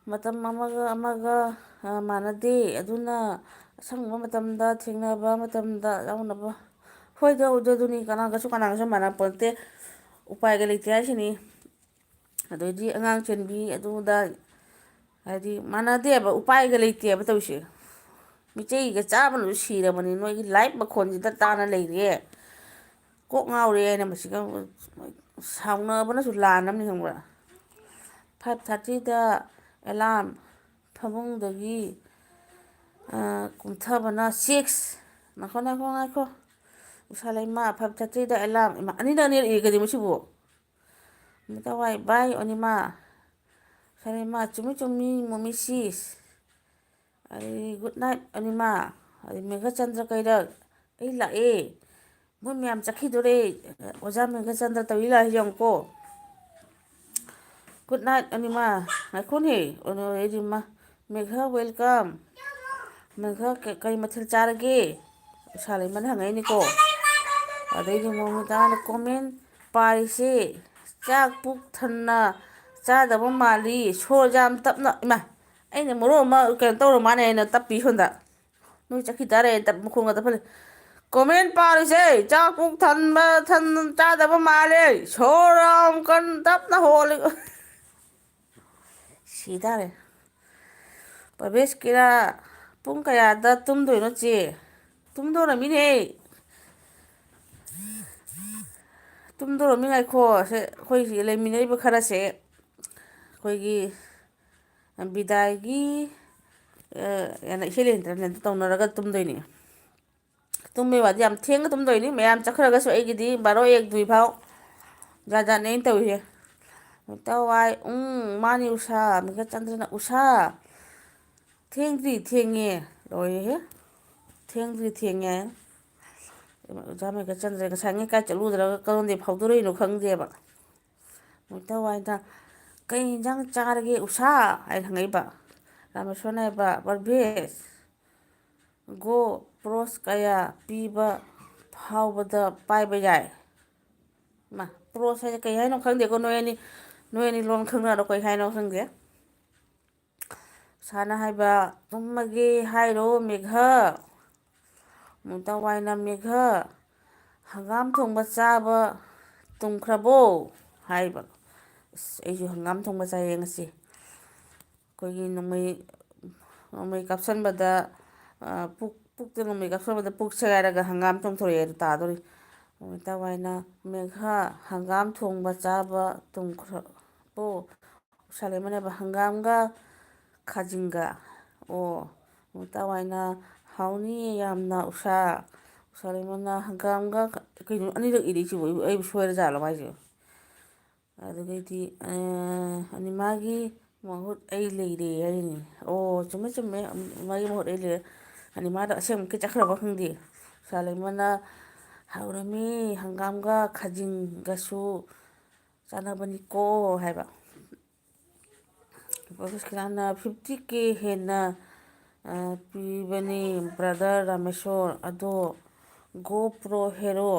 ꯃꯇꯝ ꯑꯃꯒ ꯑꯃꯒ, ꯑ, ꯃꯥꯟꯅꯗꯦ꯫ ꯑꯗꯨꯅ ꯑꯁꯪꯕ ꯃꯇꯝꯗ, ꯊꯦꯡꯅꯕ ꯃꯇꯝꯗ ꯌꯥꯎꯅꯕ꯫ ꯍꯣꯏꯗ, ꯍꯣꯏꯗ, ꯑꯗꯨꯅꯤ, ꯀꯅꯥꯒꯁꯨ, ꯀꯅꯥꯒꯁꯨ ꯃꯥꯟꯅꯄꯣꯟꯇꯦ꯫ ꯎꯄꯥꯏꯒ ꯂꯩꯇꯦ ꯍꯥꯏꯁꯤꯅꯤ꯫ ꯑꯗꯩꯗꯤ ꯑꯉꯥꯡ ꯆꯦꯟꯕꯤ ꯑꯗꯨꯗ, ꯍꯥꯏꯗꯤ, ꯃꯥꯟꯅꯗꯦꯕ, ꯎꯄꯥꯏꯒ ꯂꯩꯇꯦꯕ ꯇꯧꯔꯤꯁꯦ꯫ ꯃꯤꯆꯩꯒ ꯆꯥꯕꯅꯁꯨ ꯁꯤꯔꯕꯅꯤ ꯅꯣꯏꯒꯤ ꯂꯥꯏꯞ ꯃꯈꯣꯟꯁꯤꯗ ꯇꯥꯅ ꯂꯩꯔꯦ꯫ ꯀꯣꯛ ꯉꯥꯎꯔꯦ ꯍꯥꯏꯅ ꯃꯁꯤꯒ ꯁꯥꯎꯅꯕꯅꯁꯨ ꯂꯥꯟ ꯑꯃꯅꯤ, ꯈꯪꯕ꯭ꯔꯥ? ꯐꯥꯏꯚ ꯊꯥꯔꯇꯤꯗ ꯑꯦꯂꯥꯝ ꯐꯃꯨꯡꯗꯒꯤ, ꯑ, ꯀꯨꯝꯊꯕꯅ ꯁꯤꯛꯁ꯫ ꯉꯥꯏꯈꯣ, ꯉꯥꯏꯈꯣ, ꯉꯥꯏꯈꯣ꯫ ꯎꯁꯥ ꯂꯩꯃ, ꯐꯥꯏꯚ ꯊꯥꯔꯇꯤꯗ ꯑꯦꯂꯥꯝ꯫ ꯏꯃꯥ, ꯑꯅꯤꯗ ꯑꯅꯤꯔꯛ ꯏꯒꯗꯤ ꯃꯁꯤꯕꯨ? ꯃꯇꯋꯥꯏ ꯕꯥꯏ ꯑꯣꯅꯤꯃꯥ꯫ ꯁꯔꯦꯃꯥ, ꯆꯨꯝꯃꯤ ꯆꯨꯝꯃꯤ, ꯃꯣꯃꯤ ꯁꯤꯁ꯫ ꯑꯩ, "Good night ꯑꯅꯤꯃꯥ"꯫ ꯑꯩ, "ꯃꯦꯘꯆꯟꯗ꯭ꯔ ꯀꯩꯔꯛ, ꯑꯩ ꯂꯥꯛꯑꯦ꯫ ꯃꯣꯏ ꯃꯌꯥꯝ ꯆꯠꯈꯤꯗꯣꯔꯦ꯫ ꯑꯣꯖꯥ ꯃꯦꯘꯆꯟꯗ꯭ꯔ ꯇꯧꯏ ꯂꯥꯛꯑꯦ ꯌꯦꯡꯉꯨꯀꯣ꯫ Good night ꯑꯅꯤꯃꯥ"꯫ ꯉꯥꯏꯈꯣꯅꯦ꯫ ꯑꯣ, ꯑꯩꯗꯤ ꯃꯥ, "ꯃꯦꯘ, welcome꯫ ꯃꯦꯘ, ꯀ-, ꯀꯔꯤ ꯃꯊꯦꯜ ꯆꯥꯔꯒꯦ?" ꯎꯁꯥ ꯂꯩꯃꯅ ꯍꯪꯉꯛꯏꯅꯤꯀꯣ꯫ ꯑꯗꯩꯗꯤ ꯃꯣꯃꯤꯇꯥꯅ comment ꯄꯥꯔꯤꯁꯦ, "ꯆꯥꯛ ꯄꯨꯛ ꯊꯟꯅ ꯆꯥꯗꯕ ꯃꯥꯜꯂꯤ, ꯁꯣꯔ ꯌꯥꯝ ꯇꯞꯅ"꯫ ꯏꯃꯥ, ꯑꯩꯅ ꯃꯔꯣꯟ ꯑꯃ ꯀꯩꯅꯣ ꯇꯧꯔ ꯃꯥꯅꯦ ꯍꯥꯏꯅ ꯇꯞꯄꯤ ꯁꯣꯝꯗ꯫ ꯅꯣꯏ ꯆꯠꯈꯤ ꯇꯥꯔꯦ, ꯇꯞ-, ꯃꯈꯣꯡꯒ ꯇꯞꯐꯜꯂꯦ꯫ Comment ꯄꯥꯔꯤꯁꯦ, "ꯆꯥꯛ ꯄꯨꯛ ꯊꯟꯕ, ꯊꯟ-, ꯆꯥꯗꯕ ꯃꯥꯜꯂꯦ, ꯁꯣꯔ ꯌꯥꯝ ꯀꯟ ꯇꯞꯅ ꯍꯣꯜꯂꯤ"꯫ ꯁꯤ ꯇꯥꯔꯦ꯫ ꯄꯕꯦꯁꯀꯤꯔꯥ, ꯄꯨꯡ ꯀꯌꯥꯗ ꯇꯨꯝꯗꯣꯏꯅꯣ, ꯆꯦ? ꯇꯨꯝꯗꯣꯔꯝꯃꯤꯅꯦ꯫ ꯇꯨꯝꯗꯣꯔꯝꯃꯤ꯫ ꯉꯥꯏꯈꯣ꯫ ꯁꯦ, ꯑꯩꯈꯣꯏ ꯁꯤ ꯂꯩꯃꯤꯟꯅꯔꯤꯕ ꯈꯔꯁꯦ, ꯑꯩꯈꯣꯏꯒꯤ ꯕꯤꯗꯥꯏꯒꯤ, ꯑ, ꯀꯩꯅꯣ, ꯏꯆꯦ ꯂꯦꯟꯗ꯭ꯔꯅꯦ, ꯑꯗꯨ ꯇꯧꯅꯔꯒ ꯇꯨꯝꯗꯣꯏꯅꯦ꯫ ꯇꯨꯝꯕꯩ ꯋꯥꯗꯤ ꯌꯥꯝ ꯊꯦꯡꯅ ꯇꯨꯝꯗꯣꯏꯅꯤ꯫ ꯃꯌꯥꯝ ꯆꯠꯈ꯭ꯔꯒꯁꯨ ꯑꯩꯒꯤꯗꯤ ꯕꯥꯔꯣ, ꯑꯦꯛ, ꯗꯨꯏ ꯐꯥꯎ꯫ ꯖꯥꯠ ꯖꯥꯠꯅꯦ ꯑꯩꯅ ꯇꯧꯔꯤꯁꯦ꯫ ꯇꯋꯥꯏ, ꯎꯝ, ꯃꯥꯅꯤ ꯎꯁꯥ, ꯃꯦꯘꯆꯟꯗ꯭ꯔꯅ ꯎꯁꯥ꯫ ꯊꯦꯡꯗ꯭ꯔꯤ, ꯊꯦꯡꯉꯦ꯫ ꯂꯣꯏꯔꯦꯍꯦ꯫ ꯊꯦꯡꯗ꯭ꯔꯤ, ꯊꯦꯡꯉꯦ꯫ ꯑꯣꯖꯥ ꯃꯦꯘꯆꯟꯗ꯭ꯔ ꯉꯁꯥꯏꯉꯩ ꯀꯥꯏ ꯆꯠꯂꯨꯗ꯭ꯔꯒ ꯀꯔꯣꯝꯗꯩ ꯐꯥꯎꯗꯣꯔꯛꯏꯅꯣ ꯈꯪꯗꯦꯕ꯫ ꯃꯣꯏ ꯇꯋꯥꯏꯗ, "ꯀꯩ ꯌꯦꯟꯖꯥꯡ ꯆꯥꯔꯒꯦ ꯎꯁꯥ?" ꯍꯥꯏꯅ ꯍꯪꯉꯛꯏꯕ꯫ ꯔꯥꯃꯦꯁꯣꯔꯅ ꯍꯥꯏꯕ, "ꯄꯔꯚꯦꯁ, ꯒꯣ ꯄ꯭ꯔꯣꯁ ꯀꯌꯥ ꯄꯤꯕ ꯐꯥꯎꯕꯗ ꯄꯥꯏꯕ ꯌꯥꯏ"꯫ ꯃꯥ, ꯄ꯭ꯔꯣꯁ ꯍꯥꯏꯁꯦ ꯀꯩ ꯍꯥꯏꯅꯣ ꯈꯪꯗꯦꯀꯣ, ꯅꯣꯏ ꯑꯅꯤ, ꯅꯣꯏ ꯑꯅꯤ ꯂꯣꯟ ꯈꯪꯅꯔꯣ, ꯀꯩ ꯍꯥꯏꯅꯣ ꯈꯪꯗꯦ꯫ ꯁꯥꯅ ꯍꯥꯏꯕ, "ꯇꯨꯝꯃꯒꯦ ꯍꯥꯏꯔꯣ ꯃꯦꯘ?" ꯃꯨꯛꯇ ꯋꯥꯏꯅ, "ꯃꯦꯘ, ꯍꯪꯒꯥꯝ ꯊꯣꯡꯕ ꯆꯥꯕ ꯇꯨꯝꯈ꯭ꯔꯕꯣ?" ꯍꯥꯏꯕ꯫ ꯑꯁ, ꯑꯩꯁꯨ ꯍꯪꯒꯥꯝ ꯊꯣꯡꯕ ꯆꯥꯏꯌꯦ ꯉꯁꯤ꯫ ꯑꯩꯈꯣꯏꯒꯤ ꯅꯣꯡꯃꯩ, ꯅꯣꯡꯃꯩ ꯀꯥꯞꯁꯟꯕꯗ, ꯑ, ꯄꯨꯛ, ꯄꯨꯛꯇ ꯅꯣꯡꯃꯩ ꯀꯥꯞꯁꯟꯕꯗ ꯄꯨꯛ ꯁꯦꯒꯥꯏꯔꯒ ꯍꯪꯒꯥꯝ ꯆꯣꯡꯊꯣꯔꯛꯑꯦ꯫ ꯑꯗꯨ ꯇꯥꯗꯣꯔꯤ꯫ ꯃꯨꯛꯇ ꯋꯥꯏꯅ, "ꯃꯦꯘ, ꯍꯪꯒꯥꯝ ꯊꯣꯡꯕ ꯆꯥꯕ ꯇꯨꯝꯈ꯭ꯔꯕꯣ?" ꯎꯁꯥ ꯂꯩꯃꯅꯦꯕ, "ꯍꯪꯒꯥꯝꯒ ꯈꯥꯖꯤꯡꯒ"꯫ ꯑꯣ, ꯃꯨꯛꯇ ꯋꯥꯏꯅ, "ꯍꯥꯎꯅꯤꯌꯦ ꯌꯥꯝꯅ ꯎꯁꯥ"꯫ ꯎꯁꯥ ꯂꯩꯃꯅ, "ꯍꯪꯒꯥꯝꯒ ꯈ-", ꯀꯩꯅꯣ ꯑꯅꯤꯔꯛ ꯏꯔꯛꯏꯁꯤꯕꯨ? ꯑꯩꯕꯨ, ꯑꯩꯕꯨ ꯁꯣꯏꯔꯖꯥꯠꯂꯣ ꯃꯥꯏꯁꯤꯕꯨ? ꯑꯗꯨꯗꯒꯤꯗꯤ, ꯑ, ꯑꯅꯤ ꯃꯥꯒꯤ ꯃꯍꯨꯠ ꯑꯩ ꯂꯩꯔꯦ ꯍꯥꯏꯔꯤꯅꯤ꯫ ꯑꯣ, ꯆꯨꯝꯃꯦ, ꯆꯨꯝꯃꯦ꯫ ꯎꯝ, ꯃꯥꯒꯤ ꯃꯍꯨꯠ ꯑꯩ ꯂꯩꯔꯦ꯫ ꯍꯥꯏꯗꯤ ꯃꯥꯗꯣ ꯑꯁꯦꯡꯕꯒꯤ ꯆꯠꯈ꯭ꯔꯕ ꯈꯪꯗꯦ꯫ ꯎꯁꯥ ꯂꯩꯃꯅ "ꯍꯧꯔꯝꯃꯤ ꯍꯪꯒꯥꯝꯒ ꯈꯥꯖꯤꯡꯒꯁꯨ ꯆꯥꯅꯕꯅꯤꯀꯣ" ꯍꯥꯏꯕ꯫ ꯄ꯭ꯔꯣꯐꯦꯁ ꯈꯤꯂꯥꯅ "ꯐꯤꯐꯇꯤ ꯀꯦ ꯍꯦꯟꯅ, ꯑ, ꯄꯤꯕꯅꯤ ꯕ꯭ꯔꯗꯔ ꯔꯥꯃꯦꯁꯣꯔ, ꯑꯗꯣ ꯒꯣ ꯄ꯭ꯔꯣ ꯍꯦꯔꯣ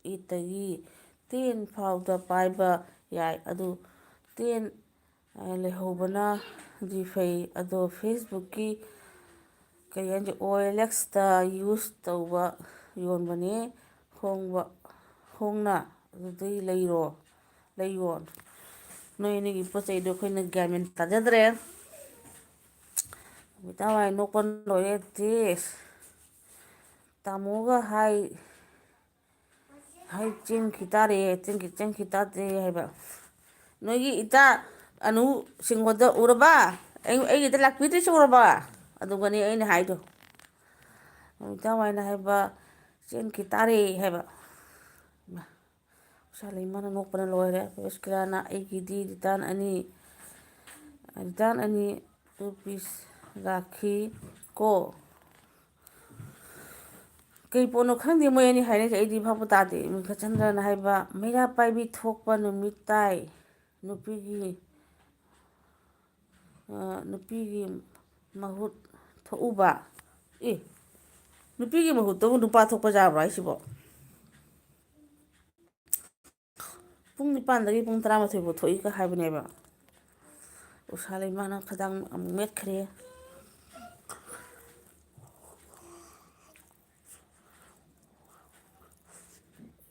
ꯑꯩꯠꯇꯒꯤ ꯇꯦꯟ ꯐꯥꯎꯗ ꯄꯥꯏꯕ ꯌꯥꯏ꯫ ꯑꯗꯨ ꯇꯦꯟ, ꯑ, ꯂꯩꯍꯧꯕꯅꯗꯤ ꯐꯩ꯫ ꯑꯗꯣ ꯐꯦꯁꯕꯨꯛꯀꯤ ꯀꯔꯤ ꯍꯥꯏꯅꯤ, ꯑꯣ ꯑꯦꯜ ꯑꯦꯛꯁꯇ ꯌꯨꯁ ꯇꯧꯕ ꯌꯣꯟꯕꯅꯦ꯫ ꯍꯣꯡꯕ, ꯍꯣꯡꯅ ꯑꯗꯨꯗꯩ ꯂꯩꯔꯣ, ꯂꯩꯌꯣ꯫ ꯅꯣꯏ ꯑꯅꯤꯒꯤ ꯄꯣꯠ ꯆꯩꯗꯣ ꯑꯩꯈꯣꯏꯅ ꯒ꯭ꯌꯥꯟ ꯃꯦꯟ ꯇꯥꯖꯗ꯭ꯔꯦ꯫ ꯅꯨꯃꯤꯗꯥꯡ ꯋꯥꯏ ꯅꯣꯛꯄ ꯂꯣꯏꯔꯦ ꯇꯦꯁ꯫ ꯇꯥꯃꯣꯒ ꯍꯥꯏ, ꯍꯥꯏ ꯆꯦꯟꯈꯤ ꯇꯥꯔꯦ, ꯆꯦꯟꯈꯤ, ꯆꯦꯟꯈꯤ ꯇꯥꯔꯦ ꯍꯥꯏꯕ꯫ ꯅꯣꯏꯒꯤ ꯏꯇꯥ ꯑꯅꯨ ꯁꯤꯡꯍꯣꯗ ꯎꯔꯕ? ꯑꯩ, ꯑꯩꯒꯤꯗ ꯂꯥꯛꯄꯤꯗ꯭ꯔꯤꯁꯦ ꯎꯔꯕ? ꯑꯗꯨꯒꯅꯤ ꯑꯩꯅ ꯍꯥꯏꯗꯣ꯫ ꯅꯨꯃꯤꯗꯥꯡ ꯋꯥꯏꯅ ꯍꯥꯏꯕ, "ꯆꯦꯟꯈꯤ ꯇꯥꯔꯦ" ꯍꯥꯏꯕ꯫ ꯎꯁꯥ ꯂꯩꯃꯅ ꯅꯣꯛꯄꯅ ꯂꯣꯏꯔꯦ꯫ ꯄ꯭ꯔꯣꯐꯦꯁ ꯀꯤꯂꯥꯅ "ꯑꯩꯒꯤꯗꯤ ꯔꯤꯇꯟ ꯑꯅꯤ, ꯔꯤꯇꯟ ꯑꯅꯤ ꯇꯨ ꯄꯤꯁ ꯂꯥꯛꯈꯤ ꯀꯣ"꯫ ꯀꯩ ꯄꯣꯠꯅꯣ ꯈꯪꯗꯦ ꯃꯣꯏ ꯑꯅꯤ ꯍꯥꯏꯅꯩꯁꯦ, ꯑꯩꯗꯤ ꯚꯥꯞꯄꯨ ꯇꯥꯗꯦ꯫ ꯃꯨꯈꯆꯟꯗ꯭ꯔꯅ ꯍꯥꯏꯕ, "ꯃꯩꯔꯥ ꯄꯥꯏꯕꯤ ꯊꯣꯛꯄ ꯅꯨꯃꯤꯠ ꯇꯥꯏ, ꯅꯨꯄꯤꯒꯤ, ꯑ, ꯅꯨꯄꯤꯒꯤ ꯃꯍꯨꯠ ꯊꯣꯛꯎꯕ"꯫ ꯑꯦ, ꯅꯨꯄꯤꯒꯤ ꯃꯍꯨꯠꯇꯕꯨ ꯅꯨꯄꯥ ꯊꯣꯛꯄ ꯌꯥꯕ꯭ꯔꯣ ꯍꯥꯏꯁꯤꯕꯣ? ꯄꯨꯡ ꯅꯤꯄꯥꯟꯗꯒꯤ ꯄꯨꯡ ꯇꯔꯥꯃꯥꯊꯣꯏ ꯐꯥꯎ ꯊꯣꯛꯏꯒ ꯍꯥꯏꯕꯅꯦꯕ꯫ ꯎꯁꯥ ꯂꯩꯃꯥꯅ ꯈꯗꯥꯡ ꯑꯃꯨꯛ ꯃꯦꯠꯈ꯭ꯔꯦ꯫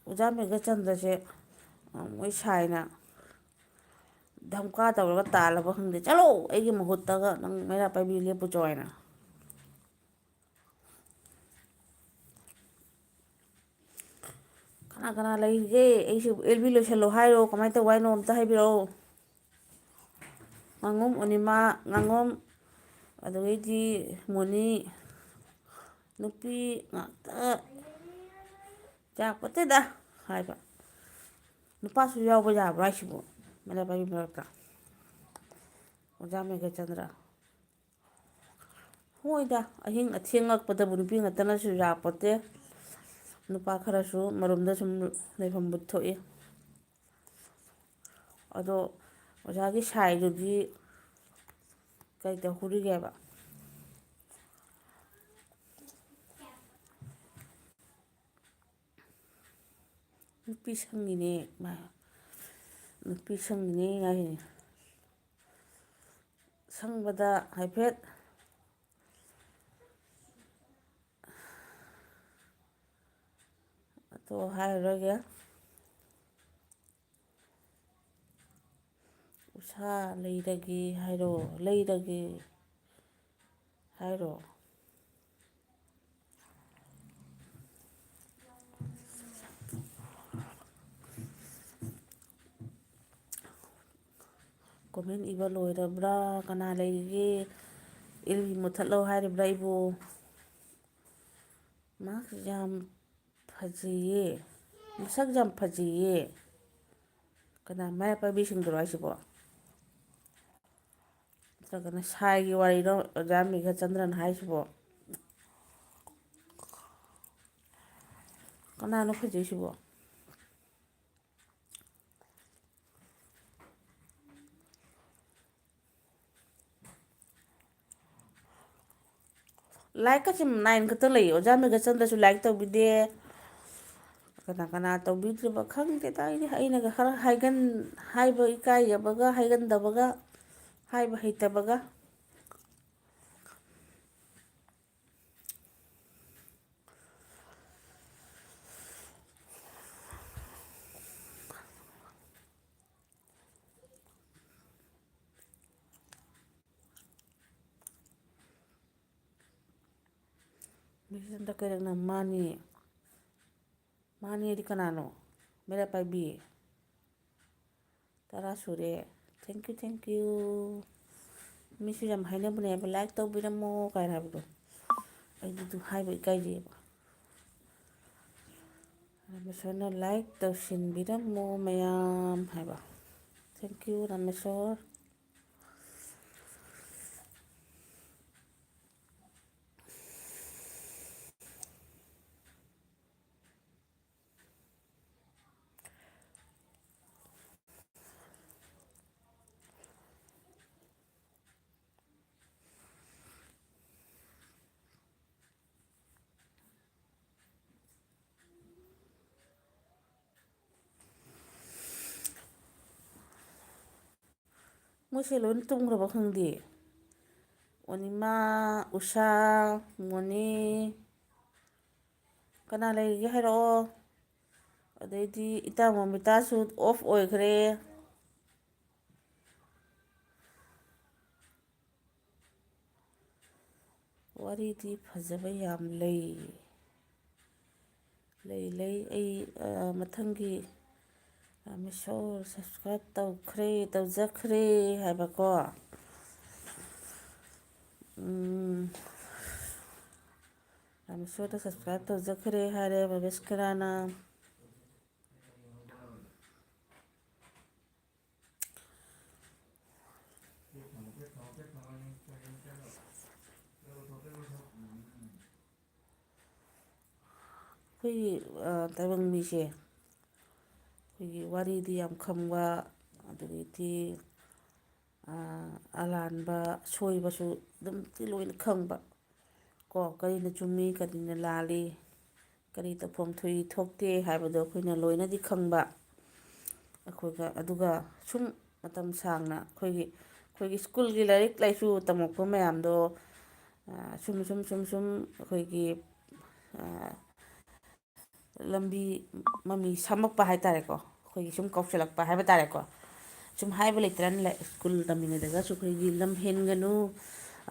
ꯑꯣꯖꯥ ꯃꯦꯘꯆꯟꯗ꯭ꯔꯁꯦ, ꯑ, ꯃꯣꯏ ꯁꯥꯏꯅ ꯙꯝꯀꯥ ꯇꯧꯔꯒ ꯇꯥꯜꯂꯕ ꯈꯪꯗꯦ, "ꯆꯠꯂꯣ, ꯑꯩꯒꯤ ꯃꯍꯨꯠꯇꯒ ꯅꯪ ꯃꯩꯔꯥ ꯄꯥꯏꯕꯤ ꯂꯦꯞꯄꯨꯆꯣ" ꯍꯥꯏꯅ꯫ ꯀꯅꯥ ꯀꯅꯥ ꯂꯩꯔꯤꯒꯦ? ꯑꯩꯁꯨ ꯑꯦꯜ ꯕꯤ ꯂꯣꯏꯁꯜꯂꯣ ꯍꯥꯏꯔꯣ, ꯀꯃꯥꯏꯅ ꯇꯧꯕ ꯍꯥꯏꯅꯣ? ꯑꯝꯇ ꯍꯥꯏꯕꯤꯔꯛꯑꯣ꯫ ꯉꯥꯉꯣꯝ ꯑꯣꯅꯤꯃꯥ, ꯉꯥꯉꯣꯝ, ꯑꯗꯨꯗꯒꯤꯗꯤ ꯃꯣꯅꯤ, ꯅꯨꯄꯤ ꯉꯥꯛꯇ ꯌꯥꯄꯣꯠꯇꯦꯗ ꯍꯥꯏꯕ꯫ ꯅꯨꯄꯥꯁꯨ ꯌꯥꯎꯕ ꯌꯥꯕ꯭ꯔꯥ ꯍꯥꯏꯁꯤꯕꯣ? ꯃꯩꯔꯥ ꯄꯥꯏꯕꯤ ꯃꯔꯛꯇ꯫ ꯑꯣꯖꯥ ꯃꯦꯘꯆꯟꯗ꯭ꯔ꯫ ꯍꯣꯏꯗ, ꯑꯍꯤꯡ ꯑꯊꯦꯡꯉꯛꯄꯗꯕꯨ ꯅꯨꯄꯤ ꯉꯥꯛꯇꯅꯁꯨ ꯌꯥꯄꯣꯠꯇꯦ꯫ ꯅꯨꯄꯥ ꯈꯔꯁꯨ ꯃꯔꯨꯝꯗ ꯁꯨꯝ ꯂꯩꯐꯝꯕꯨ ꯊꯣꯛꯏ꯫ ꯑꯗꯣ ꯑꯣꯖꯥꯒꯤ ꯁꯥꯏꯗꯨꯗꯤ ꯀꯩ ꯇꯧꯍꯧꯔꯤꯒꯦꯕ? ꯅꯨꯄꯤ ꯁꯪꯉꯤꯅꯦ ꯃꯥ꯫ ꯅꯨꯄꯤ ꯁꯪꯉꯤꯅꯦ ꯍꯥꯏꯁꯤꯅꯦ꯫ ꯁꯪꯕꯗ ꯍꯥꯏꯐꯦꯠ ꯑꯗꯣ ꯍꯥꯏꯔꯔꯣꯏꯒꯦ꯫ ꯎꯁꯥ ꯂꯩꯔꯒꯦ ꯍꯥꯏꯔꯣ, ꯂꯩꯔꯒꯦ ꯍꯥꯏꯔꯣ꯫ Comment ꯏꯕ ꯂꯣꯏꯔꯕ꯭ꯔꯥ? ꯀꯅꯥ ꯂꯩꯔꯤꯒꯦ? ꯑꯦꯜ ꯕꯤ ꯃꯨꯠꯊꯠꯂꯣ ꯍꯥꯏꯔꯤꯕ꯭ꯔꯥ ꯑꯩꯕꯨ? ꯃꯥꯁꯛ ꯌꯥꯝ ꯐꯖꯩꯌꯦ꯫ ꯃꯁꯛ ꯌꯥꯝ ꯐꯖꯩꯌꯦ꯫ ꯀꯅꯥ, ꯃꯩꯔꯥ ꯄꯥꯏꯕꯤꯁꯤꯡꯗꯨꯔꯣ ꯍꯥꯏꯁꯤꯕꯣ? ꯅꯠꯇ꯭ꯔꯒꯅ ꯁꯥꯏꯒꯤ ꯋꯥꯔꯤꯔꯣ ꯑꯣꯖꯥ ꯃꯦꯘꯆꯟꯗ꯭ꯔꯅ ꯍꯥꯏꯁꯤꯕꯣ? ꯀꯅꯥꯅꯣ ꯐꯖꯩꯁꯤꯕꯣ? Like ꯀꯁꯦ nine ꯈꯛꯇ ꯂꯩ꯫ ꯑꯣꯖꯥ ꯃꯦꯘꯆꯟꯗ꯭ꯔꯁꯨ like ꯇꯧꯕꯤꯗꯦ꯫ ꯀꯅꯥ ꯀꯅꯥ ꯇꯧꯕꯤꯗ꯭ꯔꯤꯕ ꯈꯪꯗꯦꯗ꯫ ꯑꯩꯗꯤ ꯑꯩꯅꯒ ꯈꯔ ꯍꯥꯏꯒꯟ-, ꯍꯥꯏꯕ ꯏꯀꯥꯏꯖꯕꯒ, ꯍꯥꯏꯒꯟꯗꯕꯒ, ꯍꯥꯏꯕ ꯍꯩꯇꯕꯒ꯫ ꯃꯦꯘꯆꯟꯗ꯭ꯔ ꯀꯩꯔꯛꯅ ꯃꯥꯅꯤ꯫ ꯃꯥꯅꯤ ꯍꯥꯏꯗꯤ ꯀꯅꯥꯅꯣ? ꯃꯩꯔꯥ ꯄꯥꯏꯕꯤ꯫ ꯇꯔꯥ ꯁꯨꯔꯦ꯫ Thank you, thank you꯫ ꯃꯤꯁꯨ ꯌꯥꯝ ꯍꯥꯏꯅꯕꯅꯦꯕ, "Like ꯇꯧꯕꯤꯔꯝꯃꯣ" ꯀꯥꯏꯅ ꯍꯥꯏꯕꯗꯣ꯫ ꯑꯩꯗꯤ ꯑꯗꯨ ꯍꯥꯏꯕ ꯏꯀꯥꯏꯖꯩꯌꯦꯕ꯫ ꯔꯥꯃꯦꯁꯣꯔꯅ "Like ꯇꯧꯁꯤꯟꯕꯤꯔꯝꯃꯣ ꯃꯌꯥꯝ" ꯍꯥꯏꯕ꯫ Thank you, Rameshwor. ꯃꯣꯏꯁꯦ ꯂꯣꯏꯅ ꯇꯨꯝꯈ꯭ꯔꯕ ꯈꯪꯗꯦ꯫ ꯑꯣꯅꯤꯃꯥ, ꯎꯁꯥ, ꯃꯣꯅꯤ, ꯀꯅꯥ ꯂꯩꯔꯤꯒꯦ ꯍꯥꯏꯔꯛꯑꯣ꯫ ꯑꯗꯩꯗꯤ ꯏꯇꯥ ꯃꯣꯃꯤꯇꯥꯁꯨ ꯑꯣꯐ ꯑꯣꯏꯈ꯭ꯔꯦ꯫ ꯋꯥꯔꯤꯗꯤ ꯐꯖꯕ ꯌꯥꯝ ꯂꯩ꯫ ꯂꯩ, ꯂꯩ꯫ ꯑꯩ, ꯑ, ꯃꯊꯪꯒꯤ, ꯑ, ꯃꯤꯁꯣ ꯁꯕꯁꯀ꯭ꯔꯥꯏꯕ ꯇꯧꯈ꯭ꯔꯦ, ꯇꯧꯖꯈ꯭ꯔꯦ ꯍꯥꯏꯕꯀꯣ꯫ ꯎꯝ, ꯑ, ꯃꯤꯁꯣꯗ ꯁꯕꯁꯀ꯭ꯔꯥꯏꯕ ꯇꯧꯖꯈ꯭ꯔꯦ ꯍꯥꯏꯔꯦ ꯕꯕꯦꯁꯀꯔꯥꯅ꯫ ꯑꯩꯈꯣꯏꯒꯤ, ꯑ, ꯇꯥꯏꯕꯪ ꯃꯤꯁꯦ ꯑꯩꯈꯣꯏꯒꯤ ꯋꯥꯔꯤꯗꯤ ꯌꯥꯝ ꯈꯪꯕ, ꯑꯗꯨꯗꯒꯤꯗꯤ, ꯑ, ꯑꯂꯥꯟꯕ, ꯑꯁꯣꯏꯕꯁꯨ ꯑꯗꯨꯝ ꯂꯣꯏꯅ ꯈꯪꯕ꯫ ꯀꯣ, ꯀꯔꯤꯅ ꯆꯨꯝꯃꯤ, ꯀꯔꯤꯅ ꯂꯥꯜꯂꯤ, ꯀꯔꯤ ꯇꯧꯐꯝ ꯊꯣꯛꯏ, ꯊꯣꯛꯇꯦ ꯍꯥꯏꯕꯗꯣ ꯑꯩꯈꯣꯏꯅ ꯂꯣꯏꯅꯗꯤ ꯈꯪꯕ꯫ ꯑꯩꯈꯣꯏꯒ, ꯑꯗꯨꯒ ꯁꯨꯝ ꯃꯇꯝ ꯁꯥꯡꯅ ꯑꯩꯈꯣꯏꯒꯤ, ꯑꯩꯈꯣꯏꯒꯤ ꯁ꯭ꯀꯨꯜꯒꯤ ꯂꯥꯏꯔꯤꯛ ꯂꯥꯏꯁꯨ ꯇꯝꯃꯛꯄ ꯃꯌꯥꯝꯗꯣ, ꯑ, ꯁꯨꯝ, ꯁꯨꯝ, ꯁꯨꯝ, ꯁꯨꯝ ꯑꯩꯈꯣꯏꯒꯤ, ꯑ, ꯂꯝꯕꯤ ꯃꯃꯤ ꯁꯝꯃꯛꯄ ꯍꯥꯏ ꯇꯥꯔꯦꯀꯣ, ꯑꯩꯈꯣꯏꯒꯤ ꯁꯨꯝ ꯀꯧꯁꯤꯜꯂꯛꯄ ꯍꯥꯏꯕ ꯇꯥꯔꯦꯀꯣ꯫ ꯁꯨꯝ ꯍꯥꯏꯕ ꯂꯩꯇ꯭ꯔꯅꯦ, ꯁ꯭ꯀꯨꯜ ꯇꯝꯃꯤꯉꯩꯗꯒꯁꯨ ꯑꯩꯈꯣꯏꯒꯤ ꯂꯝ ꯍꯦꯟꯒꯅꯨ,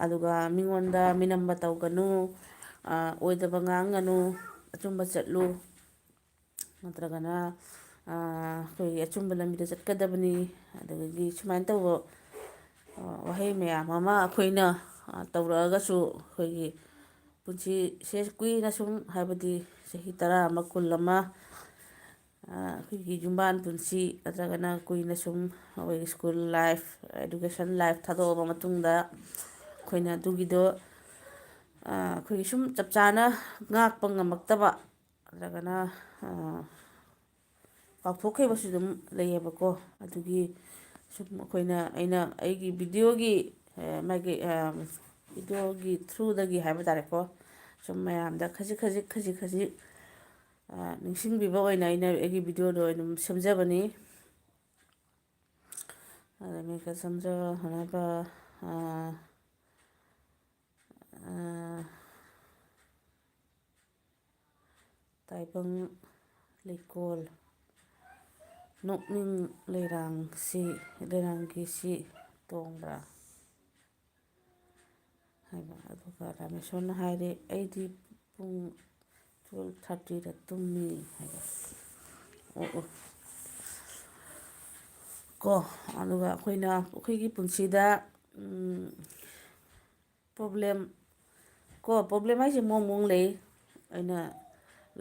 ꯑꯗꯨꯒ ꯃꯤꯉꯣꯟꯗ ꯃꯤꯅꯝꯕ ꯇꯧꯒꯅꯨ, ꯑ, ꯑꯣꯏꯗꯕ ꯉꯥꯡꯒꯅꯨ, ꯑꯆꯨꯝꯕ ꯆꯠꯂꯨ, ꯅꯠꯇ꯭ꯔꯒꯅ, ꯑ, ꯑꯩꯈꯣꯏꯒꯤ ꯑꯆꯨꯝꯕ ꯂꯝꯕꯤꯗ ꯆꯠꯀꯗꯕꯅꯤ, ꯑꯗꯨꯗꯒꯤ ꯁꯨꯃꯥꯏꯅ ꯇꯧꯕ, ꯑ, ꯋꯥꯍꯩ ꯃꯌꯥꯝ ꯑꯃ ꯑꯩꯈꯣꯏꯅ, ꯑ, ꯇꯧꯔꯛꯑꯒꯁꯨ ꯑꯩꯈꯣꯏꯒꯤ ꯄꯨꯟꯁꯤꯁꯦ ꯀꯨꯏꯅ ꯁꯨꯝ, ꯍꯥꯏꯕꯗꯤ ꯆꯍꯤ ꯇꯔꯥ ꯑꯃ, ꯀꯨꯟ ꯑꯃ, ꯑ, ꯑꯩꯈꯣꯏꯒꯤ ꯌꯨꯝꯕꯥꯟ ꯄꯨꯟꯁꯤ ꯅꯠꯇ꯭ꯔꯒꯅ ꯀꯨꯏꯅ ꯁꯨꯝ ꯑꯩꯈꯣꯏꯒꯤ ꯁ꯭ꯀꯨꯜ ꯂꯥꯏꯐ, ꯏꯗꯨꯀꯦꯁꯟ ꯂꯥꯏꯐ ꯊꯥꯗꯣꯛꯑꯕ ꯃꯇꯨꯡꯗ ꯑꯩꯈꯣꯏꯅ ꯑꯗꯨꯒꯤꯗꯣ, ꯑ, ꯑꯩꯈꯣꯏꯒꯤ ꯁꯨꯝ ꯆꯞ ꯆꯥꯅ ꯉꯥꯛꯄ ꯉꯝꯃꯛꯇꯕ ꯅꯠꯇ꯭ꯔꯒꯅ, ꯑ, ꯀꯥꯎꯊꯣꯛꯈꯤꯕꯁꯨ ꯑꯗꯨꯝ ꯂꯩꯌꯦꯕꯀꯣ꯫ ꯑꯗꯨꯒꯤ ꯁꯨꯝ ꯑꯩꯈꯣꯏꯅ, ꯑꯩꯅ ꯑꯩꯒꯤ ꯚꯤꯗꯤꯑꯣꯒꯤ, ꯑ, ꯃꯥꯒꯤ, ꯑ, ꯚꯤꯗꯤꯑꯣꯒꯤ ꯊ꯭ꯔꯨꯗꯒꯤ ꯍꯥꯏꯕ ꯇꯥꯔꯦꯀꯣ, ꯁꯨꯝ ꯃꯌꯥꯝꯗ ꯈꯖꯤꯛ ꯈꯖꯤꯛ, ꯈꯖꯤꯛ ꯈꯖꯤꯛ, ꯑ, ꯅꯤꯡꯁꯤꯡꯕꯤꯕ ꯑꯣꯏꯅ ꯑꯩꯅ ꯑꯩꯒꯤ ꯚꯤꯗꯤꯑꯣꯗꯣ ꯑꯗꯨꯝ ꯁꯦꯝꯖꯕꯅꯤ꯫ ꯑꯗ ꯃꯦꯘꯆꯟꯗ꯭ꯔ ꯍꯥꯏꯅꯕ, ꯑ, ꯑ, ꯇꯥꯏꯕꯪ ꯂꯩꯀꯣꯜ, ꯅꯣꯛꯅꯤꯡ ꯂꯩꯔꯥꯡꯁꯤ, ꯂꯩꯔꯥꯡꯒꯤꯁꯤ ꯇꯣꯡꯕ꯭ꯔꯥ? ꯍꯥꯏꯕ꯫ ꯑꯗꯨꯒ ꯔꯥꯃꯦꯁꯣꯔꯅ ꯍꯥꯏꯔꯦ, "ꯑꯩꯗꯤ ꯄꯨꯡ twelve thirtyꯗ ꯇꯨꯝꯃꯤ" ꯍꯥꯏꯕ꯫ ꯑꯣ, ꯑꯣ꯫ ꯀꯣ, ꯑꯗꯨꯒ ꯑꯩꯈꯣꯏꯅ, ꯑꯩꯈꯣꯏꯒꯤ ꯄꯨꯟꯁꯤꯗ, ꯎꯝ, ꯄ꯭ꯔꯣꯕ꯭ꯂꯦꯝ, ꯀꯣ, ꯄ꯭ꯔꯣꯕ꯭ꯂꯦꯝ ꯍꯥꯏꯁꯦ ꯃꯑꯣꯡ ꯃꯑꯣꯡ ꯂꯩ꯫ ꯑꯩꯅ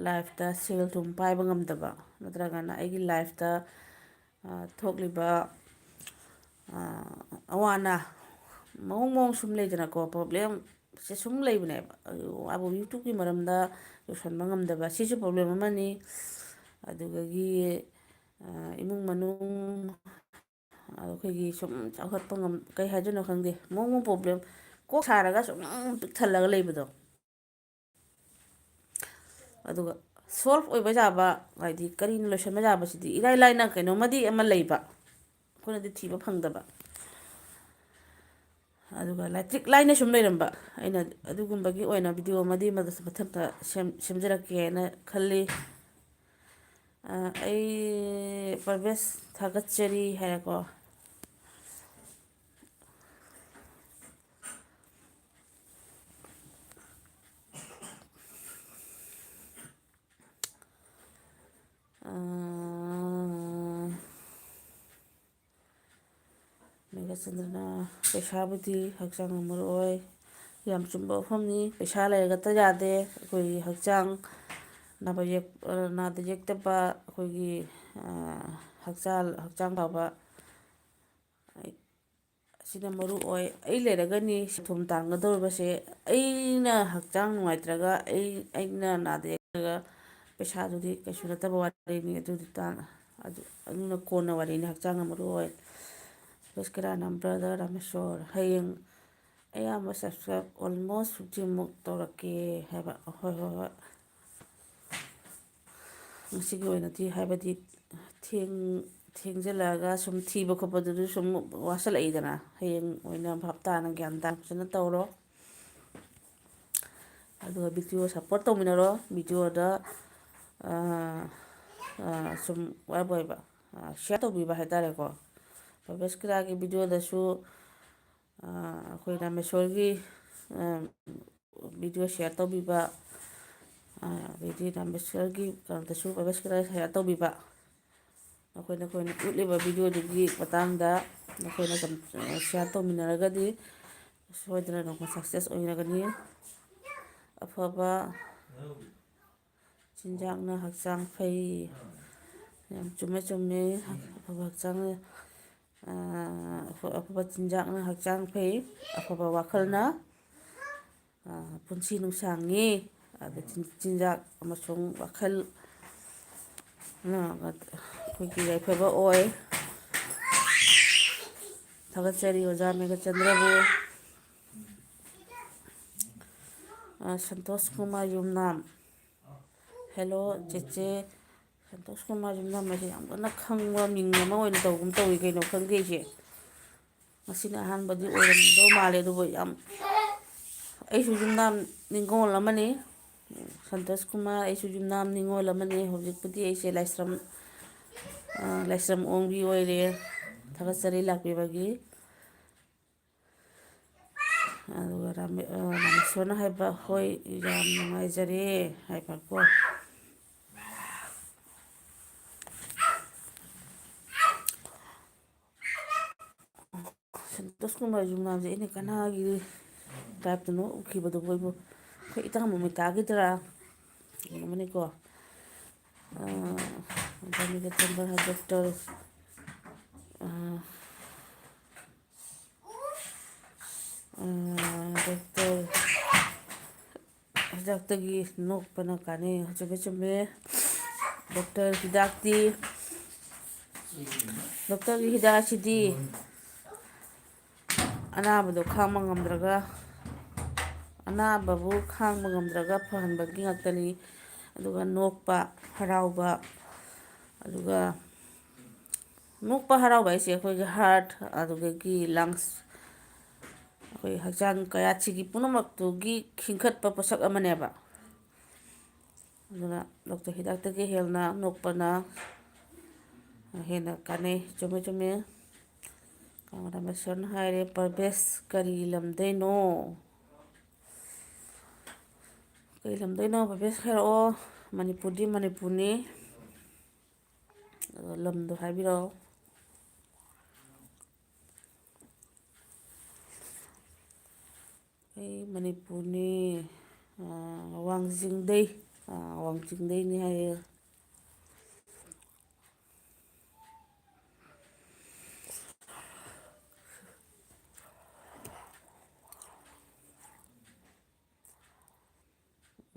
ꯂꯥꯏꯐꯇ ꯁꯦꯜ ꯊꯨꯝ ꯄꯥꯏꯕ ꯉꯝꯗꯕ, ꯅꯠꯇ꯭ꯔꯒꯅ ꯑꯩꯒꯤ ꯂꯥꯏꯐꯇ, ꯑ, ꯊꯣꯛꯂꯤꯕ, ꯑ, ꯑꯋꯥ ꯑꯅꯥ ꯃꯑꯣꯡ ꯃꯑꯣꯡ ꯁꯨꯝ ꯂꯩꯗꯅꯀꯣ, ꯄ꯭ꯔꯣꯕ꯭ꯂꯦꯝꯁꯦ ꯁꯨꯝ ꯂꯩꯕꯅꯦꯕ꯫ ꯑꯗꯨ ꯋꯥꯕꯨ YouTubeꯀꯤ ꯃꯔꯝꯗ ꯂꯣꯏꯁꯤꯟꯕ ꯉꯝꯗꯕ, ꯁꯤꯁꯨ ꯄ꯭ꯔꯣꯕ꯭ꯂꯦꯝ ꯑꯃꯅꯤ꯫ ꯑꯗꯨꯗꯒꯤ, ꯑ, ꯏꯃꯨꯡ ꯃꯅꯨꯡ, ꯑꯗꯣ ꯑꯩꯈꯣꯏꯒꯤ ꯁꯨꯝ ꯆꯥꯎꯈꯠꯄ ꯉꯝ-, ꯀꯩ ꯍꯥꯏꯗꯣꯏꯅꯣ ꯈꯪꯗꯦ, ꯃꯑꯣꯡ ꯃꯑꯣꯡ ꯄ꯭ꯔꯣꯕ꯭ꯂꯦꯝ, ꯀꯣꯛ ꯁꯥꯔꯒ ꯁꯨꯝ ꯄꯤꯛ ꯊꯜꯂꯒ ꯂꯩꯕꯗꯣ꯫ ꯑꯗꯨꯒ ꯁꯣꯜꯕ ꯑꯣꯏꯕ ꯌꯥꯕ, ꯍꯥꯏꯗꯤ ꯀꯔꯤꯅ ꯂꯣꯏꯁꯤꯟꯕ ꯌꯥꯕꯁꯤꯗꯤ ꯏꯔꯥꯏ ꯂꯥꯏꯅ ꯀꯩꯅꯣꯝꯃꯗꯤ ꯑꯃ ꯂꯩꯕ, ꯑꯩꯈꯣꯏꯅꯗꯤ ꯊꯤꯕ ꯐꯪꯗꯕ꯫ ꯑꯗꯨꯒ ꯂꯥꯏꯇ꯭ꯔꯤꯛ ꯂꯥꯏꯅ ꯁꯨꯝ ꯂꯩꯔꯝꯕ, ꯑꯩꯅ ꯑꯗꯨꯒꯨꯝꯕꯒꯤ ꯑꯣꯏꯅ ꯚꯤꯗꯤꯑꯣ ꯑꯃꯗꯤ ꯃꯗꯨꯁꯨ ꯃꯊꯪꯗ ꯁꯦꯝ-, ꯁꯦꯝꯖꯔꯛꯀꯦꯅ ꯈꯜꯂꯤ꯫ ꯑ, ꯑꯩ ꯄ꯭ꯔꯚꯦꯁ ꯊꯥꯒꯠꯆꯔꯤ ꯍꯥꯏꯔꯦꯀꯣ꯫ ꯑ, ꯃꯦꯘꯆꯟꯗ꯭ꯔꯅ, "ꯄꯩꯁꯥꯕꯨꯗꯤ ꯍꯛꯆꯥꯡꯅ ꯃꯔꯨ ꯑꯣꯏ꯫" ꯌꯥꯝ ꯆꯨꯝꯕ ꯋꯥꯐꯝꯅꯤ꯫ ꯄꯩꯁꯥ ꯂꯩꯔꯒꯇ ꯌꯥꯗꯦ꯫ ꯑꯩꯈꯣꯏꯒꯤ ꯍꯛꯆꯥꯡ ꯅꯥꯕ ꯌꯦꯛ-, ꯅꯥꯗ ꯌꯦꯛꯇꯕ, ꯑꯩꯈꯣꯏꯒꯤ, ꯑ, ꯍꯛꯆꯥꯡ, ꯍꯛꯆꯥꯡ ꯐꯕ, ꯑꯁꯤꯅ ꯃꯔꯨ ꯑꯣꯏ꯫ ꯑꯩ ꯂꯩꯔꯒꯅꯤ ꯁꯦꯟꯊꯨꯝ ꯇꯥꯟꯒꯗꯧꯔꯤꯕꯁꯦ꯫ ꯑꯩꯅ ꯍꯛꯆꯥꯡ ꯅꯨꯡꯉꯥꯏꯇ꯭ꯔꯒ, ꯑꯩ, ꯑꯩꯅ ꯅꯥꯗ ꯌꯦꯛꯇ꯭ꯔꯒ ꯄꯩꯁꯥꯗꯨꯗꯤ ꯀꯩꯁꯨ ꯅꯠꯇꯕ ꯋꯥꯔꯤꯅꯤ꯫ ꯑꯗꯨꯗꯤ ꯇꯥꯡ-, ꯑꯗꯨ, ꯑꯗꯨꯅ ꯀꯣꯟꯅ ꯋꯥꯔꯤꯅꯤ, ꯍꯛꯆꯥꯡꯅ ꯃꯔꯨ ꯑꯣꯏ꯫ ꯁꯨꯕꯁꯀꯔꯥꯅ, "Brother ꯔꯥꯃꯦꯁꯣꯔ, ꯍꯌꯦꯡ ꯑꯌꯥꯝꯕ subscribe almost fifty ꯃꯨꯛ ꯇꯧꯔꯛꯀꯦ" ꯍꯥꯏꯕ꯫ ꯍꯣꯏ, ꯍꯣꯏ, ꯍꯣꯏ꯫ ꯉꯁꯤꯒꯤ ꯑꯣꯏꯅꯗꯤ, ꯍꯥꯏꯕꯗꯤ ꯊꯦꯡ-, ꯊꯦꯡꯖꯤꯜꯂꯛꯑꯒ ꯁꯨꯝ ꯊꯤꯕ ꯈꯣꯠꯄꯗꯨꯁꯨ ꯁꯨꯝ ꯋꯥꯁꯤꯜꯂꯛꯏꯗꯅ꯫ ꯍꯌꯦꯡ ꯑꯣꯏꯅ ꯚꯥꯞ ꯇꯥꯅ ꯒ꯭ꯌꯥꯟ ꯇꯥꯅ ꯐꯖꯅ ꯇꯧꯔꯣ꯫ ꯑꯗꯨꯒ ꯕꯤꯗꯤꯑꯣ ꯁꯞꯄꯣꯔꯠ ꯇꯧꯃꯤꯟꯅꯔꯣ꯫ ꯕꯤꯗꯤꯑꯣꯗ, ꯑ, ꯑ, ꯁꯨꯝ ꯋꯥꯏꯕ ꯑꯣꯏꯕ, ꯑ, ꯁꯤꯌꯔ ꯇꯧꯕꯤꯕ ꯍꯥꯏꯇꯥꯔꯦꯀꯣ꯫ ꯄꯕꯦꯁꯀꯤꯔꯥꯒꯤ ꯕꯤꯗꯤꯑꯣꯗꯁꯨ, ꯑ, ꯑꯩꯈꯣꯏ ꯔꯥꯃꯦꯁꯣꯔꯒꯤ, ꯑ, ꯕꯤꯗꯤꯑꯣ ꯁꯤꯌꯔ ꯇꯧꯕꯤꯕ, ꯑ, ꯑꯗꯩꯗꯤ ꯔꯥꯃꯦꯁꯣꯔꯒꯤ ꯀꯩꯅꯣꯗꯁꯨ ꯄꯕꯦꯁꯀꯤꯔꯥ ꯁꯤꯌꯔ ꯇꯧꯕꯤꯕ꯫ ꯅꯈꯣꯏ, ꯅꯈꯣꯏꯅ ꯎꯠꯂꯤꯕ ꯕꯤꯗꯤꯑꯣꯗꯨꯒꯤ ꯃꯇꯥꯡꯗ ꯅꯈꯣꯏꯅ ꯁꯨꯝ, ꯑ, ꯁꯤꯌꯔ ꯇꯧꯃꯤꯟꯅꯔꯒꯗꯤ ꯁꯣꯏꯗꯅ ꯅꯣꯡꯃ ꯁꯛꯁꯦꯁ ꯑꯣꯏꯅꯒꯅꯤ꯫ ꯑꯐꯕ ꯆꯤꯟꯖꯥꯛꯅ ꯍꯛꯆꯥꯡ ꯐꯩ꯫ ꯌꯥꯝ ꯆꯨꯝꯃꯦ, ꯆꯨꯝꯃꯦ꯫ ꯑꯐꯕ ꯍꯛꯆꯥꯡꯅ, ꯑ, ꯑꯐꯕ ꯆꯤꯟꯖꯥꯛꯅ ꯍꯛꯆꯥꯡ ꯐꯩ꯫ ꯑꯐꯕ ꯋꯥꯈꯜꯅ, ꯑ, ꯄꯨꯟꯁꯤ ꯅꯨꯡꯁꯥꯡꯉꯤ꯫ ꯑꯗ ꯆꯤꯟ-, ꯆꯤꯟꯖꯥꯛ ꯑꯃꯁꯨꯡ ꯋꯥꯈꯜ, ꯑ, ꯑꯩꯈꯣꯏꯒꯤ ꯌꯥꯏꯐꯕ ꯑꯣꯏ꯫ ꯊꯥꯒꯠꯆꯔꯤ ꯑꯣꯖꯥ ꯃꯦꯘꯆꯟꯗ꯭ꯔꯕꯨ꯫ ꯑ, ꯁꯟꯇꯣꯁ ꯀꯨꯃꯥꯔ ꯌꯨꯝꯅꯥꯝ꯫ ꯍꯦꯜꯂꯣ, ꯆꯦꯆꯦ꯫ ꯁꯟꯇꯣꯁ ꯀꯨꯃꯥꯔ ꯌꯨꯝꯅꯥꯝ ꯍꯥꯏꯁꯦ ꯌꯥꯝ ꯀꯟꯅ ꯈꯪꯕ ꯃꯤꯡ ꯑꯃ ꯑꯣꯏꯅ ꯇꯧꯒꯨꯝ ꯇꯧꯏ, ꯀꯩꯅꯣ ꯈꯪꯗꯦ ꯑꯩꯁꯦ꯫ ꯉꯁꯤꯅ ꯑꯍꯥꯟꯕꯗꯤ ꯑꯣꯏꯔꯝꯗꯧ ꯃꯥꯜꯂꯦ, ꯑꯗꯨꯕꯨ ꯌꯥꯝ, ꯑꯩꯁꯨ ꯌꯨꯝꯅꯥꯝ ꯅꯤꯉꯣꯜ ꯑꯃꯅꯤ꯫ ꯁꯟꯇꯣꯁ ꯀꯨꯃꯥꯔ, ꯑꯩꯁꯨ ꯌꯨꯝꯅꯥꯝ ꯅꯤꯉꯣꯜ ꯑꯃꯅꯤ꯫ ꯍꯧꯖꯤꯛꯄꯨꯗꯤ ꯑꯩꯁꯦ ꯂꯥꯏꯁ꯭ꯔꯝ, ꯑ, ꯂꯥꯏꯁ꯭ꯔꯝ ꯑꯣꯡꯕꯤ ꯑꯣꯏꯔꯦ꯫ ꯊꯥꯒꯠꯆꯔꯤ ꯂꯥꯛꯄꯤꯕꯒꯤ꯫ ꯑꯗꯨꯒ ꯔꯥꯃꯦ-, ꯑ, ꯔꯥꯃꯦꯁꯣꯔꯅ ꯍꯥꯏꯕ, "ꯍꯣꯏ, ꯌꯥꯝ ꯅꯨꯡꯉꯥꯏꯖꯔꯦ" ꯍꯥꯏꯕꯀꯣ꯫ ꯁꯟꯇꯣꯁ ꯀꯨꯃꯥꯔ ꯌꯨꯝꯅꯥꯝꯁꯦ ꯑꯩꯅ ꯀꯅꯥꯒꯤ ꯇꯥꯏꯞꯇꯅꯣ ꯎꯈꯤꯕꯗꯨꯕꯨ ꯑꯩꯕꯨ꯫ ꯑꯩꯈꯣꯏ ꯏꯇꯥ ꯃꯣꯃꯤꯇꯥꯒꯤꯗꯔꯥ? ꯑꯃꯅꯤꯀꯣ꯫ ꯑ, ꯗꯣꯛꯇꯔ, ꯗꯣꯛꯇꯔ, ꯑ, ꯑ, ꯗꯣꯛꯇꯔ, ꯍꯤꯗꯥꯛꯇꯒꯤ ꯅꯣꯛꯄꯅ ꯀꯥꯟꯅꯩ꯫ ꯆꯨꯝꯃꯦ, ꯆꯨꯝꯃꯦ꯫ ꯗꯣꯛꯇꯔ ꯍꯤꯗꯥꯛꯇꯤ, ꯗꯣꯛꯇꯔꯒꯤ ꯍꯤꯗꯥꯛ ꯑꯁꯤꯗꯤ ꯑꯅꯥꯕꯗꯣ ꯈꯥꯡꯕ ꯉꯝꯗ꯭ꯔꯒ, ꯑꯅꯥꯕꯕꯨ ꯈꯥꯡꯕ ꯉꯝꯗ꯭ꯔꯒ ꯐꯍꯟꯕꯒꯤ ꯉꯥꯛꯇꯅꯤ꯫ ꯑꯗꯨꯒ ꯅꯣꯛꯄ, ꯍꯔꯥꯎꯕ, ꯑꯗꯨꯒ ꯅꯣꯛꯄ ꯍꯔꯥꯎꯕ ꯍꯥꯏꯁꯦ ꯑꯩꯈꯣꯏꯒꯤ heart, ꯑꯗꯨꯗꯒꯤ lungs, ꯑꯩꯈꯣꯏ ꯍꯛꯆꯥꯡ ꯀꯌꯥꯠꯁꯤꯒꯤ ꯄꯨꯝꯅꯃꯛꯇꯨꯒꯤ ꯈꯤꯟꯈꯠꯄ ꯄꯣꯠꯁꯛ ꯑꯃꯅꯦꯕ꯫ ꯑꯗꯨꯅ ꯗꯣꯛꯇꯔ ꯍꯤꯗꯥꯛꯇꯒꯤ ꯍꯦꯟꯅ ꯅꯣꯛꯄꯅ ꯍꯦꯟꯅ ꯀꯥꯟꯅꯩ꯫ ꯆꯨꯝꯃꯦ, ꯆꯨꯝꯃꯦ꯫ ꯀꯪꯂꯥ ꯃꯦꯁꯣꯟ ꯍꯥꯏꯔꯦ, "ꯄ꯭ꯔꯕꯦꯁ ꯀꯔꯤ ꯂꯝꯗꯩꯅꯣ?" ꯀꯔꯤ ꯂꯝꯗꯩꯅꯣ, ꯄ꯭ꯔꯕꯦꯁ ꯍꯥꯏꯔꯛꯑꯣ꯫ ꯃꯅꯤꯄꯨꯔꯗꯤ ꯃꯅꯤꯄꯨꯔꯅꯤ꯫ ꯑꯗꯣ ꯂꯝꯗꯣ ꯍꯥꯏꯕꯤꯔꯛꯑꯣ꯫ ꯑꯩ ꯃꯅꯤꯄꯨꯔꯅꯤ, ꯑꯥ, ꯋꯥꯡꯖꯤꯡꯗꯩ, ꯑꯥ, ꯋꯥꯡꯖꯤꯡꯗꯩꯅꯤ ꯍꯥꯏꯌꯦ꯫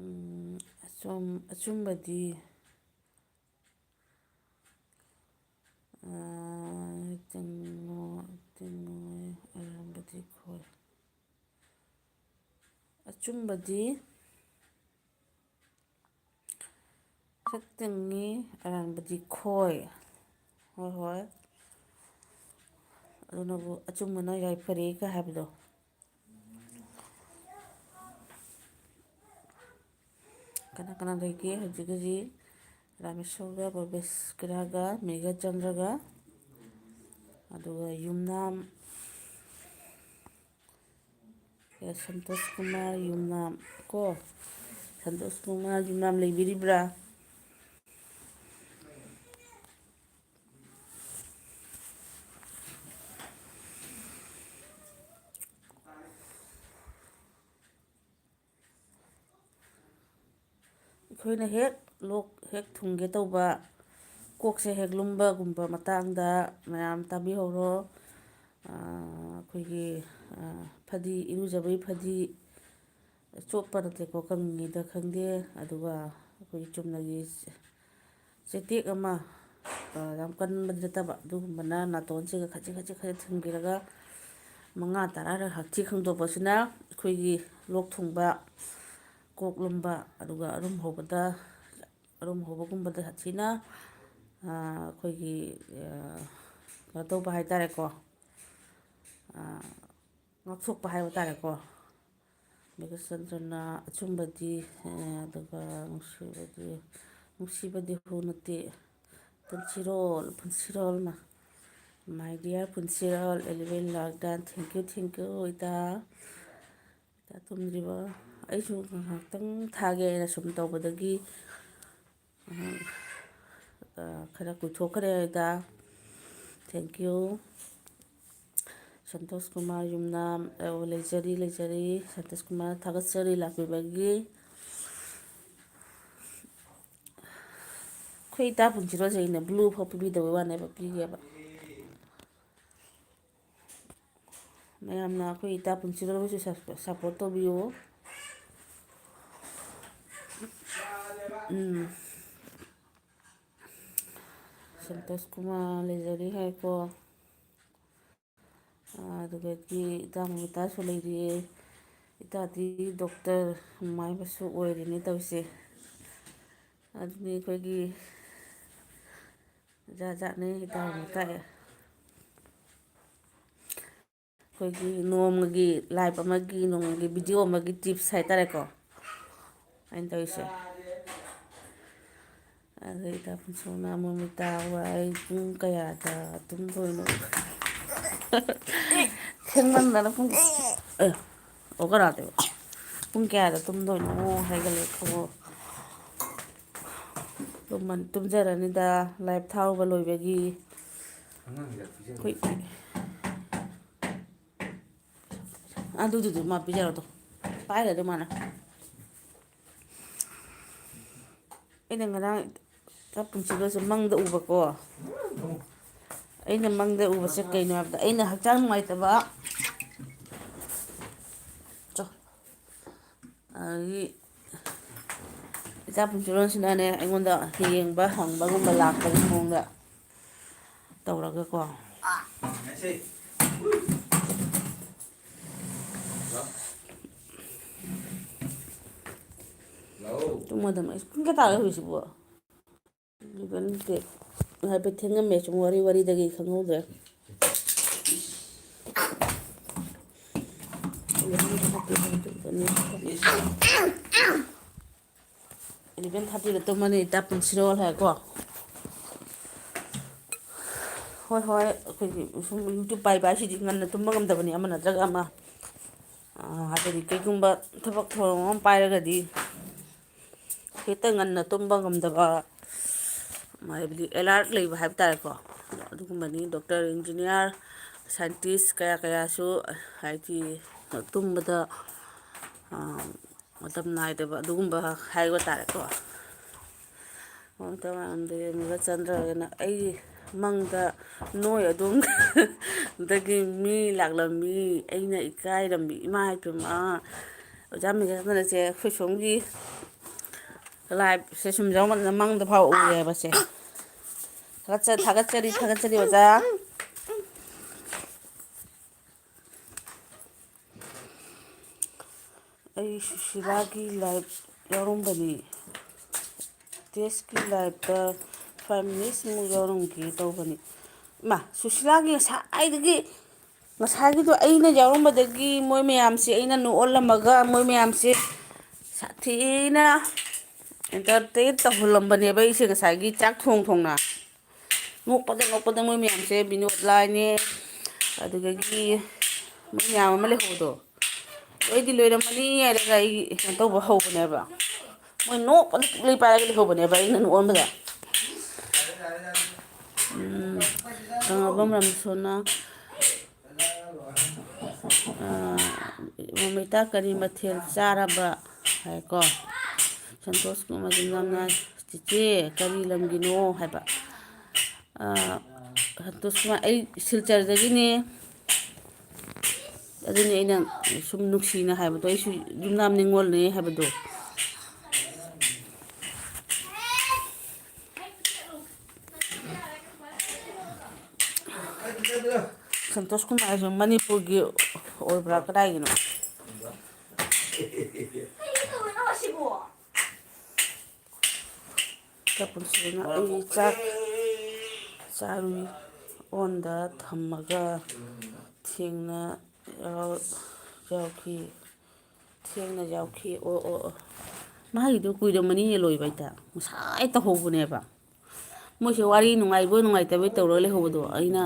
ꯎꯝ, ꯑꯆꯨꯝ-, ꯑꯆꯨꯝꯕꯗꯤ, ꯑꯥ, ꯇꯤꯡꯉꯣ-, ꯇꯤꯡꯉꯣꯏ, ꯑꯔꯥꯟꯕꯗꯤ ꯈꯣꯏ꯫ ꯑꯆꯨꯝꯕꯗꯤ ꯁꯛ ꯇꯤꯡꯉꯤ, ꯑꯔꯥꯟꯕꯗꯤ ꯈꯣꯏ꯫ ꯍꯣꯏ, ꯍꯣꯏ꯫ ꯑꯗꯨꯅꯕꯨ ꯑꯆꯨꯝꯕꯅ ꯌꯥꯏꯐꯔꯦꯒ ꯍꯥꯏꯕꯗꯣ꯫ ꯀꯅꯥ ꯀꯅꯥ ꯂꯩꯒꯦ ꯍꯧꯖꯤꯛ ꯍꯧꯖꯤꯛ? ꯔꯥꯃꯦꯁꯣꯔꯒ, ꯕꯣꯕꯦꯁꯀꯔꯥꯒ, ꯃꯦꯘꯆꯟꯗ꯭ꯔꯒ, ꯑꯗꯨꯒ ꯌꯨꯝꯅꯥꯝ, ꯑꯦ, ꯁꯟꯇꯣꯁ ꯀꯨꯃꯥꯔ ꯌꯨꯝꯅꯥꯝ ꯀꯣ꯫ ꯁꯟꯇꯣꯁ ꯀꯨꯃꯥꯔ ꯌꯨꯝꯅꯥꯝ ꯂꯩꯕꯤꯔꯤꯕ꯭ꯔꯥ? ꯑꯩꯈꯣꯏꯅ ꯍꯦꯛ ꯂꯣꯛ ꯍꯦꯛ ꯊꯨꯡꯒꯦ ꯇꯧꯕ, ꯀꯣꯛꯁꯦ ꯍꯦꯛ ꯂꯨꯝꯕꯒꯨꯝꯕ ꯃꯇꯥꯡꯗ ꯃꯌꯥꯝ ꯇꯥꯕꯤꯍꯧꯔꯣ꯫ ꯑꯥ, ꯑꯩꯈꯣꯏꯒꯤ, ꯑꯥ, ꯐꯗꯤ, ꯏꯔꯨꯖꯕꯒꯤ ꯐꯗꯤ, ꯆꯣꯠꯄ ꯅꯠꯇꯦꯀꯣ, ꯀꯪꯉꯤꯉꯩꯗ ꯈꯪꯗꯦ꯫ ꯑꯗꯨꯒ ꯑꯩꯈꯣꯏꯒꯤ ꯆꯨꯝꯅꯒꯤ ꯆꯦ-, ꯆꯦꯇꯦꯛ ꯑꯃ, ꯑ, ꯌꯥꯝ ꯀꯟꯕꯗꯤ ꯅꯠꯇꯕ, ꯑꯗꯨꯒꯨꯝꯕꯅ ꯅꯥꯇꯣꯟꯁꯤꯒ ꯈꯖꯤꯛ ꯈꯖꯤꯛ ꯈꯖꯤꯛ ꯊꯤꯡꯕꯤꯔꯒ ꯃꯉꯥ ꯇꯔꯥꯔꯛ ꯍꯛꯊꯤ ꯈꯪꯗꯣꯛꯄꯁꯤꯅ ꯑꯩꯈꯣꯏꯒꯤ ꯂꯣꯛ ꯊꯨꯡꯕ, ꯀꯣꯛ ꯂꯨꯝꯕ, ꯑꯗꯨꯒ ꯑꯔꯨꯝ ꯍꯧꯕꯗ, ꯑꯔꯨꯝ ꯍꯧꯕꯒꯨꯝꯕꯗ ꯁꯥꯊꯤꯅ ꯑꯩꯈꯣꯏꯒꯤ ꯀꯩꯅꯣ ꯇꯧꯕ ꯍꯥꯏ ꯇꯥꯔꯦꯀꯣ, ꯉꯥꯛꯊꯣꯛꯄ ꯍꯥꯏꯕ ꯇꯥꯔꯦꯀꯣ꯫ ꯕꯤꯀꯥꯁ ꯆꯟꯗ꯭ꯔꯅ ꯑꯆꯨꯝꯕꯗꯤ, ꯑꯗꯨꯒ ꯅꯨꯡꯁꯤꯕꯗꯤ, ꯅꯨꯡꯁꯤꯕꯗꯤ ꯍꯨ ꯅꯠꯇꯦ, ꯄꯨꯟꯁꯤꯔꯣꯜ, ꯄꯨꯟꯁꯤꯔꯣꯜꯅ, my dear ꯄꯨꯟꯁꯤꯔꯣꯜ ꯑꯦꯂꯚꯦꯟ ꯂꯥꯛꯗ, thank you, thank you ꯏꯇꯥ꯫ ꯏꯇꯥ ꯇꯨꯝꯗ꯭ꯔꯤꯕꯣ? ꯑꯩꯁꯨ ꯉꯥꯏꯍꯥꯛꯇꯪ ꯊꯥꯒꯦ ꯍꯥꯏꯅ ꯁꯨꯝ ꯇꯧꯕꯗꯒꯤ ꯈꯔ ꯀꯨꯏꯊꯣꯛꯈ꯭ꯔꯦ ꯏꯇꯥ꯫ Thank you꯫ ꯁꯟꯇꯣꯁ ꯀꯨꯃꯥꯔ ꯌꯨꯝꯅꯥꯝ, ꯑꯣ, ꯂꯩꯖꯔꯤ, ꯂꯩꯖꯔꯤ꯫ ꯁꯟꯇꯣꯁ ꯀꯨꯃꯥꯔ, ꯊꯥꯒꯠꯆꯔꯤ ꯂꯥꯛꯄꯤꯕꯒꯤ꯫ ꯑꯩꯈꯣꯏ ꯏꯇꯥ ꯄꯨꯟꯁꯤꯔꯣꯁꯦ ꯑꯩꯅ blue ꯐꯥꯎ ꯄꯤꯕꯤꯗꯕꯩ ꯋꯥꯅꯦꯕ, ꯄꯤꯒꯦꯕ꯫ ꯃꯌꯥꯝꯅ ꯑꯩꯈꯣꯏ ꯏꯇꯥ ꯄꯨꯟꯁꯤꯔꯣꯕꯨꯁꯨ ꯁꯞ-, support ꯇꯧꯕꯤꯌꯨ꯫ ꯎꯝ꯫ ꯁꯟꯇꯣꯁ ꯀꯨꯃꯥꯔ ꯂꯩꯖꯔꯤ ꯍꯥꯏꯀꯣ꯫ ꯑꯗꯨꯗꯒꯤ ꯏꯇꯥ ꯃꯃꯤꯇꯥꯁꯨ ꯂꯩꯔꯤꯌꯦ꯫ ꯏꯇꯥꯗꯤ doctor ꯃꯥꯏꯕꯁꯨ ꯑꯣꯏꯔꯤꯅꯦ ꯇꯧꯔꯤꯁꯦ꯫ ꯑꯗꯨꯅꯤ ꯑꯩꯈꯣꯏꯒꯤ ꯖꯥꯠ ꯖꯥꯠꯅꯤ ꯏꯇꯥ ꯃꯃꯤꯇꯥ꯫ ꯑꯩꯈꯣꯏꯒꯤ ꯅꯣꯡꯃꯒꯤ life ꯑꯃꯒꯤ, ꯅꯣꯡꯃꯒꯤ video ꯑꯃꯒꯤ tips ꯍꯥꯏꯇꯥꯔꯦꯀꯣ ꯑꯩꯅ ꯇꯧꯔꯤꯁꯦ꯫ ꯑꯗꯩ ꯏꯇꯥ ꯄꯨꯟꯁꯤꯔꯣꯅ ꯑꯃꯨꯛ ꯃꯤꯠ ꯇꯥ ꯍꯧꯔ ꯑꯩ ꯄꯨꯡ ꯀꯌꯥꯗ ꯇꯨꯝꯗꯣꯏꯅꯣ? ꯊꯦꯡꯃꯟꯗꯅ ꯄꯨꯡ, ꯑꯦ, ꯑꯣ, ꯀꯅꯥꯗ? ꯄꯨꯡ ꯀꯌꯥꯗ ꯇꯨꯝꯗꯣꯏꯅꯣ ꯍꯥꯏꯒꯠꯂꯦ ꯈꯪꯉꯣ꯫ ꯇꯨꯝꯃꯟ-, ꯇꯨꯝꯖꯔꯅꯤꯗ, live ꯊꯥꯔꯨꯕ ꯂꯣꯏꯕꯒꯤ꯫ ꯑꯉꯥꯡꯒꯤꯗ ꯄꯤꯖꯕ꯫ ꯑꯩꯈꯣꯏ ꯑꯗꯨꯗꯨꯗꯤ ꯃꯥ ꯄꯤꯖꯔꯣ ꯑꯗꯣ꯫ ꯄꯥꯏꯔꯗꯤ ꯃꯥꯅ꯫ ꯑꯩꯅ ꯉꯔꯥꯡ ꯏꯇꯥ ꯄꯨꯟꯁꯤꯔꯣꯁꯦ ꯃꯪꯗ ꯎꯕꯀꯣ꯫ ꯑꯩꯅ ꯃꯪꯗ ꯎꯕꯁꯦ ꯀꯩꯅꯣ ꯍꯥꯏꯕꯗ, ꯑꯩꯅ ꯍꯛꯆꯥꯡ ꯅꯨꯡꯉꯥꯏꯇꯕ, ꯆꯣ꯫ ꯑꯗꯒꯤ ꯏꯇꯥ ꯄꯨꯟꯁꯤꯔꯣꯟꯁꯤꯅꯅꯦ, ꯑꯩꯉꯣꯟꯗ ꯌꯦꯡꯕ ꯍꯪꯕꯒꯨꯝꯕ ꯂꯥꯛꯄꯒꯤ ꯃꯑꯣꯡꯗ ꯇꯧꯔꯒꯀꯣ꯫ ꯇꯨꯝꯃꯗꯝꯅꯦ꯫ ꯑꯩꯁ, ꯄꯨꯡ ꯀꯌꯥ ꯇꯥꯔꯦ ꯍꯧꯖꯤꯛꯁꯤꯕꯨ? ꯑꯗꯨꯗ ꯅꯠꯇꯦ꯫ ꯍꯥꯏꯐꯦꯠ ꯊꯦꯡꯉꯝꯃꯦ, ꯁꯨꯝ ꯋꯥꯔꯤ ꯋꯥꯔꯤꯗꯒꯤ ꯈꯪꯍꯧꯗ꯭ꯔꯦ꯫ ꯑꯦꯂꯚꯦꯟ ꯊꯥꯔꯇꯤꯗ ꯇꯨꯝꯃꯅꯤ, ꯏꯇꯥ ꯄꯨꯟꯁꯤꯔꯣꯜ ꯍꯥꯏꯀꯣ꯫ ꯍꯣꯏ, ꯍꯣꯏ, ꯑꯩꯈꯣꯏꯒꯤ ꯁꯨꯝ YouTube ꯄꯥꯏꯕ ꯍꯥꯏꯁꯤꯗꯤ ꯉꯟꯅ ꯇꯨꯝꯕ ꯉꯝꯗꯕꯅꯤ, ꯑꯃ ꯅꯠꯇ꯭ꯔꯒ ꯑꯃ꯫ ꯑꯥ, ꯍꯥꯏꯕꯗꯤ ꯀꯩꯒꯨꯝꯕ ꯊꯕꯛ ꯊꯧꯔꯝ ꯑꯃ ꯄꯥꯏꯔꯒꯗꯤ ꯍꯦꯛꯇ ꯉꯟꯅ ꯇꯨꯝꯕ ꯉꯝꯗꯕ, ꯍꯥꯏꯕꯗꯤ alert ꯂꯩꯕ ꯍꯥꯏꯕ ꯇꯥꯔꯦꯀꯣ꯫ ꯑꯗꯨꯒꯨꯝꯕꯅꯤ꯫ Doctor, engineer, scientist ꯀꯌꯥ ꯀꯌꯥꯁꯨ ꯍꯥꯏꯗꯤ ꯇꯨꯝꯕꯗ, ꯑꯥ, ꯃꯇꯝ ꯅꯥꯏꯗꯕ ꯑꯗꯨꯒꯨꯝꯕ ꯍꯥꯏꯕ ꯇꯥꯔꯦꯀꯣ꯫ ꯃꯃꯤꯇꯥ ꯃꯥꯂꯦꯝꯗꯒꯤ ꯃꯤꯔꯥꯆꯟꯗ꯭ꯔ ꯍꯣꯏꯅ ꯑꯩ ꯃꯪꯗ ꯅꯣꯏ ꯑꯗꯣꯝꯗꯒꯤ ꯃꯤ ꯂꯥꯛꯂꯝꯃꯤ, ꯑꯩꯅ ꯏꯀꯥꯏꯔꯝꯃꯤ, ꯏꯃꯥ ꯏꯄꯦꯝꯃ꯫ ꯑꯣꯖꯥ ꯃꯤꯔꯥꯆꯟꯗ꯭ꯔꯁꯦ ꯑꯩꯈꯣꯏ ꯁꯣꯝꯒꯤ liveꯁꯦ ꯁꯨꯝ ꯌꯥꯎꯃꯟꯗꯅ ꯃꯪꯗ ꯐꯥꯎ ꯎꯔꯦꯕꯁꯦ꯫ ꯊꯥꯒꯠꯆ-, ꯊꯥꯒꯠꯆꯔꯤ, ꯊꯥꯒꯠꯆꯔꯤ ꯑꯣꯖꯥ꯫ ꯑꯩ ꯁꯨꯁꯤꯂꯥꯒꯤ live ꯌꯥꯎꯔꯝꯕꯅꯤ꯫ ꯇꯦꯁꯀꯤ liveꯇ five minutesꯃꯨꯛ ꯌꯥꯎꯔꯝꯒꯦ ꯇꯧꯕꯅꯤ꯫ ꯏꯃꯥ, ꯁꯨꯁꯤꯂꯥꯒꯤ ꯉꯁꯥꯏꯗꯒꯤ, ꯉꯁꯥꯏꯒꯤꯗꯣ ꯑꯩꯅ ꯌꯥꯎꯔꯝꯕꯗꯒꯤ ꯃꯣꯏ ꯃꯌꯥꯝꯁꯦ ꯑꯩꯅ ꯅꯣꯛꯍꯜꯂꯝꯃꯒ ꯃꯣꯏ ꯃꯌꯥꯝꯁꯦ ꯁꯥꯊꯤꯅ entertain ꯇꯧꯍꯜꯂꯝꯕꯅꯦꯕ ꯑꯩꯁꯦ ꯉꯁꯥꯏꯒꯤ ꯆꯥꯛ ꯊꯣꯡ ꯊꯣꯡꯅ꯫ ꯅꯣꯛꯄꯗ ꯅꯣꯛꯄꯗ ꯃꯣꯏ ꯃꯌꯥꯝꯁꯦ, ꯕꯤꯅꯣꯗ ꯂꯥꯏꯅꯦ, ꯑꯗꯨꯗꯒꯤ ꯃꯣꯏ ꯃꯌꯥꯝ ꯑꯃ ꯂꯩꯍꯧꯕꯗꯣ, ꯂꯣꯏꯗꯤ ꯂꯣꯏꯔꯝꯃꯅꯤ ꯍꯥꯏꯔꯒ ꯑꯩ ꯀꯩꯅꯣ ꯇꯧꯕ ꯍꯧꯕꯅꯦꯕ꯫ ꯃꯣꯏ ꯅꯣꯛꯄꯗ ꯄꯨꯛꯂꯩ ꯄꯥꯏꯔꯒ ꯂꯩꯍꯧꯕꯅꯦꯕ ꯑꯩꯅ ꯅꯣꯛꯑꯣꯟꯕꯗ꯫ ꯎꯝ, ꯀꯪꯂꯥꯕꯝ ꯔꯥꯃꯦꯁꯣꯔꯅ ꯑꯥ, "ꯃꯃꯤꯇꯥ, ꯀꯔꯤ ꯃꯊꯦꯜ ꯆꯥꯔꯕ?" ꯍꯥꯏꯀꯣ꯫ ꯁꯟꯇꯣꯁ ꯀꯨꯃꯥꯔ ꯌꯥꯝꯅ, "ꯆꯤꯆꯦ, ꯀꯔꯤ ꯂꯝꯒꯤꯅꯣ?" ꯍꯥꯏꯕ꯫ ꯑꯥ, ꯁꯟꯇꯣꯁ ꯀꯨꯃꯥꯔ, "ꯑꯩ ꯁꯤꯜꯆꯔꯗꯒꯤꯅꯦ꯫ ꯑꯗꯨꯅꯤ ꯑꯩꯅ ꯁꯨꯝ ꯅꯨꯡꯁꯤꯅ ꯍꯥꯏꯕꯗꯣ, ꯑꯩꯁꯨ ꯌꯨꯝꯅꯥꯝ ꯅꯤꯉꯣꯜꯅꯦ ꯍꯥꯏꯕꯗꯣ꯫" ꯁꯟꯇꯣꯁ ꯀꯨꯃꯥꯔꯁꯨ ꯃꯅꯤꯄꯨꯔꯒꯤ ꯑꯣꯏꯕ꯭ꯔꯥ ꯀꯗꯥꯏꯒꯤꯅꯣ? ꯆꯥꯛ ꯄꯨꯟꯁꯤꯅ ꯑꯩ ꯆꯥꯛ ꯆꯥꯔꯨꯏ꯫ ꯑꯣꯟꯗ ꯊꯝꯃꯒ ꯊꯦꯡꯅ ꯌꯥꯎ-, ꯌꯥꯎꯈꯤ꯫ ꯊꯦꯡꯅ ꯌꯥꯎꯈꯤ꯫ ꯑꯣ, ꯑꯣ, ꯑꯣ꯫ ꯃꯥꯒꯤꯗꯣ ꯀꯨꯏꯔꯝꯃꯅꯤꯅꯦ ꯂꯣꯏꯕ ꯍꯦꯛꯇ꯫ ꯉꯁꯥꯏ ꯇꯧꯍꯧꯕꯅꯦꯕ꯫ ꯃꯣꯏꯁꯦ ꯋꯥꯔꯤ ꯅꯨꯡꯉꯥꯏꯕꯣꯏ ꯅꯨꯡꯉꯥꯏꯇꯕꯣꯏ ꯇꯧꯔꯒ ꯂꯩꯍꯧꯕꯗꯣ꯫ ꯑꯩꯅ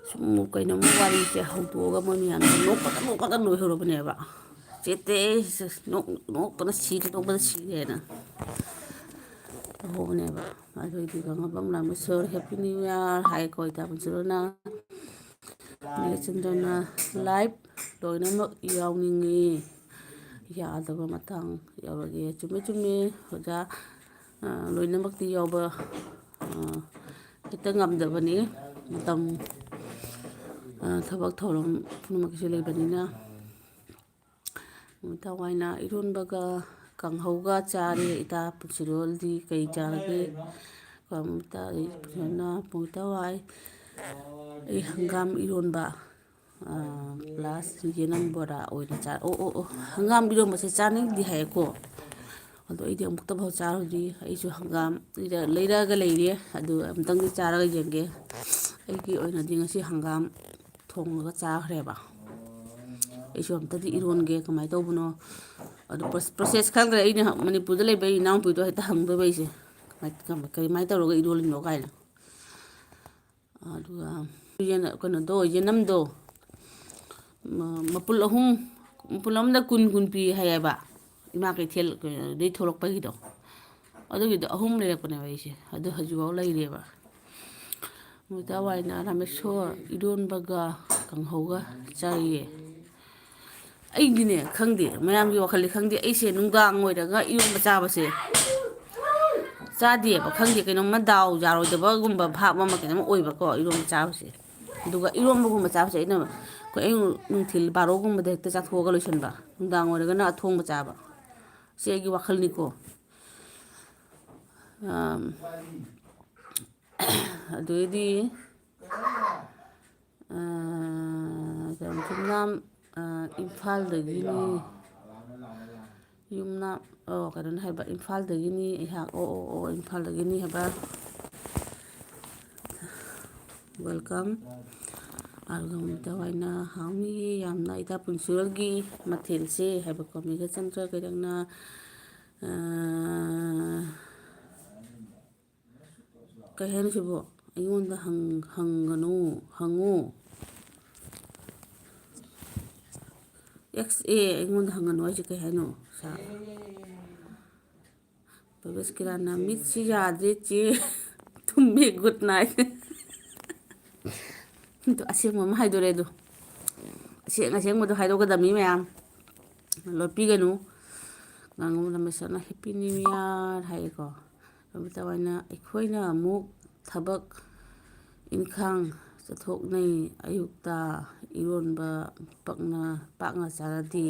ꯁꯨꯝ ꯀꯩꯅꯣꯝꯃ ꯋꯥꯔꯤꯁꯦ ꯍꯧꯗꯣꯛꯑꯒ ꯃꯣꯏ ꯃꯌꯥꯝꯁꯦ ꯅꯣꯛꯄꯗ, ꯅꯣꯛꯄꯗ ꯂꯣꯏꯍꯧꯔꯕꯅꯦꯕ꯫ ꯆꯦꯠꯇꯦ, ꯅꯣꯛ-, ꯅꯣꯛꯄꯅ ꯁꯤꯔꯦ, ꯅꯣꯛꯄꯗ ꯁꯤꯔꯦꯅ ꯇꯧꯍꯧꯕꯅꯦꯕ꯫ ꯑꯗꯨꯏꯗꯤ ꯈꯪꯉꯕ ꯃꯌꯥꯝꯅ "Sir, Happy New Year" ꯍꯥꯏꯀꯣ, ꯏꯇꯥ ꯄꯨꯟꯁꯤꯔꯣꯅ꯫ ꯅꯦꯆꯟꯗ꯭ꯔꯅ "Live ꯂꯣꯏꯅꯃꯛ ꯌꯥꯎꯅꯤꯡꯉꯤ, ꯌꯥꯗꯕ ꯃꯇꯥꯡ ꯌꯥꯎꯔꯒꯦ"꯫ ꯆꯨꯝꯃꯦ, ꯆꯨꯝꯃꯦ, ꯑꯣꯖꯥ꯫ ꯑ, ꯂꯣꯏꯅꯃꯛꯇꯤ ꯌꯥꯎꯕ, ꯑ, ꯍꯦꯛꯇ ꯉꯝꯗꯕꯅꯤ꯫ ꯃꯇꯝ, ꯑ, ꯊꯕꯛ ꯊꯧꯔꯝ ꯄꯨꯝꯅꯃꯛꯀꯤꯁꯨ ꯂꯩꯕꯅꯤꯅ꯫ ꯃꯨꯇꯥ ꯋꯥꯏꯅ ꯏꯔꯣꯟꯕꯒ ꯀꯥꯡꯍꯧꯒ ꯆꯥꯔꯦ꯫ ꯏꯇꯥ ꯄꯨꯟꯁꯤꯔꯣꯜꯗꯤ ꯀꯩ ꯆꯥꯔꯒꯦ? ꯃꯨꯇꯥ, ꯃꯨꯇꯥ ꯋꯥꯏ, ꯑꯩ ꯍꯪꯒꯥꯝ ꯏꯔꯣꯟꯕ, ꯑꯥ, plus ꯌꯦꯅꯝ ꯕꯣꯔꯥ ꯑꯣꯏꯅ ꯆꯥ-, ꯑꯣ, ꯑꯣ, ꯑꯣ, ꯍꯪꯒꯥꯝ ꯏꯔꯣꯟꯕꯁꯦ ꯆꯥꯅꯤꯡꯗꯦ ꯍꯥꯏꯌꯦꯀꯣ꯫ ꯑꯗꯣ ꯑꯩꯗꯤ ꯑꯃꯨꯛꯇꯐꯥꯎ ꯆꯥꯔꯨꯗ꯭ꯔꯤ꯫ ꯑꯩꯁꯨ ꯍꯪꯒꯥꯝ ꯂꯩꯔ-, ꯂꯩꯔꯛꯑꯒ ꯂꯩꯔꯦ꯫ ꯑꯗꯨ ꯑꯃꯨꯛꯇꯪꯗꯤ ꯆꯥꯔꯒ ꯌꯦꯡꯒꯦ꯫ ꯑꯩꯒꯤ ꯑꯣꯏꯅꯗꯤ ꯉꯁꯤ ꯍꯪꯒꯥꯝ ꯊꯣꯡꯉꯒ ꯆꯥꯈ꯭ꯔꯦꯕ꯫ ꯑꯩꯁꯨ ꯑꯝꯇꯗꯤ ꯏꯔꯣꯟꯒꯦ, ꯀꯃꯥꯏꯅ ꯇꯧꯕꯅꯣ? ꯑꯗꯨ ꯄ꯭ꯔꯣ-, process ꯈꯪꯗ꯭ꯔꯦ꯫ ꯑꯩꯅ ꯃꯅꯤꯄꯨꯔꯗ ꯂꯩꯕ ꯑꯩ ꯏꯅꯥꯎꯄꯤꯗꯣ ꯍꯦꯛꯇ ꯍꯪꯗꯣꯏꯕ ꯑꯩꯁꯦ, ꯀꯃꯥꯏ-, ꯀꯃꯥꯏ-, ꯀꯃꯥꯏꯅ ꯇꯧꯔꯒ ꯏꯔꯣꯜꯂꯤꯅꯣ ꯀꯥꯏꯅ꯫ ꯑꯗꯨꯒ ꯌꯦꯟ-, ꯀꯩꯅꯣꯗꯣ, ꯌꯦꯅꯝꯗꯣ, ꯃ-, ꯃꯄꯨꯜ ꯑꯍꯨꯝ, ꯃꯄꯨꯜ ꯑꯃꯗ ꯀꯨꯟ ꯀꯨꯟ ꯄꯤ ꯍꯥꯏꯌꯦꯕ, ꯏꯃꯥ ꯀꯩꯊꯦꯜ ꯀꯩꯅꯣꯗꯩ ꯊꯣꯛꯂꯛꯄꯒꯤꯗꯣ꯫ ꯑꯗꯨꯒꯤꯗꯣ ꯑꯍꯨꯝ ꯂꯩꯔꯛꯄꯅꯦꯕ ꯑꯩꯁꯦ꯫ ꯑꯗꯨ ꯍꯧꯖꯤꯛꯐꯥꯎ ꯂꯩꯔꯤꯑꯕ꯫ ꯃꯨꯇꯥ ꯋꯥꯏꯅ ꯔꯥꯃꯦꯁꯣꯔ ꯏꯔꯣꯟꯕꯒ ꯀꯥꯡꯍꯧꯒ ꯆꯥꯏꯌꯦ꯫ ꯑꯩꯗꯤꯅꯦ, ꯈꯪꯗꯦ, ꯃꯌꯥꯝꯒꯤ ꯋꯥꯈꯜꯗꯤ ꯈꯪꯗꯦ, ꯑꯩꯁꯦ ꯅꯨꯡꯗꯥꯡ ꯑꯣꯏꯔꯒ ꯏꯔꯣꯟꯕ ꯆꯥꯕꯁꯦ ꯆꯥꯗꯦꯕ꯫ ꯈꯪꯗꯦ, ꯀꯩꯅꯣꯝꯃ ꯗꯥꯎ ꯌꯥꯔꯣꯏꯗꯕꯒꯨꯝꯕ ꯚꯥꯞ ꯑꯃ ꯀꯩꯅꯣꯝꯃ ꯑꯣꯏꯕꯀꯣ, ꯏꯔꯣꯟꯕ ꯆꯥꯕꯁꯦ꯫ ꯑꯗꯨꯒ ꯏꯔꯣꯟꯕꯒꯨꯝꯕ ꯆꯥꯕꯁꯦ ꯑꯩꯅ ꯑꯩꯈꯣꯏ ꯑꯌꯨꯛ ꯅꯨꯡꯊꯤꯜ ꯕꯥꯔꯣꯒꯨꯝꯕꯗ ꯍꯦꯛꯇ ꯆꯥꯊꯣꯛꯑꯒ ꯂꯣꯏꯁꯤꯟꯕ, ꯅꯨꯡꯗꯥꯡ ꯑꯣꯏꯔꯒꯅ ꯑꯊꯣꯡꯕ ꯆꯥꯕ꯫ ꯁꯤ ꯑꯩꯒꯤ ꯋꯥꯈꯜꯅꯤꯀꯣ꯫ ꯑꯝ, ꯑꯗꯨꯗꯤ, ꯑ, ꯀꯩꯅꯣ, ꯌꯨꯝꯅꯥꯝ, ꯑ, ꯏꯝꯐꯥꯜꯗꯒꯤꯅꯤ꯫ ꯌꯨꯝꯅꯥꯝ, ꯑꯣ, ꯀꯩꯅꯣꯅ ꯍꯥꯏꯕ, ꯏꯝꯐꯥꯜꯗꯒꯤꯅꯤ ꯑꯩꯍꯥꯛ꯫ ꯑꯣ, ꯑꯣ, ꯑꯣ, ꯏꯝꯐꯥꯜꯗꯒꯤꯅꯤ ꯍꯥꯏꯕ꯫ Welcome. ꯑꯗꯨꯒ ꯃꯃꯤꯇꯥ ꯍꯣꯏꯅ "ꯍꯥꯎꯅꯤꯌꯦ ꯌꯥꯝꯅ ꯏꯇꯥ ꯄꯨꯟꯁꯤꯔꯣꯜꯒꯤ ꯃꯊꯦꯜꯁꯦ" ꯍꯥꯏꯕꯀꯣ꯫ ꯃꯦꯘꯆꯟꯗ꯭ꯔ ꯀꯩꯔꯪꯅ, ꯑꯥ, ꯀꯩ ꯍꯥꯏꯅꯣ ꯁꯤꯕꯣ? "ꯑꯩꯉꯣꯟꯗ ꯍꯪ-, ꯍꯪꯒꯅꯨ, ꯍꯪꯉꯨ"꯫ ꯑꯦꯛꯁ ꯑꯦ, "ꯑꯩꯉꯣꯟꯗ ꯍꯪꯒꯅꯨ" ꯍꯥꯏꯁꯦ ꯀꯩ ꯍꯥꯏꯅꯣ? ꯁꯥ-, ꯄ꯭ꯔꯕꯦꯁ ꯀꯤꯔꯥꯅ "ꯃꯤꯠꯁꯤ ꯌꯥꯗ꯭ꯔꯦ ꯆꯦ, ꯇꯨꯝꯃꯦ, good night"꯫ ꯑꯗꯨ ꯑꯁꯦꯡꯕ ꯑꯃ ꯍꯥꯏꯗꯣꯔꯦ ꯑꯗꯣ꯫ ꯑꯁꯦꯡ ꯑꯁꯦꯡꯕꯗꯣ ꯍꯥꯏꯗꯣꯛꯀꯗꯕꯅꯤ ꯃꯌꯥꯝ꯫ ꯂꯣꯠꯄꯤꯒꯅꯨ꯫ ꯉꯥꯉꯣꯝ ꯔꯃꯦꯁꯅ "Happy New Year" ꯍꯥꯏꯌꯦꯀꯣ꯫ ꯔꯣꯕꯤꯇꯥ ꯍꯣꯏꯅ "ꯑꯩꯈꯣꯏꯅ ꯑꯃꯨꯛ ꯊꯕꯛ ꯏꯪꯈꯥꯡ ꯆꯠꯊꯣꯛꯅꯩ꯫ ꯑꯌꯨꯛꯇ ꯏꯔꯣꯟꯕ ꯄꯛꯅ, ꯄꯥꯛꯅ ꯆꯥꯅꯗꯦ"꯫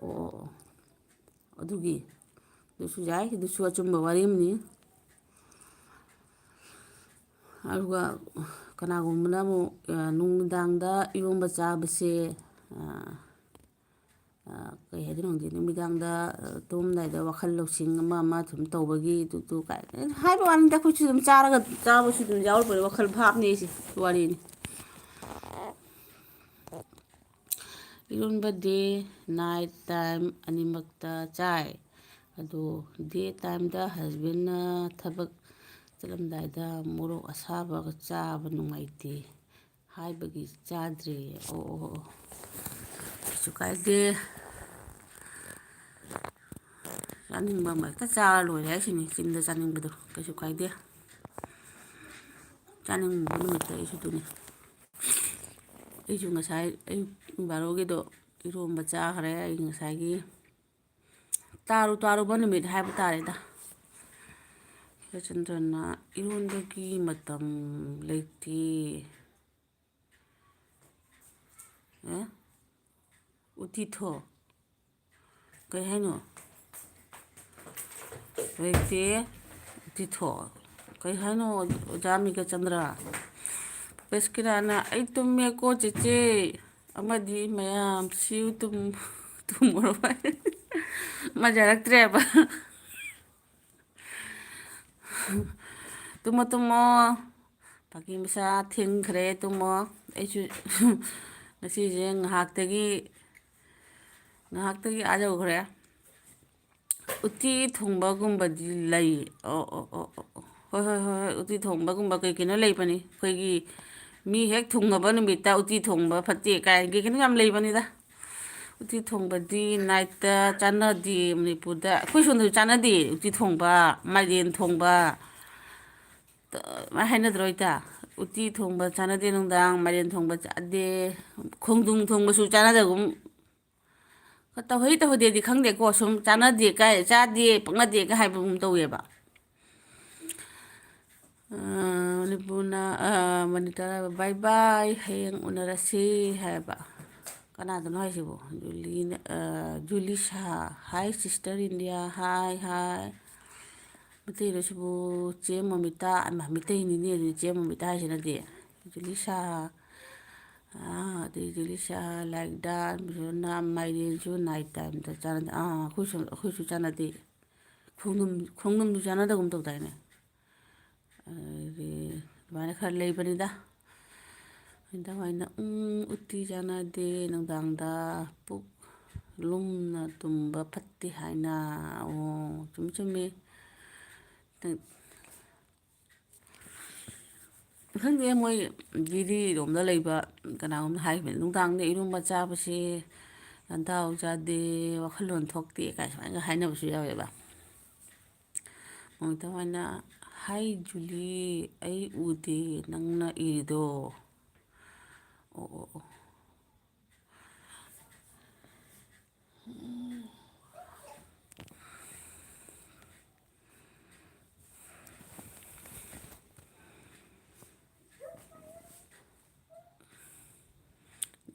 ꯑꯣ, ꯑꯣ, ꯑꯣ꯫ ꯑꯗꯨꯒꯤ, ꯑꯗꯨꯁꯨ ꯌꯥꯏ, ꯑꯗꯨꯁꯨ ꯑꯆꯨꯝꯕ ꯋꯥꯔꯤ ꯑꯃꯅꯤ꯫ ꯑꯗꯨꯒ ꯀꯅꯥꯒꯨꯝꯕꯅ ꯑꯃꯨꯛ, ꯑ, ꯅꯨꯃꯤꯗꯥꯡꯗ ꯏꯔꯣꯝꯕ ꯆꯥꯕꯁꯦ, ꯑ, ꯑ, ꯀꯩ ꯍꯥꯏꯗꯣꯏꯅꯣ ꯈꯪꯗꯦ, ꯅꯨꯃꯤꯗꯥꯡꯗ, ꯑ, ꯇꯨꯝꯂꯝꯗꯥꯏꯗ ꯋꯥꯈꯜ ꯂꯧꯁꯤꯡ ꯑꯃ ꯑꯃ ꯁꯨꯝ ꯇꯧꯕꯒꯤ ꯑꯗꯨꯗꯨ ꯀꯥꯏ ꯍꯥꯏꯕ ꯋꯥꯅꯤꯗ, ꯑꯩꯈꯣꯏꯁꯨ ꯑꯗꯨꯝ ꯆꯥꯔꯒ, ꯆꯥꯕꯁꯨ ꯑꯗꯨꯝ ꯌꯥꯎꯔꯛꯄꯅꯤ, ꯋꯥꯈꯜ ꯚꯥꯞꯅꯦ ꯑꯩꯁꯦ, ꯋꯥꯔꯤꯅꯤ꯫ ꯏꯔꯣꯟꯕꯗꯤ night time ꯑꯅꯤꯃꯛꯇ ꯆꯥꯏ꯫ ꯑꯗꯣ day timeꯗ husbandꯅ ꯊꯕꯛ ꯆꯠꯂꯝꯗꯥꯏꯗ ꯃꯣꯔꯣꯛ ꯑꯁꯥꯕꯒ ꯆꯥꯕ ꯅꯨꯡꯉꯥꯏꯇꯦ ꯍꯥꯏꯕꯒꯤ ꯆꯥꯗ꯭ꯔꯦ꯫ ꯑꯣ, ꯑꯣ, ꯑꯣ꯫ ꯀꯩꯁꯨ ꯀꯥꯏꯗꯦ꯫ ꯆꯥꯅꯤꯡꯕ ꯑꯃ ꯍꯦꯛꯇ ꯆꯥꯔ ꯂꯣꯏꯔꯦ ꯍꯥꯏꯁꯤꯅꯤ, ꯆꯤꯟꯗ ꯆꯥꯅꯤꯡꯕꯗꯣ꯫ ꯀꯩꯁꯨ ꯀꯥꯏꯗꯦ꯫ ꯆꯥꯅꯤꯡꯕ ꯅꯨꯃꯤꯠꯇ ꯑꯩꯁꯨ ꯑꯗꯨꯅꯤ꯫ ꯑꯩꯁꯨ ꯉꯁꯥꯏ ꯑꯌꯨꯛ ꯄꯨꯡ ꯕꯥꯔꯣꯒꯤꯗꯣ ꯏꯔꯣꯝꯕ ꯆꯥꯈ꯭ꯔꯦ꯫ ꯑꯩ ꯉꯁꯥꯏꯒꯤ ꯇꯥꯔꯨ ꯇꯥꯔꯨꯕ ꯅꯨꯃꯤꯠ ꯍꯥꯏꯕ ꯇꯥꯔꯦꯗ꯫ ꯃꯦꯘꯆꯟꯗ꯭ꯔꯅ "ꯏꯔꯣꯟꯕꯒꯤ ꯃꯇꯝ ꯂꯩꯇꯦ"꯫ ꯑꯦ? ꯎꯇꯤ ꯊꯣ-, ꯀꯩ ꯍꯥꯏꯅꯣ? ꯂꯩꯇꯦ꯫ ꯎꯇꯤ ꯊꯣ-, ꯀꯩ ꯍꯥꯏꯅꯣ, ꯑꯣꯖꯥ ꯃꯦꯘꯆꯟꯗ꯭ꯔ? ꯄ꯭ꯔꯕꯦꯁ ꯀꯤꯔꯥꯅ "ꯑꯩ ꯇꯨꯝꯃꯦꯀꯣ ꯆꯦꯆꯦ"꯫ ꯑꯃꯗꯤ "ꯃꯌꯥꯝ see you tum-, tomorrow" ꯍꯥꯏ꯫ ꯃꯥ ꯌꯥꯔꯛꯇ꯭ꯔꯦꯕ꯫ ꯇꯨꯝꯃꯣ, ꯇꯨꯝꯃꯣ꯫ ꯄꯥꯀꯤ ꯃꯆꯥ, ꯊꯤꯡꯈ꯭ꯔꯦ, ꯇꯨꯝꯃꯣ꯫ ꯑꯩꯁꯨ ꯉꯁꯤꯁꯦ ꯉꯥꯏꯍꯥꯛꯇꯒꯤ, ꯉꯥꯏꯍꯥꯛꯇꯒꯤ ꯑꯥ ꯌꯧꯈ꯭ꯔꯦ꯫ ꯎꯇꯤ ꯊꯣꯡꯕꯒꯨꯝꯕꯗꯤ ꯂꯩ꯫ ꯑꯣ, ꯑꯣ, ꯑꯣ, ꯑꯣ, ꯑꯣ꯫ ꯍꯣꯏ, ꯍꯣꯏ, ꯍꯣꯏ, ꯍꯣꯏ, ꯎꯇꯤ ꯊꯣꯡꯕꯒꯨꯝꯕ ꯀꯩ ꯀꯩꯅꯣ ꯂꯩꯕꯅꯤ꯫ ꯑꯩꯈꯣꯏꯒꯤ ꯃꯤ ꯍꯦꯛ ꯊꯨꯡꯉꯕ ꯅꯨꯃꯤꯠꯇ ꯎꯇꯤ ꯊꯣꯡꯕ ꯐꯠꯇꯦ ꯀꯥꯏꯅ ꯀꯩ ꯀꯩꯅꯣ ꯌꯥꯝ ꯂꯩꯕꯅꯤꯗ꯫ ꯎꯇꯤ ꯊꯣꯡꯕꯗꯤ ꯅꯥꯏꯠꯇ ꯆꯥꯟꯅꯗꯦ ꯃꯅꯤꯄꯨꯔꯗ꯫ ꯑꯩꯈꯣꯏ ꯁꯣꯝꯗꯁꯨ ꯆꯥꯟꯅꯗꯦ ꯎꯇꯤ ꯊꯣꯡꯕ, ꯃꯥꯏꯔꯦꯟ ꯊꯣꯡꯕ꯫ ꯇ-, ꯑꯗꯨꯃꯥꯏꯅ ꯍꯥꯏꯅꯗ꯭ꯔꯣ, ꯏꯇꯥ? ꯎꯇꯤ ꯊꯣꯡꯕ ꯆꯥꯟꯅꯗꯦ ꯅꯨꯡꯗꯥꯡ, ꯃꯥꯏꯔꯦꯟ ꯊꯣꯡꯕ ꯆꯥꯗꯦ, ꯈꯣꯡꯗ꯭ꯔꯨꯝ ꯊꯣꯡꯕꯁꯨ ꯆꯥꯟꯅꯗꯒꯨꯝ꯫ ꯇꯧꯍꯩ ꯇꯧꯍꯩꯗꯦꯗꯤ ꯈꯪꯗꯦꯀꯣ, ꯁꯨꯝ ꯆꯥꯟꯅꯗꯦ ꯀꯥꯏ, ꯆꯥꯗꯦ, ꯄꯛꯅꯗꯦ ꯀꯥꯏ ꯍꯥꯏꯕꯒꯨꯝ ꯇꯧꯋꯦꯕ꯫ ꯑ, ꯃꯅꯤꯄꯨꯔꯅ, ꯑ, ꯃꯅꯤꯇꯔ ꯍꯥꯏꯕ, "Bye bye, ꯍꯌꯦꯡ ꯎꯅꯔꯁꯤ" ꯍꯥꯏꯕ꯫ ꯀꯅꯥꯗꯅꯣ ꯍꯥꯏꯁꯤꯕꯣ? ꯖꯨꯂꯤꯅ, ꯑ, ꯖꯨꯂꯤꯁꯥ꯫ "Hi sister India", hi, hi꯫ ꯃꯩꯇꯩꯔꯣ ꯁꯤꯕꯨ? ꯆꯦ ꯃꯃꯤꯇꯥ, ꯑꯃ, ꯃꯩꯇꯩꯅꯤꯅꯦ ꯑꯗꯨꯗꯤ, ꯆꯦ ꯃꯃꯤꯇꯥ ꯍꯥꯏꯁꯤꯅꯗꯤ꯫ ꯖꯨꯂꯤꯁꯥ, ꯑꯥ, ꯑꯗꯩ ꯖꯨꯂꯤꯁꯥ, ꯂꯥꯏꯛ ꯗꯥꯟ, ꯕꯤꯁꯣꯅꯥ, ꯃꯥꯏꯔꯦꯟꯁꯨ ꯅꯥꯏꯠ ꯇꯥꯏꯝꯗ ꯆꯥꯅꯗꯦ꯫ ꯑꯥ, ꯑꯩꯈꯣꯏꯁꯨ, ꯑꯩꯈꯣꯏꯁꯨ ꯆꯥꯅꯗꯦ꯫ ꯈꯣꯡꯗ꯭ꯔꯨꯝ, ꯈꯣꯡꯗ꯭ꯔꯨꯝꯁꯨ ꯆꯥꯅꯗꯒꯨꯝ ꯇꯧꯗꯥꯏꯅꯦ? ꯑꯗꯨꯗꯤ ꯑꯗꯨꯃꯥꯏꯅ ꯈꯔ ꯂꯩꯕꯅꯤꯗ꯫ ꯑꯗꯨꯃꯥꯏꯅ, ꯎꯝ, ꯎꯇꯤ ꯆꯥꯅꯗꯦ ꯅꯨꯡꯗꯥꯡꯗ, ꯄꯨꯛ ꯂꯨꯝꯅ ꯇꯨꯝꯕ ꯐꯠꯇꯦ ꯍꯥꯏꯅ꯫ ꯑꯣ, ꯆꯨꯝꯃꯤ, ꯆꯨꯝꯃꯤ꯫ ꯅꯪ-, ꯈꯪꯗꯦ, ꯃꯣꯏ ꯖꯤꯔꯤꯔꯣꯝꯗ ꯂꯩꯕ ꯀꯅꯥꯒꯨꯝꯕꯅ ꯍꯥꯏꯈꯤꯕꯅꯤ, "ꯅꯨꯡꯗꯥꯡꯗ ꯏꯔꯨꯝꯕ ꯆꯥꯕꯁꯦ ꯅꯟꯗꯥꯎ ꯆꯥꯗꯦ, ꯋꯥꯈꯜꯂꯣꯟ ꯊꯣꯛꯇꯦ" ꯀꯥꯏ ꯁꯨꯃꯥꯏꯅ ꯍꯥꯏꯅꯕꯁꯨ ꯌꯥꯎꯋꯦꯕ꯫ ꯃꯣꯏ ꯇꯧ ꯍꯥꯏꯅ, "Hi ꯖꯨꯂꯤ, ꯑꯩ ꯎꯗꯦ ꯅꯪꯅ ꯏꯔꯤꯗꯣ"꯫ ꯑꯣ, ꯑꯣ, ꯑꯣ꯫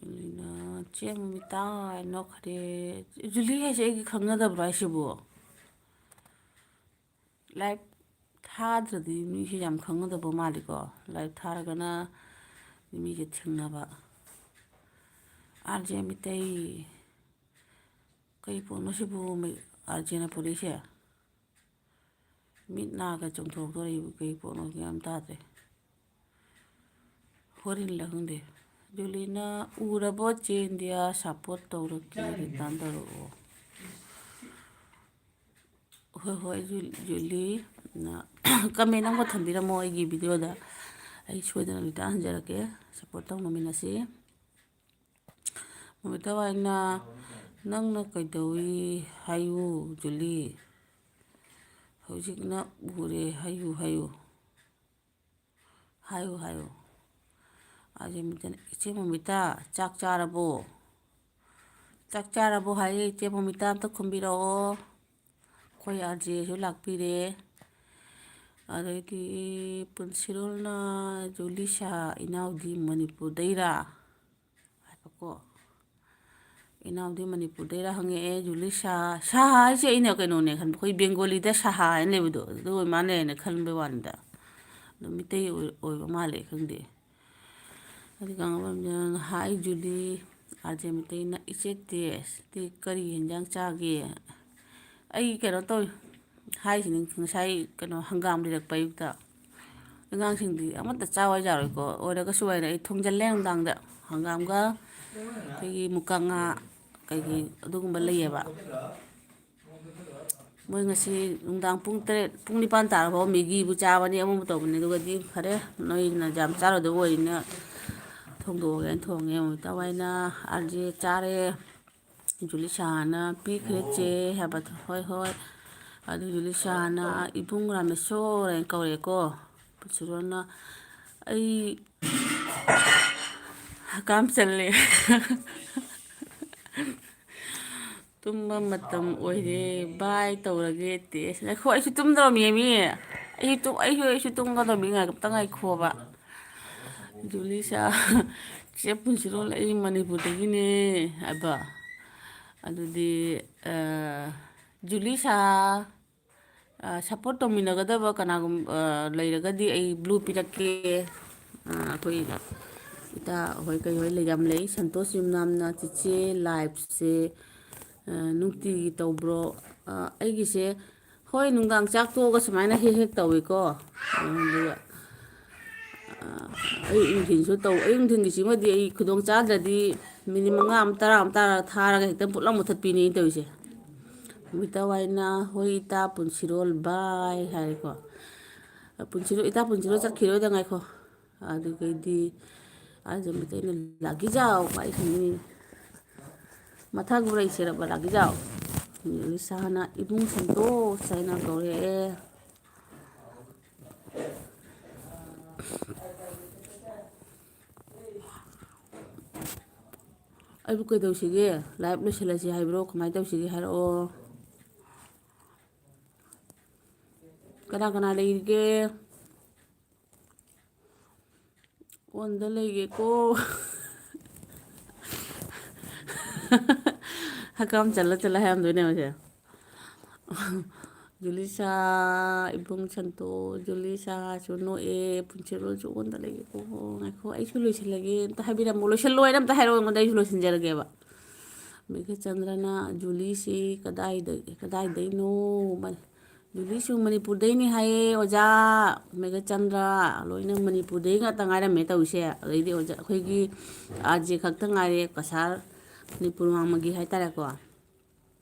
ꯖꯨꯂꯤꯅ ꯆꯦ ꯃꯃꯤꯇꯥ ꯍꯥꯏꯅ ꯅꯣꯛꯈ꯭ꯔꯦ꯫ ꯖꯨꯂꯤ ꯍꯥꯏꯁꯦ ꯑꯩꯒꯤ ꯈꯪꯅꯗꯕ꯭ꯔꯣ ꯍꯥꯏꯁꯤꯕꯨ? ꯂꯥꯏꯚ ꯊꯥꯗ꯭ꯔꯗꯤ ꯃꯤꯁꯦ ꯌꯥꯝ ꯈꯪꯅꯗꯕ ꯃꯥꯜꯂꯤꯀꯣ꯫ ꯂꯥꯏꯚ ꯊꯥꯔꯒꯅ ꯃꯤꯁꯦ ꯊꯦꯡꯅꯕ꯫ R J Meitei. ꯀꯩ ꯄꯣꯠꯅꯣ ꯁꯤꯕꯨ? ꯑꯥꯔ ꯖꯦꯅ ꯄꯨꯔꯛꯏꯁꯦ? ꯃꯤꯠ ꯅꯥꯒ ꯆꯣꯡꯊꯣꯛꯇꯣꯔꯦ꯫ ꯀꯩ ꯄꯣꯠꯅꯣ ꯒ꯭ꯌꯥꯟ ꯇꯥꯗ꯭ꯔꯦ꯫ ꯐꯣꯔꯤꯟꯂ ꯈꯪꯗꯦ꯫ ꯖꯨꯂꯤꯅ ꯎꯔꯕꯣ ꯆꯦ ꯏꯟꯗꯤꯌꯥ, ꯁꯞꯄꯣꯔꯠ ꯇꯧꯔꯛꯀꯦ, ꯔꯤꯇꯔꯟ ꯇꯧꯔꯛꯑꯣ꯫ ꯍꯣꯏ, ꯍꯣꯏ, ꯖꯨ-, ꯖꯨꯂꯤ, ꯅ-, ꯀꯃꯦꯟ ꯑꯃꯒ ꯊꯝꯕꯤꯔꯝꯃꯣ ꯑꯩꯒꯤ ꯚꯤꯗꯤꯑꯣꯗ, ꯑꯩ ꯁꯣꯏꯗꯅ ꯔꯤꯇꯔꯟ ꯍꯟꯖꯔꯛꯀꯦ꯫ ꯁꯞꯄꯣꯔꯠ ꯇꯧꯅꯃꯤꯟꯅꯁꯤ꯫ ꯃꯃꯤꯇꯥ ꯋꯥꯏꯅ, ꯅꯪꯅ ꯀꯩꯗꯧꯏ ꯍꯥꯏꯌꯨ, ꯖꯨꯂꯤ꯫ ꯍꯧꯖꯤꯛꯅ ꯎꯔꯦ, ꯍꯥꯏꯌꯨ, ꯍꯥꯏꯌꯨ꯫ ꯍꯥꯏꯌꯨ, ꯍꯥꯏꯌꯨ꯫ ꯑꯥꯔꯖꯦ ꯃꯃꯤꯇꯥꯅ, "ꯏꯆꯦ ꯃꯃꯤꯇꯥ, ꯆꯥꯛ ꯆꯥꯔꯕꯣ? ꯆꯥꯛ ꯆꯥꯔꯕꯣ?" ꯍꯥꯏꯌꯦ, ꯏꯆꯦ ꯃꯃꯤꯇꯥ, ꯑꯝꯇ ꯈꯨꯝꯕꯤꯔꯛꯑꯣ꯫ ꯑꯩꯈꯣꯏ ꯑꯥꯔꯖꯦꯁꯨ ꯂꯥꯛꯄꯤꯔꯦ꯫ ꯑꯗꯩꯗꯤ ꯄꯨꯟꯁꯤꯔꯣꯜꯅ, "ꯖꯨꯂꯤꯁꯥ ꯏꯅꯥꯎꯗꯤ ꯃꯅꯤꯄꯨꯔꯗꯩꯔꯥ?" ꯍꯥꯏꯕꯀꯣ꯫ ꯏꯅꯥꯎꯗꯤ ꯃꯅꯤꯄꯨꯔꯗꯩꯔ ꯍꯪꯉꯛꯑꯦ, ꯖꯨꯂꯤ ꯁꯥ, ꯁꯥ ꯍꯥꯏꯁꯦ ꯑꯩꯅ ꯀꯩꯅꯣꯅꯦ ꯈꯟꯕ, ꯑꯩꯈꯣꯏ ꯕꯦꯡꯒꯣꯂꯤꯗ ꯁꯥꯍꯥ ꯍꯥꯏꯅ ꯂꯩꯕꯗꯣ, ꯑꯗꯨ ꯑꯣꯏ ꯃꯥꯜꯂꯦꯅ ꯈꯟꯕꯩ ꯋꯥꯅꯤꯗ꯫ ꯑꯗꯨ ꯃꯤꯇꯩ ꯑꯣꯏ-, ꯑꯣꯏꯕ ꯃꯥꯜꯂꯦ, ꯈꯪꯗꯦ꯫ ꯑꯗꯨꯒ ꯉꯍꯥꯏ ꯖꯨꯂꯤ, ꯑꯥꯔꯖꯦ ꯃꯤꯇꯩꯅ, "ꯏꯆꯦ ꯇꯦꯁꯇꯤ ꯀꯔꯤ ꯌꯦꯟꯖꯥꯡ ꯆꯥꯒꯦ?" ꯑꯩ ꯀꯩꯅꯣ ꯇꯧꯋꯤ, ꯍꯥꯏꯁꯤꯅꯤ, ꯉꯁꯥꯏ ꯀꯩꯅꯣ ꯍꯪꯒꯥꯝ ꯂꯩꯔꯛꯄ ꯑꯌꯨꯛꯇ꯫ ꯑꯉꯥꯡꯁꯤꯡꯗꯤ ꯑꯃꯠꯇ ꯆꯥꯎ ꯍꯥꯏ ꯌꯥꯔꯣꯏꯀꯣ꯫ ꯑꯣꯏꯔꯒꯁꯨ ꯑꯣꯏꯔꯦ, ꯑꯩ ꯊꯣꯡꯖꯤꯜꯂꯦ ꯅꯨꯡꯗꯥꯡꯗ꯫ ꯍꯪꯒꯥꯝꯒ ꯑꯩꯈꯣꯏꯒꯤ ꯃꯨꯀꯥ ꯉꯥ ꯀꯩꯒꯤ ꯑꯗꯨꯒꯨꯝꯕ ꯂꯩꯌꯦꯕ꯫ ꯃꯣꯏ ꯉꯁꯤ ꯅꯨꯡꯗꯥꯡ ꯄꯨꯡ ꯇꯔꯦꯠ, ꯄꯨꯡ ꯅꯤꯄꯥꯟ ꯇꯥꯔꯐꯥꯎ ꯃꯦꯒꯤꯕꯨ ꯆꯥꯕꯅꯤ, ꯑꯃꯕꯨ ꯇꯧꯕꯅꯤ꯫ ꯑꯗꯨꯒꯗꯤ ꯐꯔꯦ, ꯅꯣꯏꯅ ꯌꯥꯝ ꯆꯥꯔꯣꯏꯗꯕ ꯑꯣꯏꯅ ꯊꯣꯡꯗꯣꯛꯑꯒꯦꯅ ꯊꯣꯡꯉꯦ꯫ ꯃꯃꯤꯇꯥ ꯍꯣꯏꯅ ꯑꯥꯔꯖꯦ ꯆꯥꯔꯦ꯫ ꯖꯨꯂꯤꯁꯥꯅ ꯄꯤꯈ꯭ꯔꯦ ꯆꯦ ꯍꯥꯏꯕꯗꯣ꯫ ꯍꯣꯏ, ꯍꯣꯏ꯫ ꯑꯗꯨ ꯖꯨꯂꯤꯁꯥꯅ ꯏꯕꯨꯡ ꯔꯥꯃꯦꯁꯣꯔ ꯍꯥꯏꯅ ꯀꯧꯔꯦꯀꯣ꯫ ꯄꯨꯟꯁꯤꯔꯣꯜꯅ, "ꯑꯩ ꯍꯀꯥꯝ ꯆꯜꯂꯦ꯫ ꯇꯨꯝꯕ ꯃꯇꯝ ꯑꯣꯏꯔꯦ꯫ ꯕꯥꯏ ꯇꯧꯔꯒꯦ ꯇꯦ꯫" ꯉꯥꯏꯈꯣ, ꯑꯩꯁꯨ ꯇꯨꯝꯗꯧꯔꯝꯃꯤ ꯃꯤ꯫ ꯑꯩꯁꯨ ꯇꯨꯝ-, ꯑꯩꯁꯨ, ꯑꯩꯁꯨ ꯇꯨꯝꯒꯗꯧꯔꯝꯃꯤ꯫ ꯉꯥꯏꯈꯣ, ꯑꯝꯇ ꯉꯥꯏꯈꯣꯕ꯫ ꯖꯨꯂꯤꯁꯥ, "ꯆꯦ ꯄꯨꯟꯁꯤꯔꯣꯜ, ꯑꯩ ꯃꯅꯤꯄꯨꯔꯗꯒꯤꯅꯦ" ꯍꯥꯏꯕ꯫ ꯑꯗꯨꯗꯤ, ꯑ, ꯖꯨꯂꯤꯁꯥ, ꯑ, ꯁꯞꯄꯣꯔꯠ ꯇꯧꯃꯤꯟꯅꯒꯗꯕ ꯀꯅꯥꯒꯨꯝ-, ꯑ, ꯂꯩꯔꯒꯗꯤ ꯑꯩ ꯕ꯭ꯂꯨ ꯄꯤꯔꯛꯀꯦ꯫ ꯑ, ꯑꯩꯈꯣꯏ ꯏꯇꯥ ꯍꯣꯏ ꯀꯩ ꯍꯣꯏ ꯂꯩ-, ꯌꯥꯝ ꯂꯩ꯫ ꯁꯟꯇꯣꯁ ꯌꯨꯝꯅꯥꯝꯅ, "ꯆꯤꯆꯦ, ꯂꯥꯏꯞꯁꯦ, ꯑ, ꯅꯨꯡꯇꯤꯒꯤ ꯇꯧꯕ꯭ꯔꯣ?" ꯑ, ꯑꯩꯒꯤꯁꯦ, ꯍꯣꯏ, ꯅꯨꯡꯗꯥꯡ ꯆꯥꯛ ꯇꯣꯛꯑꯒ ꯁꯨꯃꯥꯏꯅ ꯍꯦꯛ ꯍꯦꯛ ꯇꯧꯏꯀꯣ꯫ ꯑꯗꯨꯒ ꯑꯌꯨꯛ ꯅꯨꯡꯊꯤꯜꯁꯨ ꯇꯧ, ꯑꯌꯨꯛ ꯅꯨꯡꯊꯤꯜꯒꯤꯁꯤꯃꯗꯤ ꯑꯩ ꯈꯨꯗꯣꯡ ꯆꯥꯗ꯭ꯔꯗꯤ ꯃꯤꯅꯤꯠ ꯃꯉꯥ ꯑꯃ, ꯇꯔꯥ ꯑꯃ ꯇꯥꯔꯒ ꯊꯥꯔꯒ ꯍꯦꯛꯇ ꯄꯨꯠꯂꯥꯎ ꯃꯨꯊꯠꯄꯤꯅꯦ ꯑꯩꯅ ꯇꯧꯔꯤꯁꯦ꯫ ꯃꯤꯇꯥ ꯋꯥꯏꯅ, "ꯍꯣꯏ ꯏꯇꯥ ꯄꯨꯟꯁꯤꯔꯣꯜ ꯕꯥꯏ" ꯍꯥꯏꯔꯦꯀꯣ꯫ ꯄꯨꯟꯁꯤꯔꯣ-, "ꯏꯇꯥ ꯄꯨꯟꯁꯤꯔꯣꯜ ꯆꯠꯈꯤꯔꯣꯏꯗ ꯉꯥꯏꯈꯣ"꯫ ꯑꯗꯨꯒꯩꯗꯤ ꯑꯥꯔꯖꯦ ꯃꯩꯇꯩꯅ "ꯂꯥꯒꯤꯖꯥꯎ" ꯍꯥꯏ ꯈꯪꯉꯤ꯫ ꯃꯊꯥꯒꯨ ꯂꯩꯁꯤꯔꯕ "ꯂꯥꯒꯤꯖꯥꯎ"꯫ ꯂꯤꯁꯥꯅ "ꯏꯕꯨꯡ ꯁꯟꯇꯣꯁ" ꯍꯥꯏꯅ ꯀꯧꯔꯛꯑꯦ꯫ ꯑꯩꯕꯨ ꯀꯩꯗꯧꯁꯤꯒꯦ? ꯂꯥꯏꯚ ꯂꯣꯏꯁꯤꯜꯂꯁꯤ ꯍꯥꯏꯕ꯭ꯔꯣ? ꯀꯃꯥꯏꯅ ꯇꯧꯁꯤꯒꯦ ꯍꯥꯏꯔꯛꯑꯣ꯫ ꯀꯅꯥ ꯀꯅꯥ ꯂꯩꯔꯤꯒꯦ? ꯑꯣꯟꯗ ꯂꯩꯒꯦꯀꯣ꯫ ꯍꯀꯥꯝ ꯆꯜꯂ ꯆꯜꯂ ꯍꯥꯏꯔꯝꯗꯣꯏꯅꯦ ꯃꯁꯦ꯫ ꯖꯨꯂꯤꯁꯥ, ꯏꯕꯨꯡ ꯁꯟꯇꯣ, ꯖꯨꯂꯤꯁꯥꯁꯨ ꯅꯣꯛꯑꯦ, ꯄꯨꯟꯁꯤꯔꯣꯜꯁꯨ ꯑꯣꯟꯗ ꯂꯩꯒꯦꯀꯣ꯫ ꯉꯥꯏꯈꯣ, ꯑꯩꯁꯨ ꯂꯣꯏꯁꯤꯜꯂꯒꯦ꯫ ꯑꯝꯇ ꯍꯥꯏꯕꯤꯔꯝꯃꯣ, ꯂꯣꯏꯁꯤꯜꯂꯣ ꯍꯥꯏꯅ ꯑꯝꯇ ꯍꯥꯏꯔꯛꯑꯣ ꯑꯩꯉꯣꯟꯗ, ꯑꯩꯁꯨ ꯂꯣꯏꯁꯤꯟꯖꯔꯒꯦꯕ꯫ ꯃꯦꯘꯆꯟꯗ꯭ꯔꯅ, "ꯖꯨꯂꯤꯁꯤ ꯀꯗꯥꯏꯗ-, ꯀꯗꯥꯏꯗꯩꯅꯣ? ꯃ-, ꯖꯨꯂꯤꯁꯨ ꯃꯅꯤꯄꯨꯔꯗꯩꯅꯤ ꯍꯥꯏꯌꯦ ꯑꯣꯖꯥ꯫ ꯃꯦꯘꯆꯟꯗ꯭ꯔ, ꯂꯣꯏꯅ ꯃꯅꯤꯄꯨꯔꯗꯩ ꯉꯥꯛꯇ ꯉꯥꯏꯔꯝꯃꯦ ꯇꯧꯔꯤꯁꯦ꯫ ꯑꯗꯩꯗꯤ ꯑꯣꯖꯥ, ꯑꯩꯈꯣꯏꯒꯤ ꯑꯥꯔꯖꯦ ꯈꯛꯇ ꯉꯥꯏꯔꯦ ꯀꯁꯥꯔ, ꯃꯅꯤꯄꯨꯔ ꯋꯥꯡꯃꯒꯤ ꯍꯥꯏꯇꯥꯔꯦꯀꯣ"꯫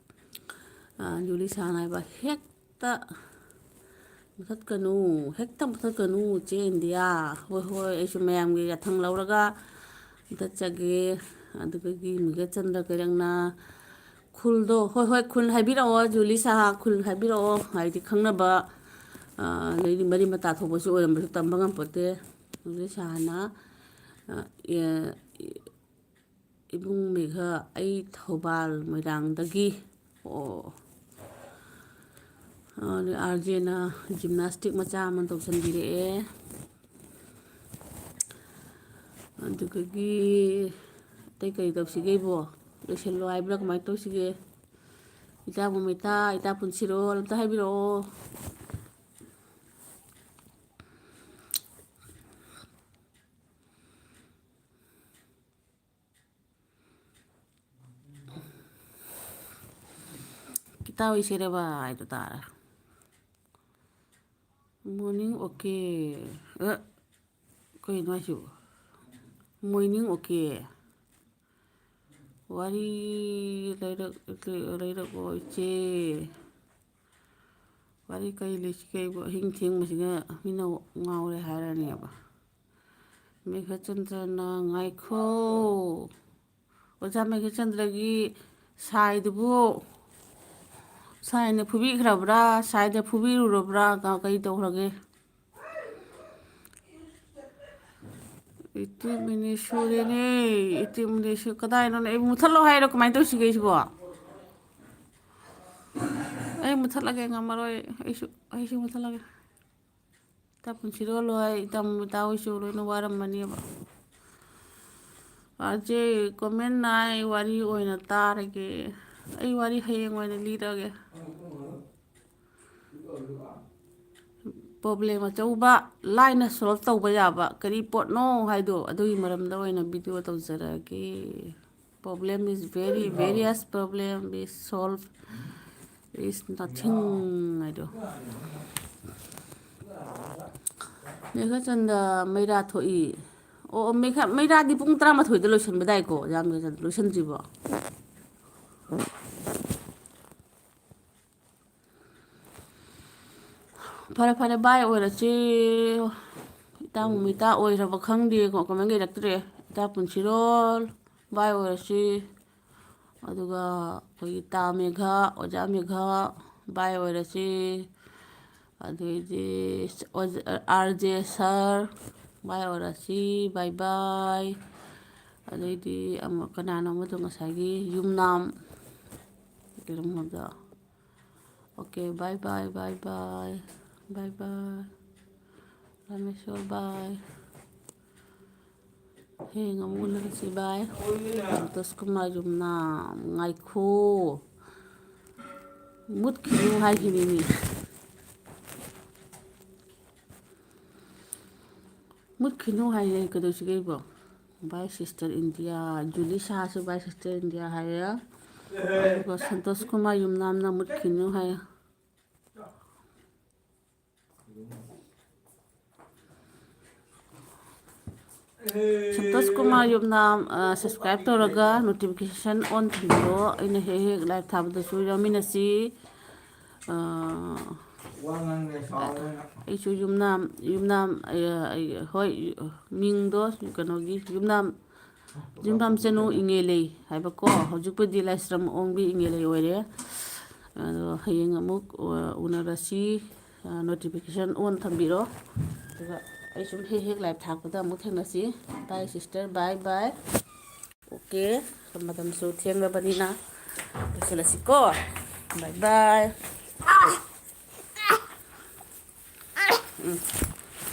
ꯑ, ꯖꯨꯂꯤꯁꯥꯅ ꯍꯥꯏꯕ, "ꯍꯦꯛꯇ ꯃꯨꯊꯠꯀꯅꯨ, ꯍꯦꯛꯇ ꯃꯨꯊꯠꯀꯅꯨ, ꯆꯦ ꯏꯟꯗꯤꯌꯥ"꯫ ꯍꯣꯏ, ꯍꯣꯏ, ꯑꯩꯁꯨ ꯃꯌꯥꯝꯒꯤ ꯌꯥꯊꯪ ꯂꯧꯔꯒ ꯃꯨꯊꯠꯆꯒꯦ꯫ ꯑꯗꯨꯗꯒꯤ ꯃꯦꯘꯆꯟꯗ꯭ꯔ ꯀꯩꯔꯪꯅ, "ꯈꯨꯜꯗꯣ", ꯍꯣꯏ, ꯍꯣꯏ, ꯈꯨꯜ ꯍꯥꯏꯕꯤꯔꯛꯑꯣ, ꯖꯨꯂꯤꯁꯥ, ꯈꯨꯜ ꯍꯥꯏꯕꯤꯔꯛꯑꯣ, ꯍꯥꯏꯗꯤ ꯈꯪꯅꯕ, ꯑ, ꯑꯗꯩꯗꯤ ꯃꯔꯤ ꯃꯇꯥ ꯊꯣꯛꯄꯁꯨ ꯑꯣꯏꯔꯝꯕꯁꯨ ꯇꯝꯕ ꯉꯝꯄꯣꯠꯇꯦ꯫ ꯖꯨꯂꯤꯁꯥꯅ, ꯑ, ꯑꯦ, "ꯏꯕꯨꯡ ꯃꯦꯘ, ꯑꯩ ꯊꯧꯕꯥꯜ ꯃꯣꯏꯔꯥꯡꯗꯒꯤ"꯫ ꯑꯣ꯫ ꯑꯥꯔꯖꯦꯅ ꯖꯤꯝꯅꯥꯁꯇꯤꯛ ꯃꯆꯥ ꯑꯃ ꯇꯧꯁꯟꯕꯤꯔꯛꯑꯦ꯫ ꯑꯗꯨꯗꯒꯤ ꯑꯇꯩ ꯀꯔꯤ ꯇꯧꯁꯤꯒꯦ ꯏꯕꯣ? ꯂꯣꯏꯁꯤꯜꯂꯣ ꯍꯥꯏꯕ꯭ꯔꯥ, ꯀꯃꯥꯏꯅ ꯇꯧꯁꯤꯒꯦ? ꯏꯇꯥ ꯃꯣꯃꯤꯇꯥ, ꯏꯇꯥ ꯄꯨꯟꯁꯤꯔꯣꯜ ꯑꯝꯇ ꯍꯥꯏꯕꯤꯔꯛꯑꯣ꯫ ꯀꯤꯇꯥ ꯑꯣꯏꯁꯦꯔꯕ ꯍꯥꯏꯗꯣ ꯇꯥꯔꯦ꯫ Morning okay. ꯑ, ꯀꯩꯅꯣ ꯍꯥꯏꯁꯤꯕꯣ? Morning okay. ꯋꯥꯔꯤ ꯂꯩꯔꯛ-, ꯂꯩꯔꯛꯑꯣ ꯏꯆꯦ꯫ ꯋꯥꯔꯤ ꯀꯔꯤ ꯂꯩꯁꯤꯒꯦ ꯑꯩꯕꯨ? ꯑꯍꯤꯡ ꯊꯦꯡꯕꯁꯤꯗ ꯃꯤꯅ ꯉꯥꯎꯔꯦ ꯍꯥꯏꯔꯅꯦꯕ꯫ ꯃꯦꯘꯆꯟꯗ꯭ꯔꯅ ꯉꯥꯏꯈꯣ꯫ ꯑꯣꯖꯥ ꯃꯦꯘꯆꯟꯗ꯭ꯔꯒꯤ ꯁꯥꯏꯗꯨꯕꯨ ꯁꯥꯏꯅ ꯐꯨꯕꯤꯈ꯭ꯔꯕ꯭ꯔꯥ? ꯁꯥꯏꯗ ꯐꯨꯕꯤꯔꯨꯔꯕ꯭ꯔꯥ? ꯀ-, ꯀꯩ ꯇꯧꯈ꯭ꯔꯒꯦ? Eighteen minutes ꯁꯨꯔꯦꯅꯦ꯫ Eighteen minutes ꯁꯨ-, ꯀꯗꯥꯏꯅꯣꯅꯦ? ꯑꯩ ꯃꯨꯊꯠꯂꯣ ꯍꯥꯏꯔꯣ? ꯀꯃꯥꯏꯅ ꯇꯧꯁꯤꯒꯦ ꯑꯩꯁꯤꯕꯣ? ꯑꯩ ꯃꯨꯊꯠꯂꯒꯦ, ꯉꯝꯃꯔꯣꯏ꯫ ꯑꯩꯁꯨ, ꯑꯩꯁꯨ ꯃꯨꯊꯠꯂꯒꯦ꯫ ꯏꯇꯥ ꯄꯨꯟꯁꯤꯔꯣꯜ ꯍꯣꯏ, ꯏꯇꯥ ꯃꯣꯃꯤꯇꯥ ꯍꯣꯏꯁꯨ ꯂꯣꯏꯅ ꯋꯥꯔꯝꯃꯅꯦꯕ꯫ ꯑꯥꯔ ꯖꯦ comment nine ꯋꯥꯔꯤ ꯑꯣꯏꯅ ꯇꯥꯔꯒꯦ꯫ ꯑꯩ ꯋꯥꯔꯤ ꯍꯌꯦꯡ ꯑꯣꯏꯅ ꯂꯤꯔꯒꯦ꯫ Problem ꯑꯆꯧꯕ ꯂꯥꯏꯅ solve ꯇꯧꯕ ꯌꯥꯕ ꯀꯔꯤ ꯄꯣꯠꯅꯣ ꯍꯥꯏꯗꯣ, ꯑꯗꯨꯒꯤ ꯃꯔꯝꯗ ꯑꯣꯏꯅ video ꯇꯧꯖꯔꯛꯑꯒꯦ꯫ Problem is very, various problem is solve is nothing ꯍꯥꯏꯗꯣ꯫ ꯃꯦꯘꯆꯟꯗ ꯃꯩꯔꯥ ꯊꯣꯛꯏ꯫ ꯑꯣ, ꯑꯣ, ꯃꯦꯘ-, ꯃꯩꯔꯥꯗꯤ ꯄꯨꯡ ꯇꯔꯥꯃꯥꯊꯣꯏꯗ ꯂꯣꯏꯁꯟꯕꯗꯥꯏꯀꯣ? ꯌꯥꯝ ꯂꯣꯏꯁꯟ-, ꯂꯣꯏꯁꯟꯗ꯭ꯔꯤꯕꯣ? ꯐꯔꯦ, ꯐꯔꯦ, bye ꯑꯣꯏꯔꯁꯤ꯫ ꯏꯇꯥ ꯃꯣꯃꯤꯇꯥ ꯑꯣꯏꯈ꯭ꯔꯕ ꯈꯪꯗꯦ, comment ꯏꯔꯛꯇ꯭ꯔꯦ꯫ ꯏꯇꯥ ꯄꯨꯟꯁꯤꯔꯣꯜ, bye ꯑꯣꯏꯔꯁꯤ꯫ ꯑꯗꯨꯒ ꯑꯩꯈꯣꯏꯒꯤ ꯇꯥ ꯃꯦꯘ, ꯑꯣꯖꯥ ꯃꯦꯘ, bye ꯑꯣꯏꯔꯁꯤ꯫ ꯑꯗꯨꯏꯗꯤ ꯑꯣꯖꯥ, R J sir, bye ꯑꯣꯏꯔꯁꯤ, bye bye꯫ ꯑꯗꯩꯗꯤ ꯑꯃ, ꯀꯅꯥꯅꯣ ꯑꯃꯗꯣ ꯉꯁꯥꯏꯒꯤ ꯌꯨꯝꯅꯥꯝ ꯀꯩꯅꯣꯝ ꯍꯥꯏꯕꯗꯣ꯫ Okay, bye bye, bye bye, bye bye꯫ Rameshwor, bye꯫ ꯍꯌꯦꯡ ꯑꯃꯨꯛ ꯎꯅꯔꯁꯤ, bye꯫ ꯁꯟꯇꯣꯁ ꯀꯨꯃꯥꯔ ꯌꯨꯝꯅꯥꯝ, ꯉꯥꯏꯈꯣ꯫ ꯃꯨꯠꯈꯤꯅꯨ ꯍꯥꯏꯈꯤꯕꯅꯤ꯫ ꯃꯨꯠꯈꯤꯅꯨ ꯍꯥꯏꯌꯦ, ꯀꯩꯗꯧꯁꯤꯒꯦ ꯑꯩꯕꯣ? Bye sister India, ꯖꯨꯂꯤꯁꯥꯁꯨ bye sister India ꯍꯥꯏꯔꯦ꯫ ꯑꯗꯨꯒ ꯁꯟꯇꯣꯁ ꯀꯨꯃꯥꯔ ꯌꯨꯝꯅꯥꯝꯅ ꯃꯨꯠꯈꯤꯅꯨ ꯍꯥꯏꯌꯦ꯫ ꯁꯟꯇꯣꯁ ꯀꯨꯃꯥꯔ ꯌꯨꯝꯅꯥꯝ, ꯑ, subscribe ꯇꯧꯔꯒ notification on ꯊꯝꯕꯤꯔꯣ꯫ ꯑꯩꯅ ꯍꯦꯛ ꯍꯦꯛ live ꯊꯥꯕꯗꯁꯨ ꯌꯥꯎꯃꯤꯟꯅꯁꯤ꯫ ꯑ, ꯑꯩꯁꯨ ꯌꯨꯝꯅꯥꯝ, ꯌꯨꯝꯅꯥꯝ, ꯑ, ꯑ, ꯍꯣꯏ, ꯃꯤꯡꯗꯣ ꯀꯩꯅꯣꯒꯤ ꯌꯨꯝꯅꯥꯝ, ꯌꯨꯝꯅꯥꯝ ꯆꯅꯨ ꯏꯉꯦꯂꯩ ꯍꯥꯏꯕꯀꯣ꯫ ꯍꯧꯖꯤꯛꯄꯨꯗꯤ ꯂꯥꯏꯁ꯭ꯔꯝ ꯑꯣꯡꯕꯤ ꯏꯉꯦꯂꯩ ꯑꯣꯏꯔꯦ꯫ ꯑꯗꯣ ꯍꯌꯦꯡ ꯑꯃꯨꯛ, ꯑ, ꯎꯅꯔꯁꯤ꯫ ꯑ, notification on ꯊꯝꯕꯤꯔꯣ꯫ ꯑꯗꯨꯒ ꯑꯩ ꯁꯨꯝ ꯍꯦꯛ ꯍꯦꯛ live ꯊꯥꯔꯛꯄꯗ ꯑꯃꯨꯛ ꯊꯦꯡꯅꯁꯤ꯫ Bye sister, bye bye꯫ Okay, ꯃꯇꯝꯁꯨ ꯊꯦꯡꯂꯕꯅꯤꯅ ꯂꯣꯏꯁꯤꯜꯂꯁꯤꯀꯣ꯫ Bye bye꯫ ꯎꯝ꯫